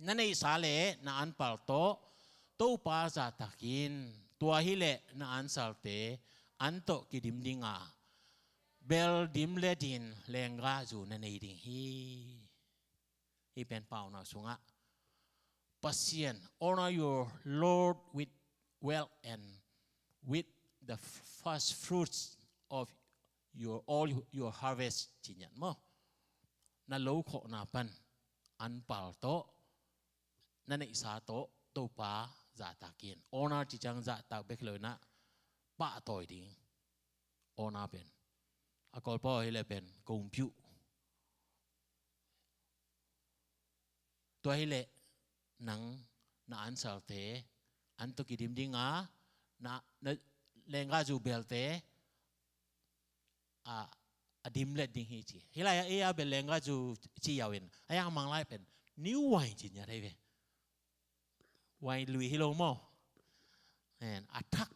Na neihsa le na anpal tawh Topa zahtak in, tua hileh na ansalte an tawh kidim dinga bel dimlet in lenggahzu na nei ding hi. Hih pen Paunak sungah Pasian, "Honor your Lord with wealth and with the first fruits of your, all your harvest," ci ngiat maw. Na lo khawhna pan anpal tawh, na neihsa tawh Topa zahtak in. Honor ci ciang zahtak bek lo inah pahtawi ding. Honor pen a Kawlpau hileh pen kong piuh. Tua hileh nang na ansalte an tawh kidim dinga na, na lenggahzu belte a, a dimlet ding hi ci. Hilai a ei a bel lenggahzu ci yau in, a iang Manglai pen new wine ci ngiat hi ve. Wine lui hi lo maw. En, a thak,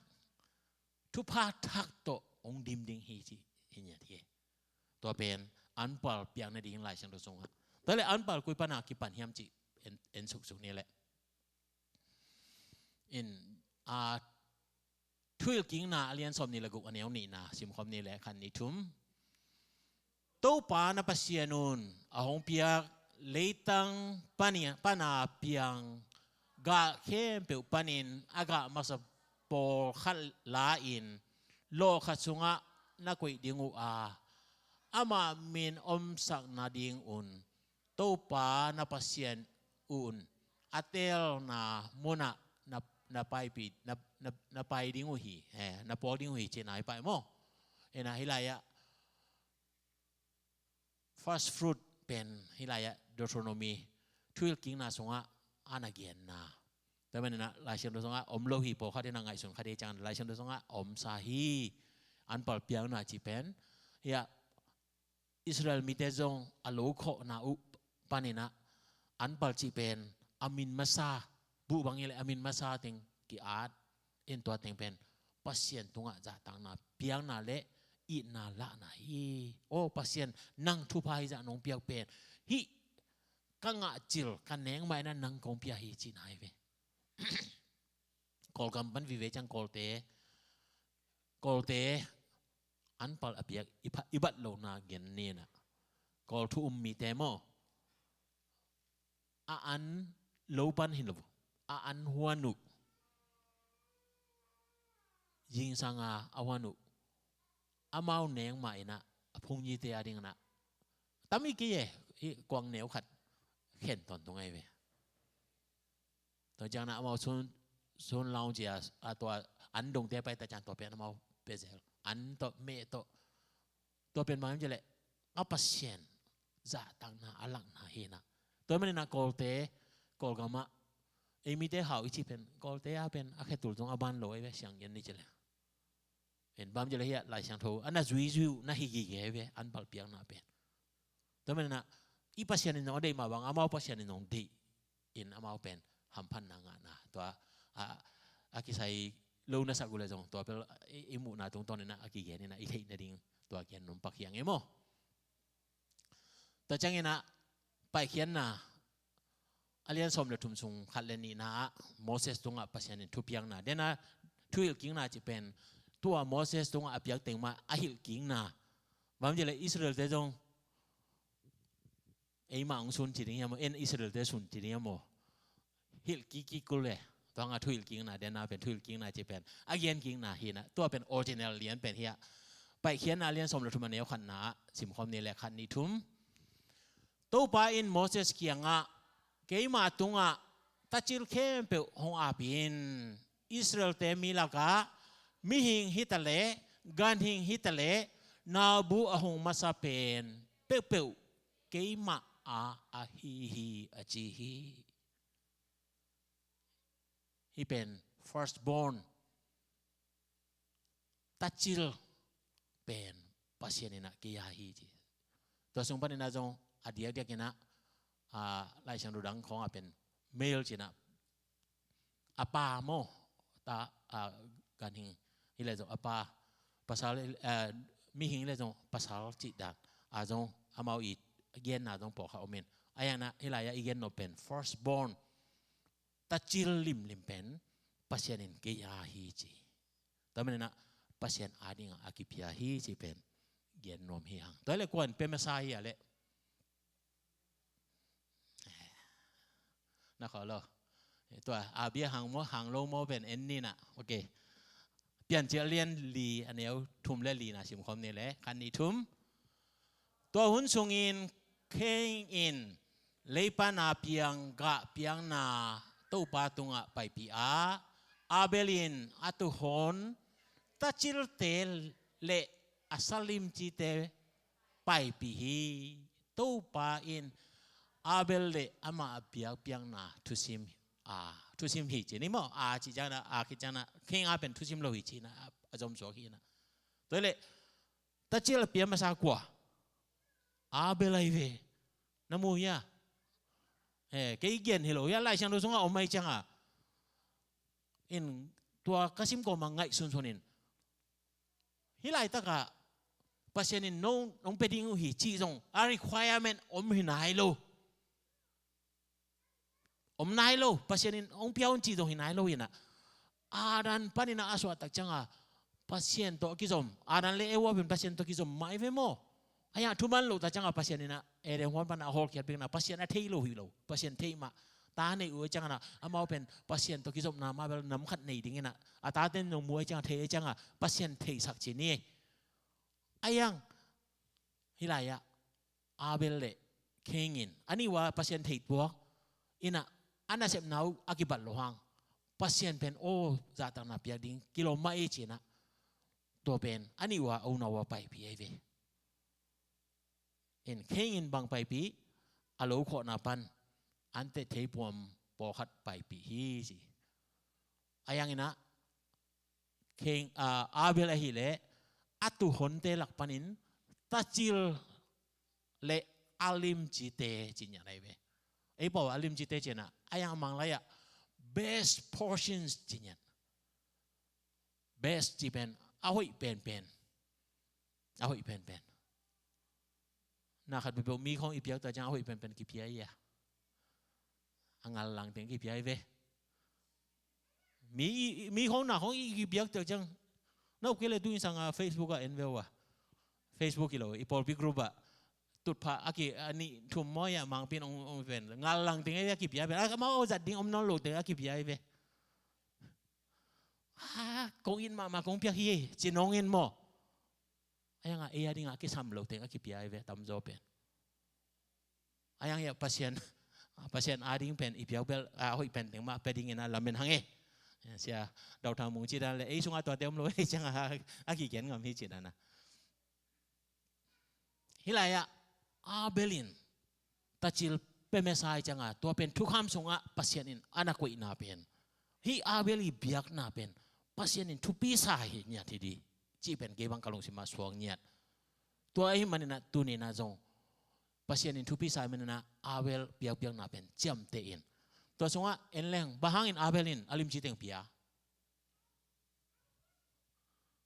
thupha thak tawh hong dim ding hi ci hi ngiat hi. Tua pen anpal piak nading Lai Siangtho sungah. Tua le anpal koi pana kipan hiam cih en, en suksuk ni leh. In, a, Thuhilhkikna a lian sawm nih le guk a neu nihna simkhawm ni le khat nih thum. Topa na Pasian un a hong piak leitang pani, pana piang gah khempeuh panin a gah masa pawlkhat la-in lawh khat sungah na koih ding uh a, amah min omsak nadingun Topa na Pasian un a teelna munah na, na paipi, na, na, na pai ding uh hi, eh, na pawl ding uh hi cihna hi pah maw. Ena hilai-ah first fruit pen hilai-ah Deuteronomy Thuhilhkikna sungah a na genna. Tua manin ah Lai Siangtho sungah om lo hi, pawlkhat in a ngaihsun kha ding ciang Lai Siangtho sungah a omsa hi. Anpal piakna cih pen hiah Israel mite zong a lo khawhna uh panin ah anpal cih pen a min masa, buh bang hi leh a min masa teng ki-at in, tua teng pen Pasian tungah zahtakna piakna le itna lahna hi. Aw Pasian, nang thupha hizah nong piak pen hih ka ngahcil ka nek mah in ah nang kong pia hi cihna hi ve. Kawlgam pan vive ciang Kawlte, Kawlte anpal a piak i pha-, i bat lohna gen ni in ah, Kawl thu um mite maw, a an lo pan hi lo, a an huan uh, zingsang a a huan uh, amau nek mah in ah a phungnyite a ding in ah tam hi kei e. Hih kuang neu khat khen tawntung ahi ve. Tua ciang na amau sun, sun lau cia, a tua an dongte pai ta ciang tua pen amau pia zel. An tawh meh tawh. Tua pen bang hiam cih leh a Pasian zahtakna a lakna hi in ah. Tua manin ah Kawlte, Kawlgam ah ei mite hau i cih pen Kawlte a pen a khetul zong a ban lo ahi ve, siang gen ni cih leh. En bang hiam cih leh hiah Lai Siangtho a na zuizui uh na hi gige ahi ve, anpal piakna pen. Tua manin ah i Pasian in zong a deih mah bang amau Pasian in zong deih in amau pen hamphatna ngahna. Tua a, a kisai lo na sak uh leh zong tua pen i, i muhna tungtawn in ah a kigen in ah i theih nading tua kian nong pak hi a ngei maw. Tua ciangin ah Paikhiatna a lian sawm le thum sung khat le nihna ah Moses tungah Pasian in thupiakna. Tua a Thuhilhkikna cih pen tua Moses tungah a piak teng mah a hilhkikna. Bang hiam cih leh Israelte zong eimah hong sun ci ding hiam maw, en Israelte sun ci ding hiam maw. Hilhkik kik kul e. Tua hang a thuhilh kikna, den a pen thuhilh kikna ci pen a gen kikna hi in ah, tua pen original lian pen hi a. Paikhiatna lian sawm le thum, a neu khatna ah simkhawm ni leh, khat, nih, thum. Topa in Moses kiangah, keima tungah tacil khempeuh hong ap in. Israel-te mi lakah mihing hi ta leh, ganhing hi ta leh, nabu a hong masa pen peuhpeuh keimah a ahi hi, a ci hi. Hih pen firstborn, tacil pen Pasian in ah kei a hi ci. Tua sung panin ah zong a diakdiak in ah, a, Laisiangtho dang khawng ah pen male ci in ah, a pa maw, ta, a, ganhing hi leh zong a pa, pasal, a, mihing hi leh zong pasal cih dan a zong amau i genna zong pawlkhat om in. Ahi hang in ah hih lai-ah i gen nop pen firstborn, tacil limlim pen Pasian in kei a hi ci. Tua manin ah Pasian adingah a kipia hi ci pen gen nuam hi hang. Tua hi leh kua in pia masa hi a leh? Na khawh lo. Tua a bia hang maw, hang lo maw pen en ni in ah. Ok. Piancil lian li, a neu thum le lina simkhawm ni leh, khat, nih, thum. Tua hun sungin Kain in leipa na piang gah piakna Topa tungah paipih a, Abel in a tuuhon tacilte le a salimcite paipih hi. Topa in Abel le amah a biakpiakna thusim, a, thusim hi ci ni maw? A cih ciangin ah, a cih ciangin ah, Kain a pen thusim lo hi ci in ah, a, a zomsuak hi in ah. Tua hi leh tacil a pia masa kua? Abel ahi ve. Na mu hia? Eh, kei gen hi lo hia, Laisiangtho sungah om ahi ciangin ah. In tua ka sim kawm a ngaihsunsun in, hih laitakah Pasian in nong, nong pia ding uh hi cih zong a requirement om hi nai lo. Om nai lo, Pasian in hong pia un cih zong hi nai lo in ah. Adam panin ah a suahtak ciangin ah Pasian tawh a kizom, Adam le Eva pen Pasian tawh kizom mah hi ve maw? Ahi hang thuman lohtak ciangin ah Pasian in ah Eden huan pan a hawlkhiat bek in ah, Pasian a thei lo hi lo, Pasian thei mah. Ta nei uh ahi ciangin ah amau pen Pasian tawh kizopna mah bel nam khat nei ding in ah, a taten zong mu ahi ciangin, thei ahi ciangin Pasian theisak ci ni. Ahi hang hih lai-ah Abel le Kain in a nih uh a Pasian theituak in ah, a nasepna uh a kibat loh hang, Pasian pen aw zahtakna piak ding kilawm mah hi ci in ah, tua pen a nih uh a unau a paipih ahi ve. In Kain in bang paipih? A lo khawhna pan an teh theipuam pawlkhat paipih hi ci. Ahi hang in ah Kain, a, Abel ahih leh a tuuhonte lak panin tacil le a limcite ci ngiat ahi ve. Ei pau a limcite ci in ah, ahi hang Manglai ah best portions ci ngiat. Best cih pen a hoih penpen. A hoih penpen. Na khat peuhpeuh mi khawng i piak tak ciang a hoih penpen kipia hi a, a ngal lang teng kipia hi ve. Mi, mi khawng na khawng i kipiak tak ciang, na uk kei leh tu-in sang a Facebook ah en ve uh a. Facebook hi lo, i pawlpi group ah tutphah a ki, a nih thum maw hi a, mangpi in ong, ong pen ngal lang teng a kipia pen, a, amau a zat ding om nawn lo teng a kipia hi ve. A, kong it mahmah kong piak hi ci nong in maw? Ahi hang a ei a dingah a kisam lo teng a kipia hi ve, tamzaw pen. Ahi hang a Pasian, Pasian a ding pen i piak bel a hoih pen teng mah pia dingin a lamen hang e. Sia Dau Thang Mung ci dan le ei sungah tuate om lo hi ciang a, a kigen ngam hi ci dan a. Hih lai-ah Abel in tacil pia masa hi ciang a, tua pen thukham sungah Pasian in a na koihna pen, hih Abel i biakna pen Pasian in thupi sa hi ngiat hi di, cih pen kei bang ka lungsim ah suak ngiat. Tua ahih manin ah tuni-in ah zong Pasian in thupi sa ahih manin ah Abel biakpiakna pen ciamteh in. Tua sungah en leng, bang hangin Abel in a limci teng pia?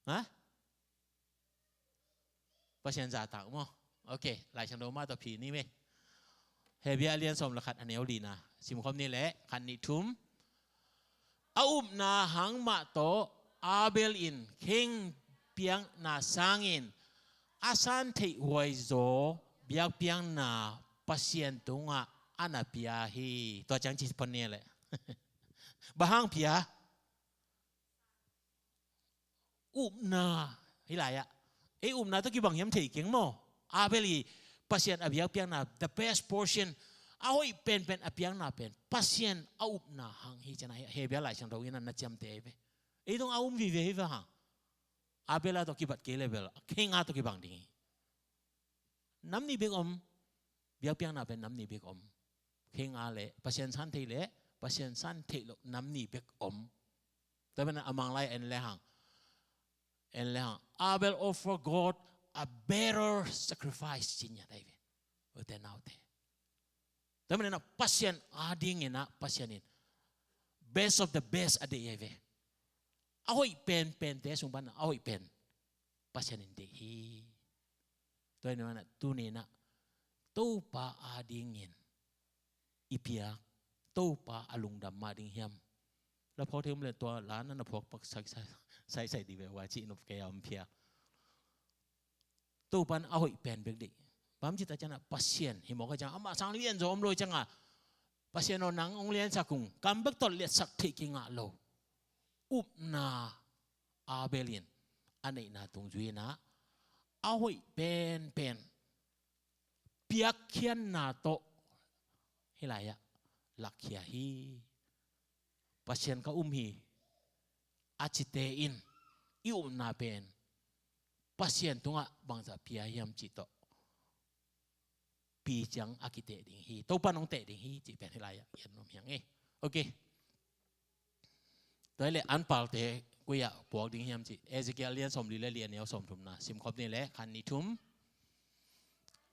Ha? Pasian zahtak maw? Ok, Laisiangtho mah tawh phi ni mei. Hebru a lian sawm le khat, a neu lina simkhawm ni leh, khat, nih, thum. A upna hang mah tawh Abel in Kain biakna sangin a san theih huai zaw biakpiakna Pasian tungah a na pia hi. Tua ciang ci pon ni leh. Bang hang pia? Upna. Hih lai-ah ei upna tawh kibang hiam thei keng maw. Abel i Pasian a biakpiakna, the best portion, a hoih penpen a piakna pen Pasian a upna hang hi ci-in ah Hebrew Laisiangtho in ah na ciamteh hi ve. Ei dong a um vive hi ve hang. Abel a tawh kibat kei le bel kei nga tawh kibang ding hi. Nam nih bek om. Biakpiakna pen nam nih bek om. Kei nga le Pasian san theih le Pasian san theih loh nam nih bek om. Tua manin a Manglai en le hang, en le hang, Abel offer God a better sacrifice ci-in ah hi ve. Ute naute, tua manin ah Pasian adingin ah Pasian in best of the best a deih hi ve. A hoih penpente sung pan a hoih pen Pasian in deih hi. Tua ahih manin ah tuni-in ah Topa adingin i piak, Topa a lungdam mah ding hiam? La phawk thei om le tua la na na phawk pak sai sai sai sai dih ve ua cih nop kei a om pia. Topa in a hoih pen bek deih. Bang ci ta ciang ah Pasian hi mawk a ciang amah sang lianzaw om lo ciang ah Pasian aw nang hong liansak ung, kam bek tawh liatsak theih kingah lo. Upna Abel in a neihna tungzui-in ah a hoih penpen piakkhiatna tawh hih lai-ah lakkhia hi. Pasian ka um hi a cite in i upna pen Pasian tungah bangzah pia hiam cih tawh pi ciang a kiteh ding hi. Topa in hong teh ding hi cih pen hih lai-ah gen nuam hi ing e. Ok. Tua hi leh anpalte koi-ah puak ding hiam cih Ezekiel lian sawmli le li a neu sawmthumna simkhop ni leh khat nih thum.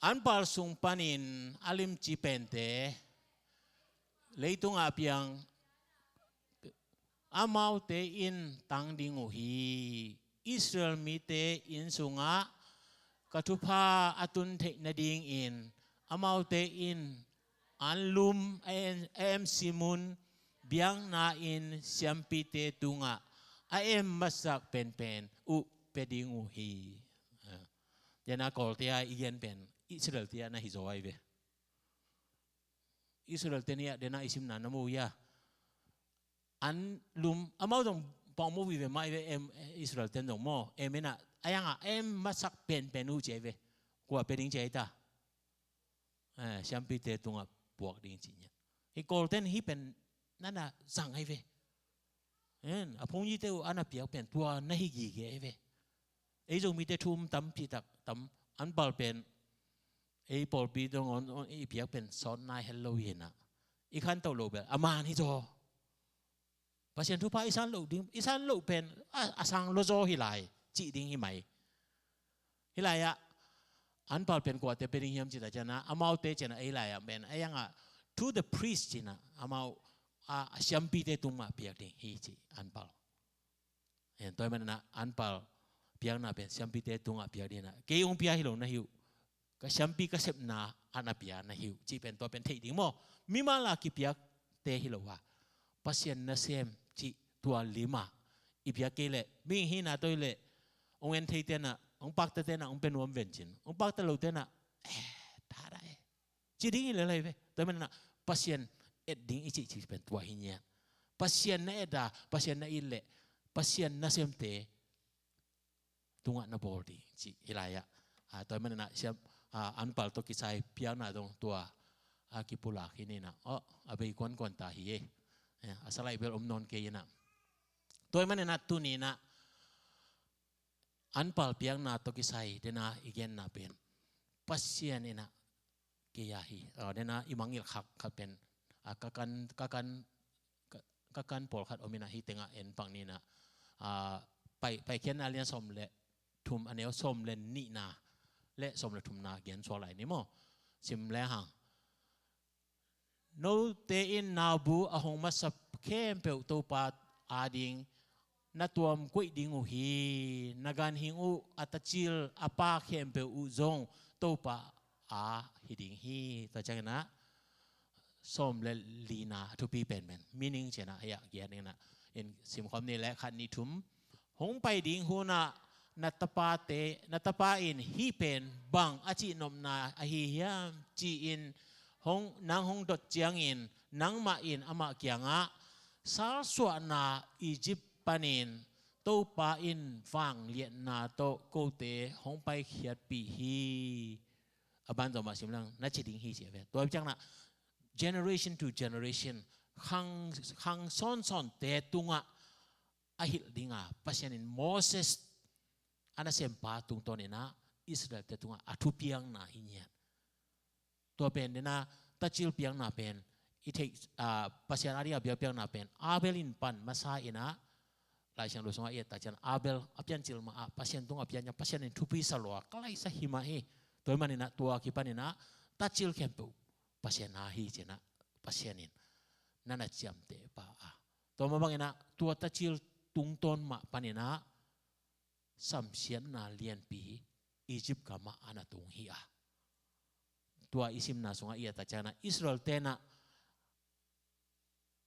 Anpal sung panin a limci pente leitungah piang, amaute in tang ding uh hi. Israel mite inn sungah ka thupha a tun theih nadingin amaute in anlum a em, a emsim un biakna-in siampite tungah a em masak penpen uh pia ding uh hi. Dena Kawlte a i gen pen Israel-te a na hi zaw ahi ve. Israel-te ni a dena i simna na mu hi a. Anlum, amau zong pawng mu vive mah hi ve em, Israel-te zong maw. Em in ah a yang a em masak penpen uh ci ahi ve. Kua pia ding ci ahi ta? Eh, siampite tungah puak ding ci-in ah. Hih Kawlte in hih pen na na zang ahi ve. En, a phungzite uh a na piak pen tua na hi gige ahi ve. Ei Zomite thu um tampi tak tam, anpal pen ei pawlpi dong on, on i piak pen sawt nai hel lo hi-in ah. I khantoh loh bel a man hi zaw. Pasian thupha i san loh ding, i san loh pen a, a sang lua zaw hi lai cih ding hi mai. Hih lai-ah anpal pen kuate pia ding hiam cih ta ciang ah, amaute ci-in ah ei lai-ah pen a yang ah to the priest ci-in ah, amau a, a siampite tung mah piak ding hi ci anpal. En, tua ahih manin ah anpal piakna pen siampite tungah piak ding ah, kei hong pia hi lo na hi uh, ka siampi ka sepna a na pia na hi uh cih pen tua pen theih ding maw. Mimal a kipiakte hi lo a, Pasian nasem cih tua lim ah i piak kei leh, mihing hihna tawh hi leh hong en theite in ah, hong paktate in ah hong pia nuam ven cin, hong pakta lote in ah, eh, tha dah e, ci ding hi lel ahi ve. Tua ahih manin ah Pasian et ding i cih cih pen tua hi ngiat. Pasian na et a, Pasian na it leh Pasian nasemte tungah na bawl ding cih hih lai-ah. Ah, tua ahih manin ah siam, ah, anpal tawh kisai piakna dong tua, ah, kipulak hi ni-in ah, oh, a bei kuankuan ta hi e. Eh, a salai bel om nawn kei in ah. Tua ahih manin ah tuni-in ah anpal piakna tawh kisai dena i genna pen Pasian in ah kei a hi. Ah, dena i mangngilh khak khat pen, ah, ka kan, ka kan, ka, ka kan pawlkhat om in ah, hih tengah en pak ni-in ah, ah, pai, Paikhiatna lian sawm le thum a neu sawm le nihna le sawm le thumna gen suak lai ni maw. Sim le hang. Note in nabu a hong masa khempeuh Topa ading na tuam koih ding uh hi. Na ganhing uh, a tacil, a pa khempeuh uh zong Topa a hi ding hi. Tua ciangin ah sawm le lina a thupi penpen, meaning ci-in ah hih a gen in ah, in simkhawm ni le khat nih thum. Hong pai ding hun ah na tapate, na tapa in hih pen bang a cihnopna ahi hiam ci-in hong, nang hong dot ciangin nangmah in amah kiangah Salsuahna Egypt panin Topa in vangliatna tawh kote hong paikhiatpih hi. A ban zong mah sim leng na ci ding hi ci a ve. Tua ciangin ah generation to generation, khang, khang sawnsawnte tungah a hilh dinga Pasian in Moses a nasempa tungtawnin ah Israelte tungah a thupiakna hi ngiat. Tua pen dena tacil piakna pen i theih, ah, Pasian a ding a biakpiakna pen Abel in pan masa in ah, Lai Siangtho sungah i et tak ciang Abel a piancil mah ah Pasian tungah piak in ah Pasian in thupi sa lua ka laisa hi mah hi. Tua hi manin ah tua kipanin ah tacil khempeuh Pasian a hi ci-in ah Pasian in na na ciamteh pah a. Tua mah bangin ah tua tacil tungtawn mah panin ah samsiatna lianpi Egypt gamah a na tung hi a. Tua i simna sungah i et tak ciangin ah Israel-te in ah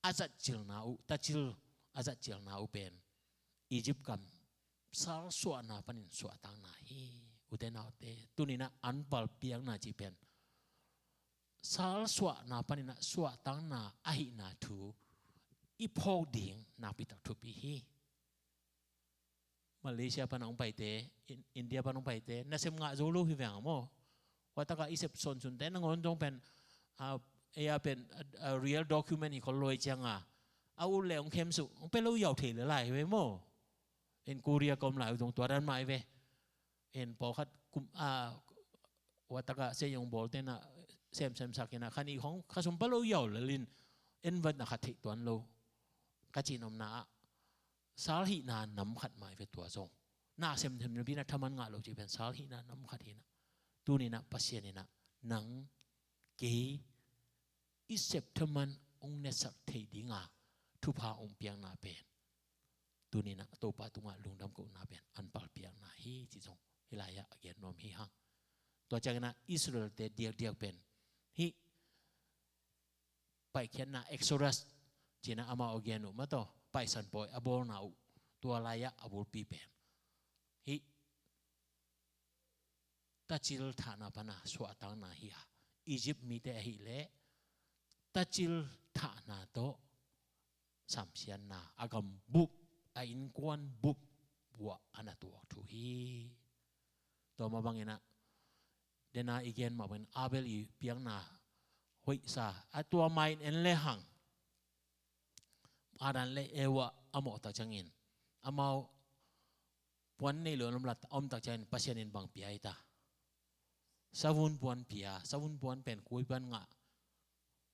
a zatcilna uh, tacil a zatcilna uh pen Egypt gam salsuahna panin suahtakna hi. Ute naute, tuni-in ah anpal piakna cih pen salsuahna panin ah suahtakna ahihna thu i phawk ding nakpi tak thupi hi. Malaysia pan a hong paite, In-, India pan a hong paite, nasem ngah zo lo hi veng a maw. Tua takah i sep sawnsunte nangawn zong pen, ah, ei a pen, ah, ah, real document hi khol lo hi cianga, a ut leh hong khem suh, hong pia lo yau thei lel lai hi ve maw. In Korea ka om lai uh zong tua dan mah hi ve. In pawlkhat kum, ah, tua takah sei hong bawlte in ah semsem sak in ah khan i hong kha sum pia lo yau lel in, en vat na khat theih tuan lo. Ka cih nopna ah sal hihna nam khat mah hi ve tua zong. Na semsem napi-in ah thaman ngah lo cih pen sal hihna nam khat hi-in ah, tuni-in ah Pasian in ah nang kei i sep thaman hong netsak theih dinga thupha hong piakna pen, tuni-in ah Topa tungah lungdam kohna pen anpal piakna hi cih zong hih lai-ah a gen nuam hi hang. Tua ciangin ah Israel-te diakdiak pen hih paikhiatna, Exodus ci-in ah amau a gen uh mah tawh, Paisan Pawi a bawlna uh, tua lai-ah a bulpi pen hih tacil thahna pana suahtakna hi a, Egypt mite ahih leh tacil thahna tawh samsiatna, a gam bup, a innkuan bup uah a na tuak thu hi. Tua mah bangin ah, dena i gen mah bangin Abel i piakna hoihsa a, tua mah in en lehang Adam le Eva a mawh tak ciangin amau puan nei lo a om tak ciangin Pasian in bang pia hi ta? Savun puan pia, savun puan pen kua pan ngah,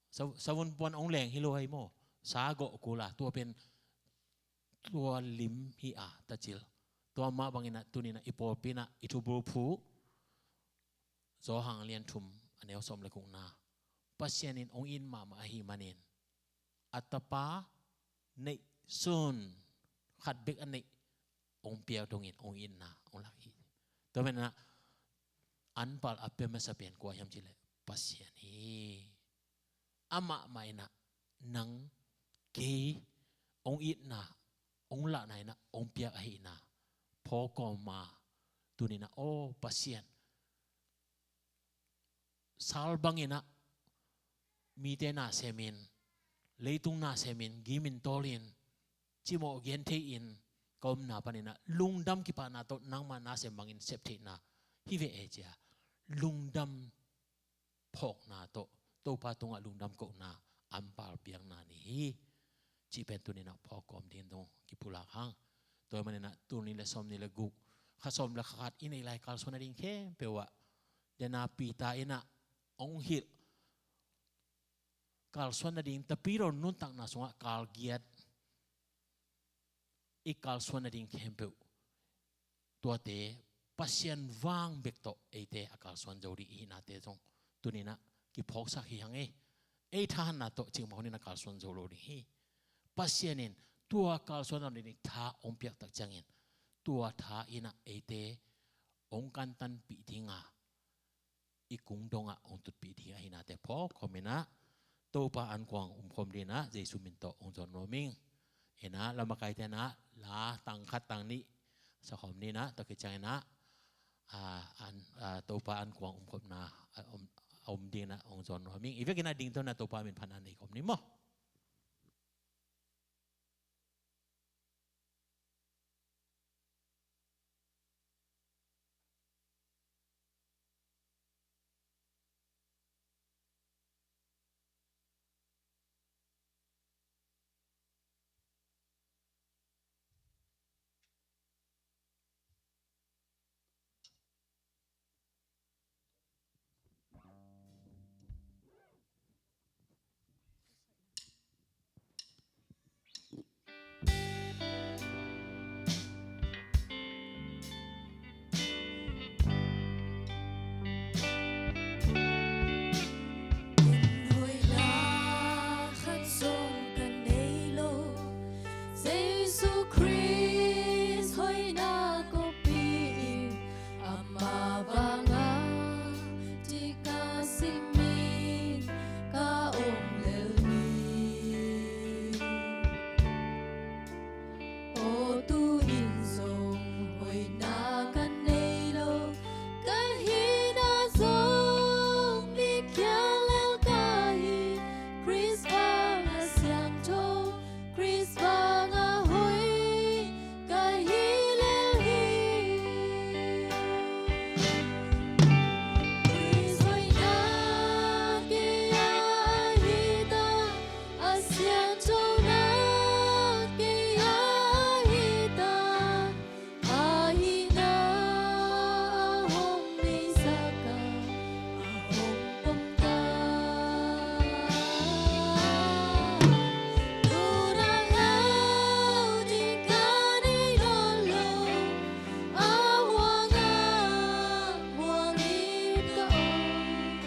sa-, savun puan hong leng hi lo hi maw. Sa gawh kul a, tua pen tua lim hi a, tacil. Tua mah bangin ah tuni-in ah i pawlpi-in ah i thubulphuh Johan lian thum a neu sawm le gukna, Pasian in hong it mahmah ahih manin a Tapa neihsun, khat bek a neih hong piak dongin hong itna hong lak hi. Tua manin ah anpal a pia masa pen kua hiam cih leh Pasian hi. Amah mah in ah nang kei hong itna, hong lahna in ah hong piak ahihna phawk kawm a, tuni-in ah aw Pasian, sal bangin ah mite na semin, leitung na semin, gimin tawlin, cimawh genthei-in ka omna panin ah lungdam kipahna tawh nangmah na sem bangin sep theihna hi ve e ci-a lungdam phawkna tawh Topa tungah lungdam kohna anpal piakna ni hi. Cih pen tuni-in ah phawk kawm ding dong kipulak hang. Tua manin ah tul nih le sawm nih le guk, kha sawm le kha khat i neih lai kalsuan nading khempeuh ah, dena Peter in ah hong hilh kalsuan nading, Tapidaw nuntakna sungah kal giat i kalsuan nading khempeuh, tuate Pasian vang bek tawh eite a kalsuan zo ding i hihnate zong tuni-in ah kiphawksak hi hang e. Ei thahatna tawh cikmah hunin a kalsuan zo lo ding hi. Pasian in tua kalsuan nading tha hong piak tak ciangin tua tha in ah eite hong kantanpih ding a, i kung dongah hong tutpih ding ahihnate phawk khawm in ah, Topa ankuang um khawm ding in ah Jesu min tawh hong zawn nuam ing. In ah lamakaite in ah la tang khat tang nih sa khawm ni in ah, tua khit ciangin ah, a, an, a, Topa ankuang um khawmna, a, um, a um ding in ah hong zawn nuam ing. I vekin ah dingto in ah Topa min phatna nei khawm ni maw. Khrist bangah hoih ka hi lel hi. Khrist hoihna kei ah ahi ta, a siangthona kei ah ahi ta, ahihna a hong neisak a hong pom ta. Nunakna ding ka nei nawn lo, a huang ah huang in ka om.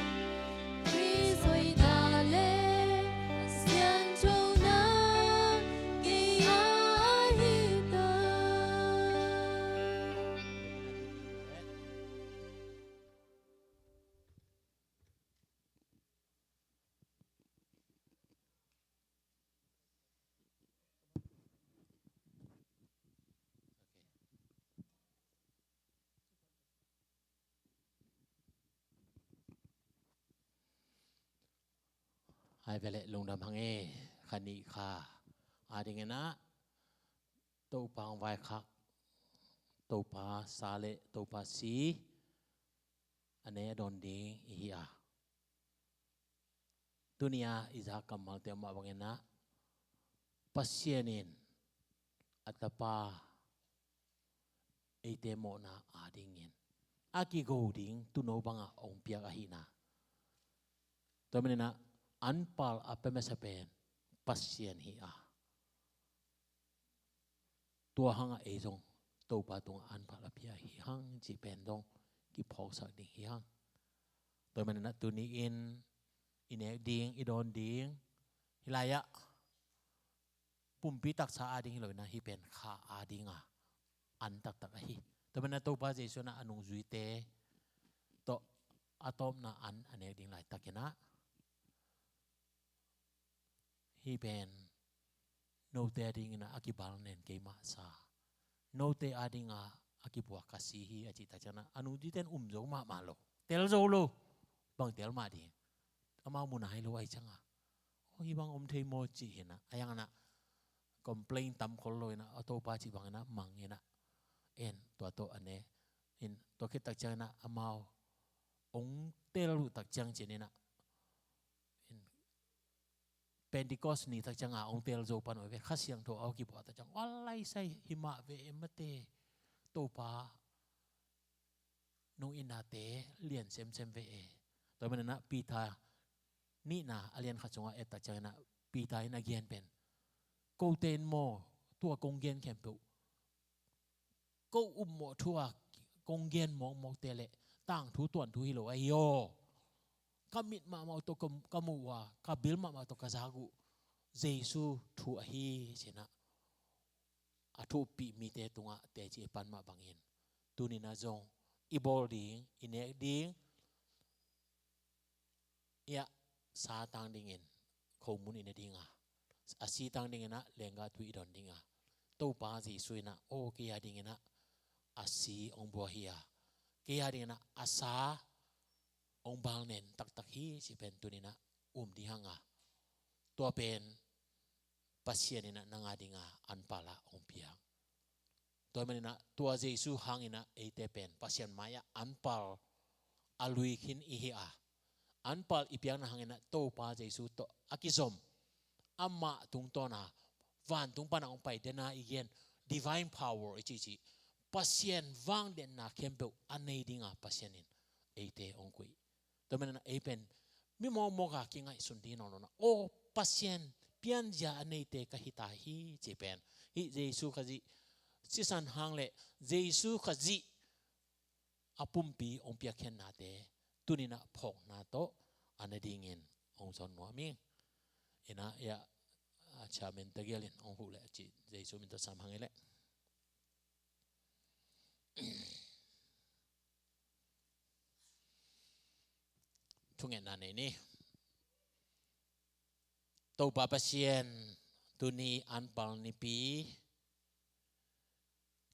Khrist hoihna le siangthona kei ah ahi ta. Hai ve le lungdam hang e. Kha nih kha adingin ah Topa hong vaikhak, Topa sa le Topa si a ne a dawn ding i hi a, tuni a i za kammalte mah bangin ah Pasian in a Tapa eite mawhna adingin a kigo ding tuuno bangah hong piak ahihna. Tua manin ah anpal a pia masa pen Pasian hi a, tua hangah ei zong Topa tungah anpal a pia hi hang cih pen dong kiphawksak ding hi hang. Tua manin ah tuni in i nek ding, i dawn ding, hih lai-ah pumpi taksa ading hi lo in ah hih pen kha ading a an taktak ahi. Tua manin ah Topa Jesu in ah a nungzuite tawh a tawpna an a nek ding laitakin ah, hih pen note adingin ah a kibal nen keimah sa, note ading a a kibuak ka si hi a cih tak ciangin ah a nungzuite in um zo mahmah lo, tel zo lo. Bang tel mah ding, amau mu nai lo ahih ciangin ah, aw, hih bang om thei maw cih hi in ah, a yang in ah complain tam khol lo in ah, a Topa cih bangin ah mang in ah, en tua tawh a ne in, tua khit tak ciangin ah amau hong tel uh tak ciang cin in ah, in Pentecost ni tak ciang a hong tel zo pan uh ve, Kha Siangtho a hong kibuak tak ciang, a lai sai hi mah ve e mate, Topa nong itnate lian semsem ve e. Tua manin ah Peter nihna a lian khat sungah et tak ciangin ah Peter in a gen pen, kote in maw tua kong gen khempeuh, ko upmawh thu a kong gen mawkmawkte le tangthu tuanthu hi lo ahi aw. Ka mit mahmah uh tawh ka, ka muh uh a, ka bil mahmah tawh ka zak uh Jesu thu ahi, ci-in ah a thu uppih mite tungah teci pan mah bangin, tuni in ah zong i bawl ding, i nek ding, i a sa tang dingin khomun i ne ding a, a si tang dingin ah lenggah thu i dawn ding a, Topa Jesu in ah, aw, kei a dingin ah a si hong buak hi a, kei a dingin ah a sa hong bal nen taktak hi, ci pen tuni in ah um ding hang a, tua pen Pasian in ah nang a ding a anpal ah hong piak. Tua manin ah tua Jesu hangin ah eite pen Pasian mai-ah anpal a lui khin i hi a, anpal i piakna hangin ah Topa Jesu tawh a kizom, amah tungtawn a vantung pan a hong pai, den a i gen divine power i cihcih, Pasian vangdenna khempeuh a nei ding a Pasian in eite hong koih. Tua manin ah ei pen mi mawkmawk a kingaihsun ding nawn lo in ah, aw, Pasian pianzia a neite ka hi ta hi, ci pen hih Jesu Khazih sisan hang le Jesu Khazih a pumpi hong piakkhiatnate tuni in ah phawkna tawh a na dingin hong zawn nuam ing. In ah, i a, a chairman tagial in hong huh le, ci, Jesu min tawh sam hang i le. Thungetna nei ni. Topa Pasian, tuni anpal nipi,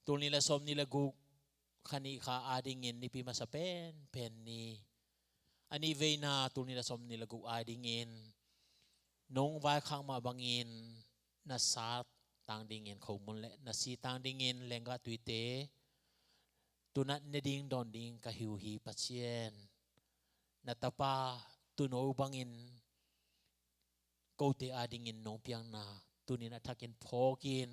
tul nih le sawm nih le guk, Kha nih kha adingin nipi masa penpen ni, a nih veina tul nih le sawm nih le guk adingin nong vaikhak mah bangin na sa tang dingin khomun le na si tang dingin lenggah tuite tunat ne ding dawn ding ka hi uh hi Pasian. Na tapa tuuno bangin kote adingin nong piakna tunin a thakin phawkin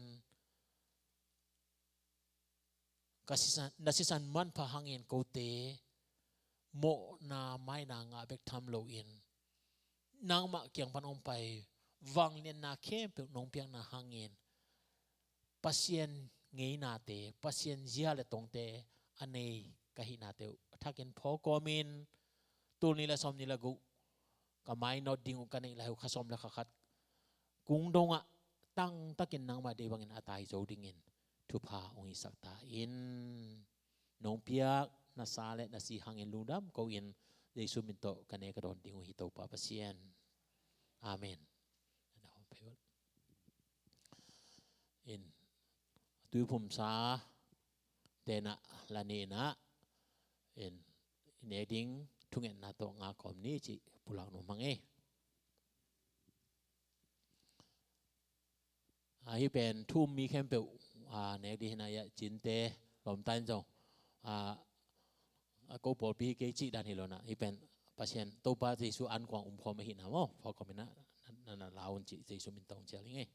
ka sisan, na sisan manpha hangin kote mawhna maina ngah bek tham loin nangmah kiang pan hong pai vangliatna khempeuh nong piakna hangin Pasian ngeinate, Pasian zia le tongte a nei ka hihnate uh a thakin phawk kawmin tul nih le sawmnih le guk ka mainawt ding uh ka neih lai uh kha sawm le kha khat kung dongah tangtakin nangmah deih bangin a tai zo dingin thupha hong hisak ta in. Nong piak na sa le na si hangin lungdam ko in Jesu min tawh ka ne ka dawn ding uh hi Topa Pasian. Amen. In tuiphumsa tenah la nena in i nek ding thungetna tawh nga kawm ni cih pulak nuam hang e. Ahi pen thu um mi khempeuh a nek ding hi na ia cinte lawmta in zong a ko pawlpi hi kei cih dan hi lo na hi pen Pasian Topa Jesu an kuang um khawm ahi na maw phawk khawm hi na na na lau un cih Jesu min tawh cial hi ngei.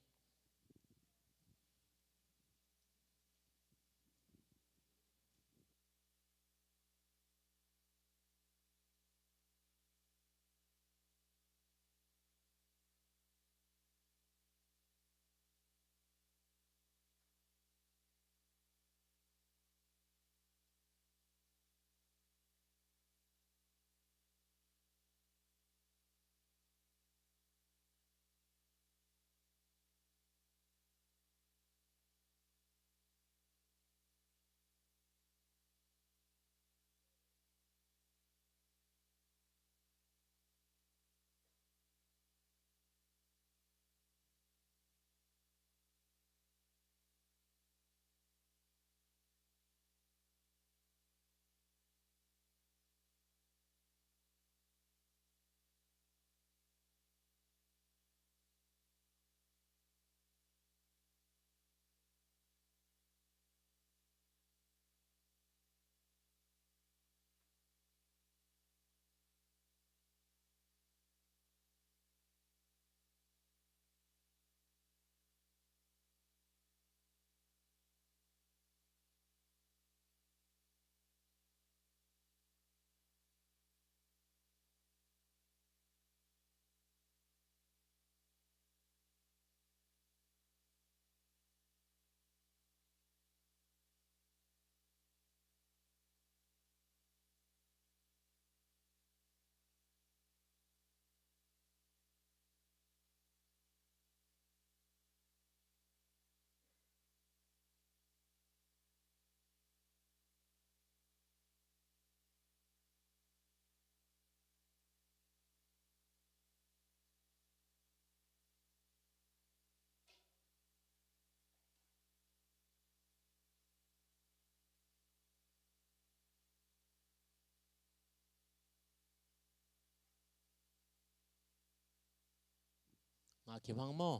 Ngah kim hang maw?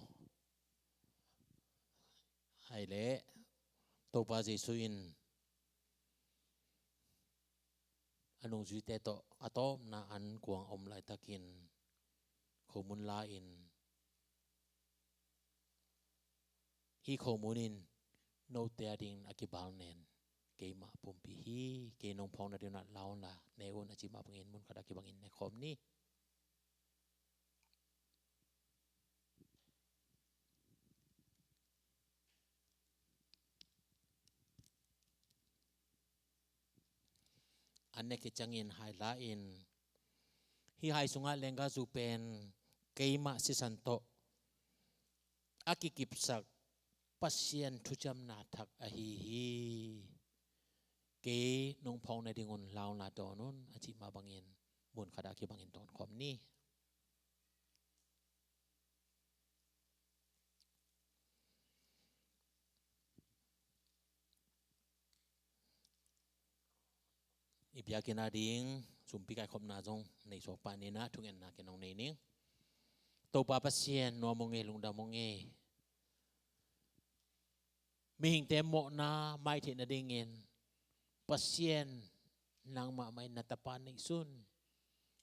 Hai leh Topa Jesu in a nungzuite tawh a tawpna an kuang a om laitakin khomun la-in hih khomun in note a dingin a kibal nen keimah pumpi hi, kei nong phawkna dingin a lau un la ne un a cih mah bangin mun khat a kibangin ne khawm ni. An ne khit ciangin hai la-in hih hai sungah lenggahzu pen keimah sisan tawh a kikipsak Pasian thuciamna thak ahi hi. Kei nong phawk nadingun lau un la dawn un a cih mah bangin mun khat a kibangin dawn khawm ni. I biakinn a ding sumpi kaikhopna zong nei suak pah ni na, thungetna kei nong nei ning. Topa Pasian, nuam ung ei, lungdam ung ei. Mihingte mawhna mai theih nadingin Pasian nangmah mah in na Tapa neihsun.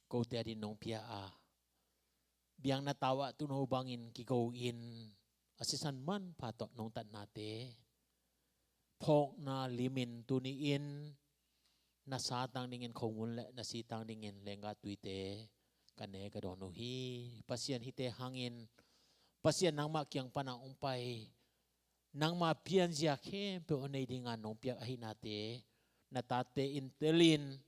Kote adingin nong pia a, biakna tau ah tuuno bangin kigo-in a sisan manpha tawh nong tatnate phawkna limin tuni-in na satang dingin khomun le na sitang dingin lenggah tuite ka ne ka dawn uh hi. Pasian, hihte hangin Pasian nangmah kiang pana hong pai, nangma pianzia khempeuh a nei dinga nong piak ahihnate na tate in telin,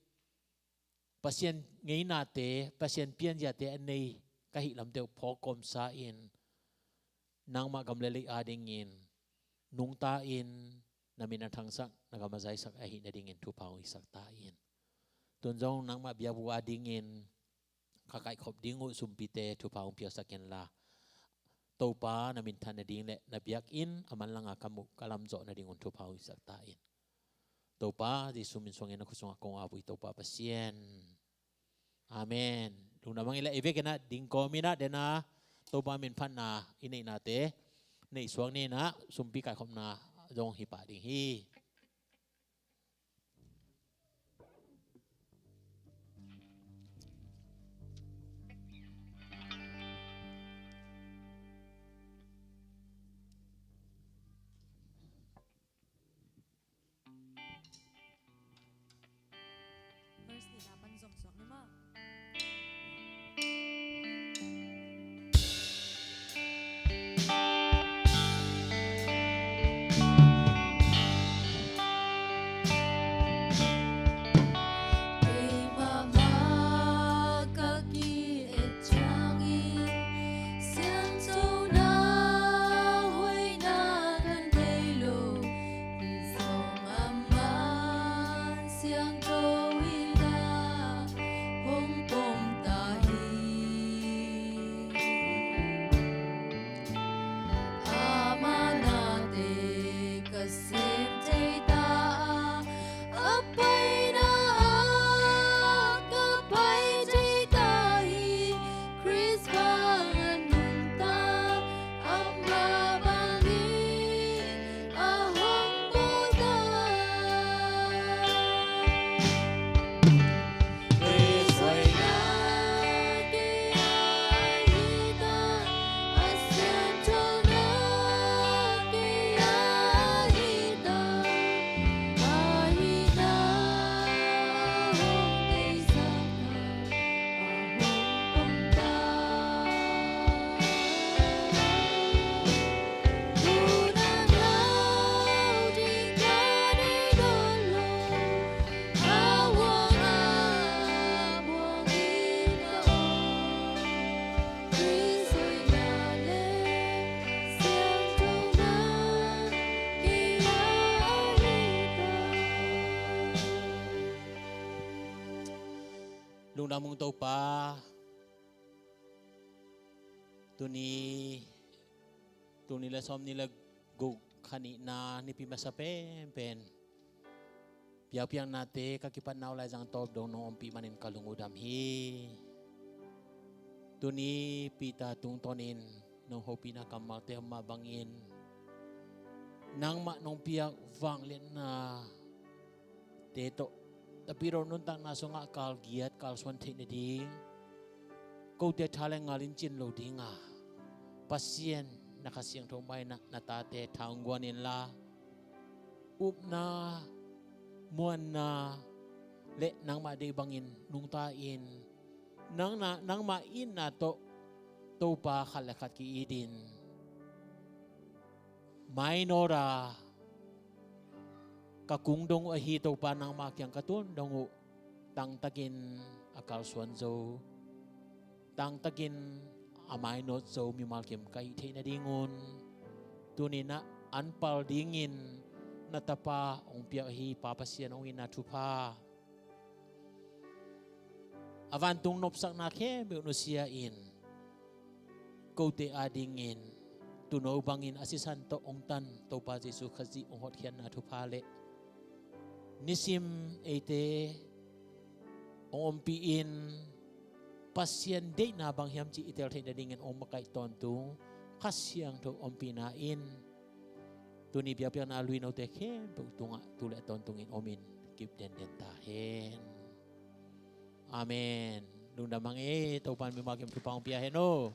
Pasian ngeinate, Pasian pianziate a nei ka hih lamte uh phawk kawmsa in, nangmah gam le lei adingin nungta in, na min a thangsak, na gam a zaisak ahih nadingin thupha hong hisak ta in. Tun zong nangmah biakbuk adingin ka kaihkhop ding uh sumpite thupha hong piaksak inla, Topa na minthan nading le na biakinn a manlanga ka muh ka lamzawh nadingun thupha hong hisak ta in. Topa Jesu min suangin na khut sungah kong ap uh hi, Topa Pasian. Amen. Lungdam hang in la, i vekin ah ding kawmin ah den a, Topa min phatna i neihnate neih suak ni in ah, sumpi kaikhopna zong hi pah ding hi. Verse nihna pan zom suak ni maw. Keimah mah ka ki-et ciangin siangtho na hoihna kan thei lo. Hih zong amah siangtho in ah hong pom ta hi. Amah nate ka sem thei ta a, a paina ah ka pai thei ta hi. Khrist bang a nungta, amah bangin a hong bawl ta. Khrist hoihna kei a hi ta, a siangthona kei a hi ta, a hihna hong teisak ta. Lungdam ung Topa. Tuni, tuni le sawm ni le guk kha nihna nipi masa penpen biakpiaknate ka kipatna uh Laizang tawp dong nong ompih manin ka lung uh dam hi. Tuni Peter tungtawnin nong hopihna kammalte om mah bangin nangmah nong piak vangliatna te tawh Tapidaw nuntakna sungah kalgiat kalsuan theih nading, kote tha le ngal in cin lo dinga Pasian na Kha Siangtho mah in ah na tate tha hong guan inla, upna, muanna le nangmah deih bangin nungta in, nangna, nangmah itna tawh Topa khat le khat ki-itin mainawta ka kung dong uh ahi Topa nangmah kiang ka tun dong uh tangtakin a kalsuan zo, tangtakin a mainawt zo mimal kim ka hih theih nadingun tuni-in ah an pal dingin na Tapa hong piak ahi Pa Pasian hong itna thupha, a vantung nopsakna khempeuh nusia in kote adingin tuuno bangin a sisan tawh hong tan Topa Jesu Khazih hong hotkhiatna thupha le nisim eite hong ompih in Pasian deihna bang hiam cih i tel theih nadingin hong makaih tawntung Kha Siangtho ompihna in Tuni biakpiakna a luinote khempeuh tungah tu le tawntungin omin kip denden ta hen. Amen. Lungdam hang ei, Topan mimal kim thupha hong pia hen aw.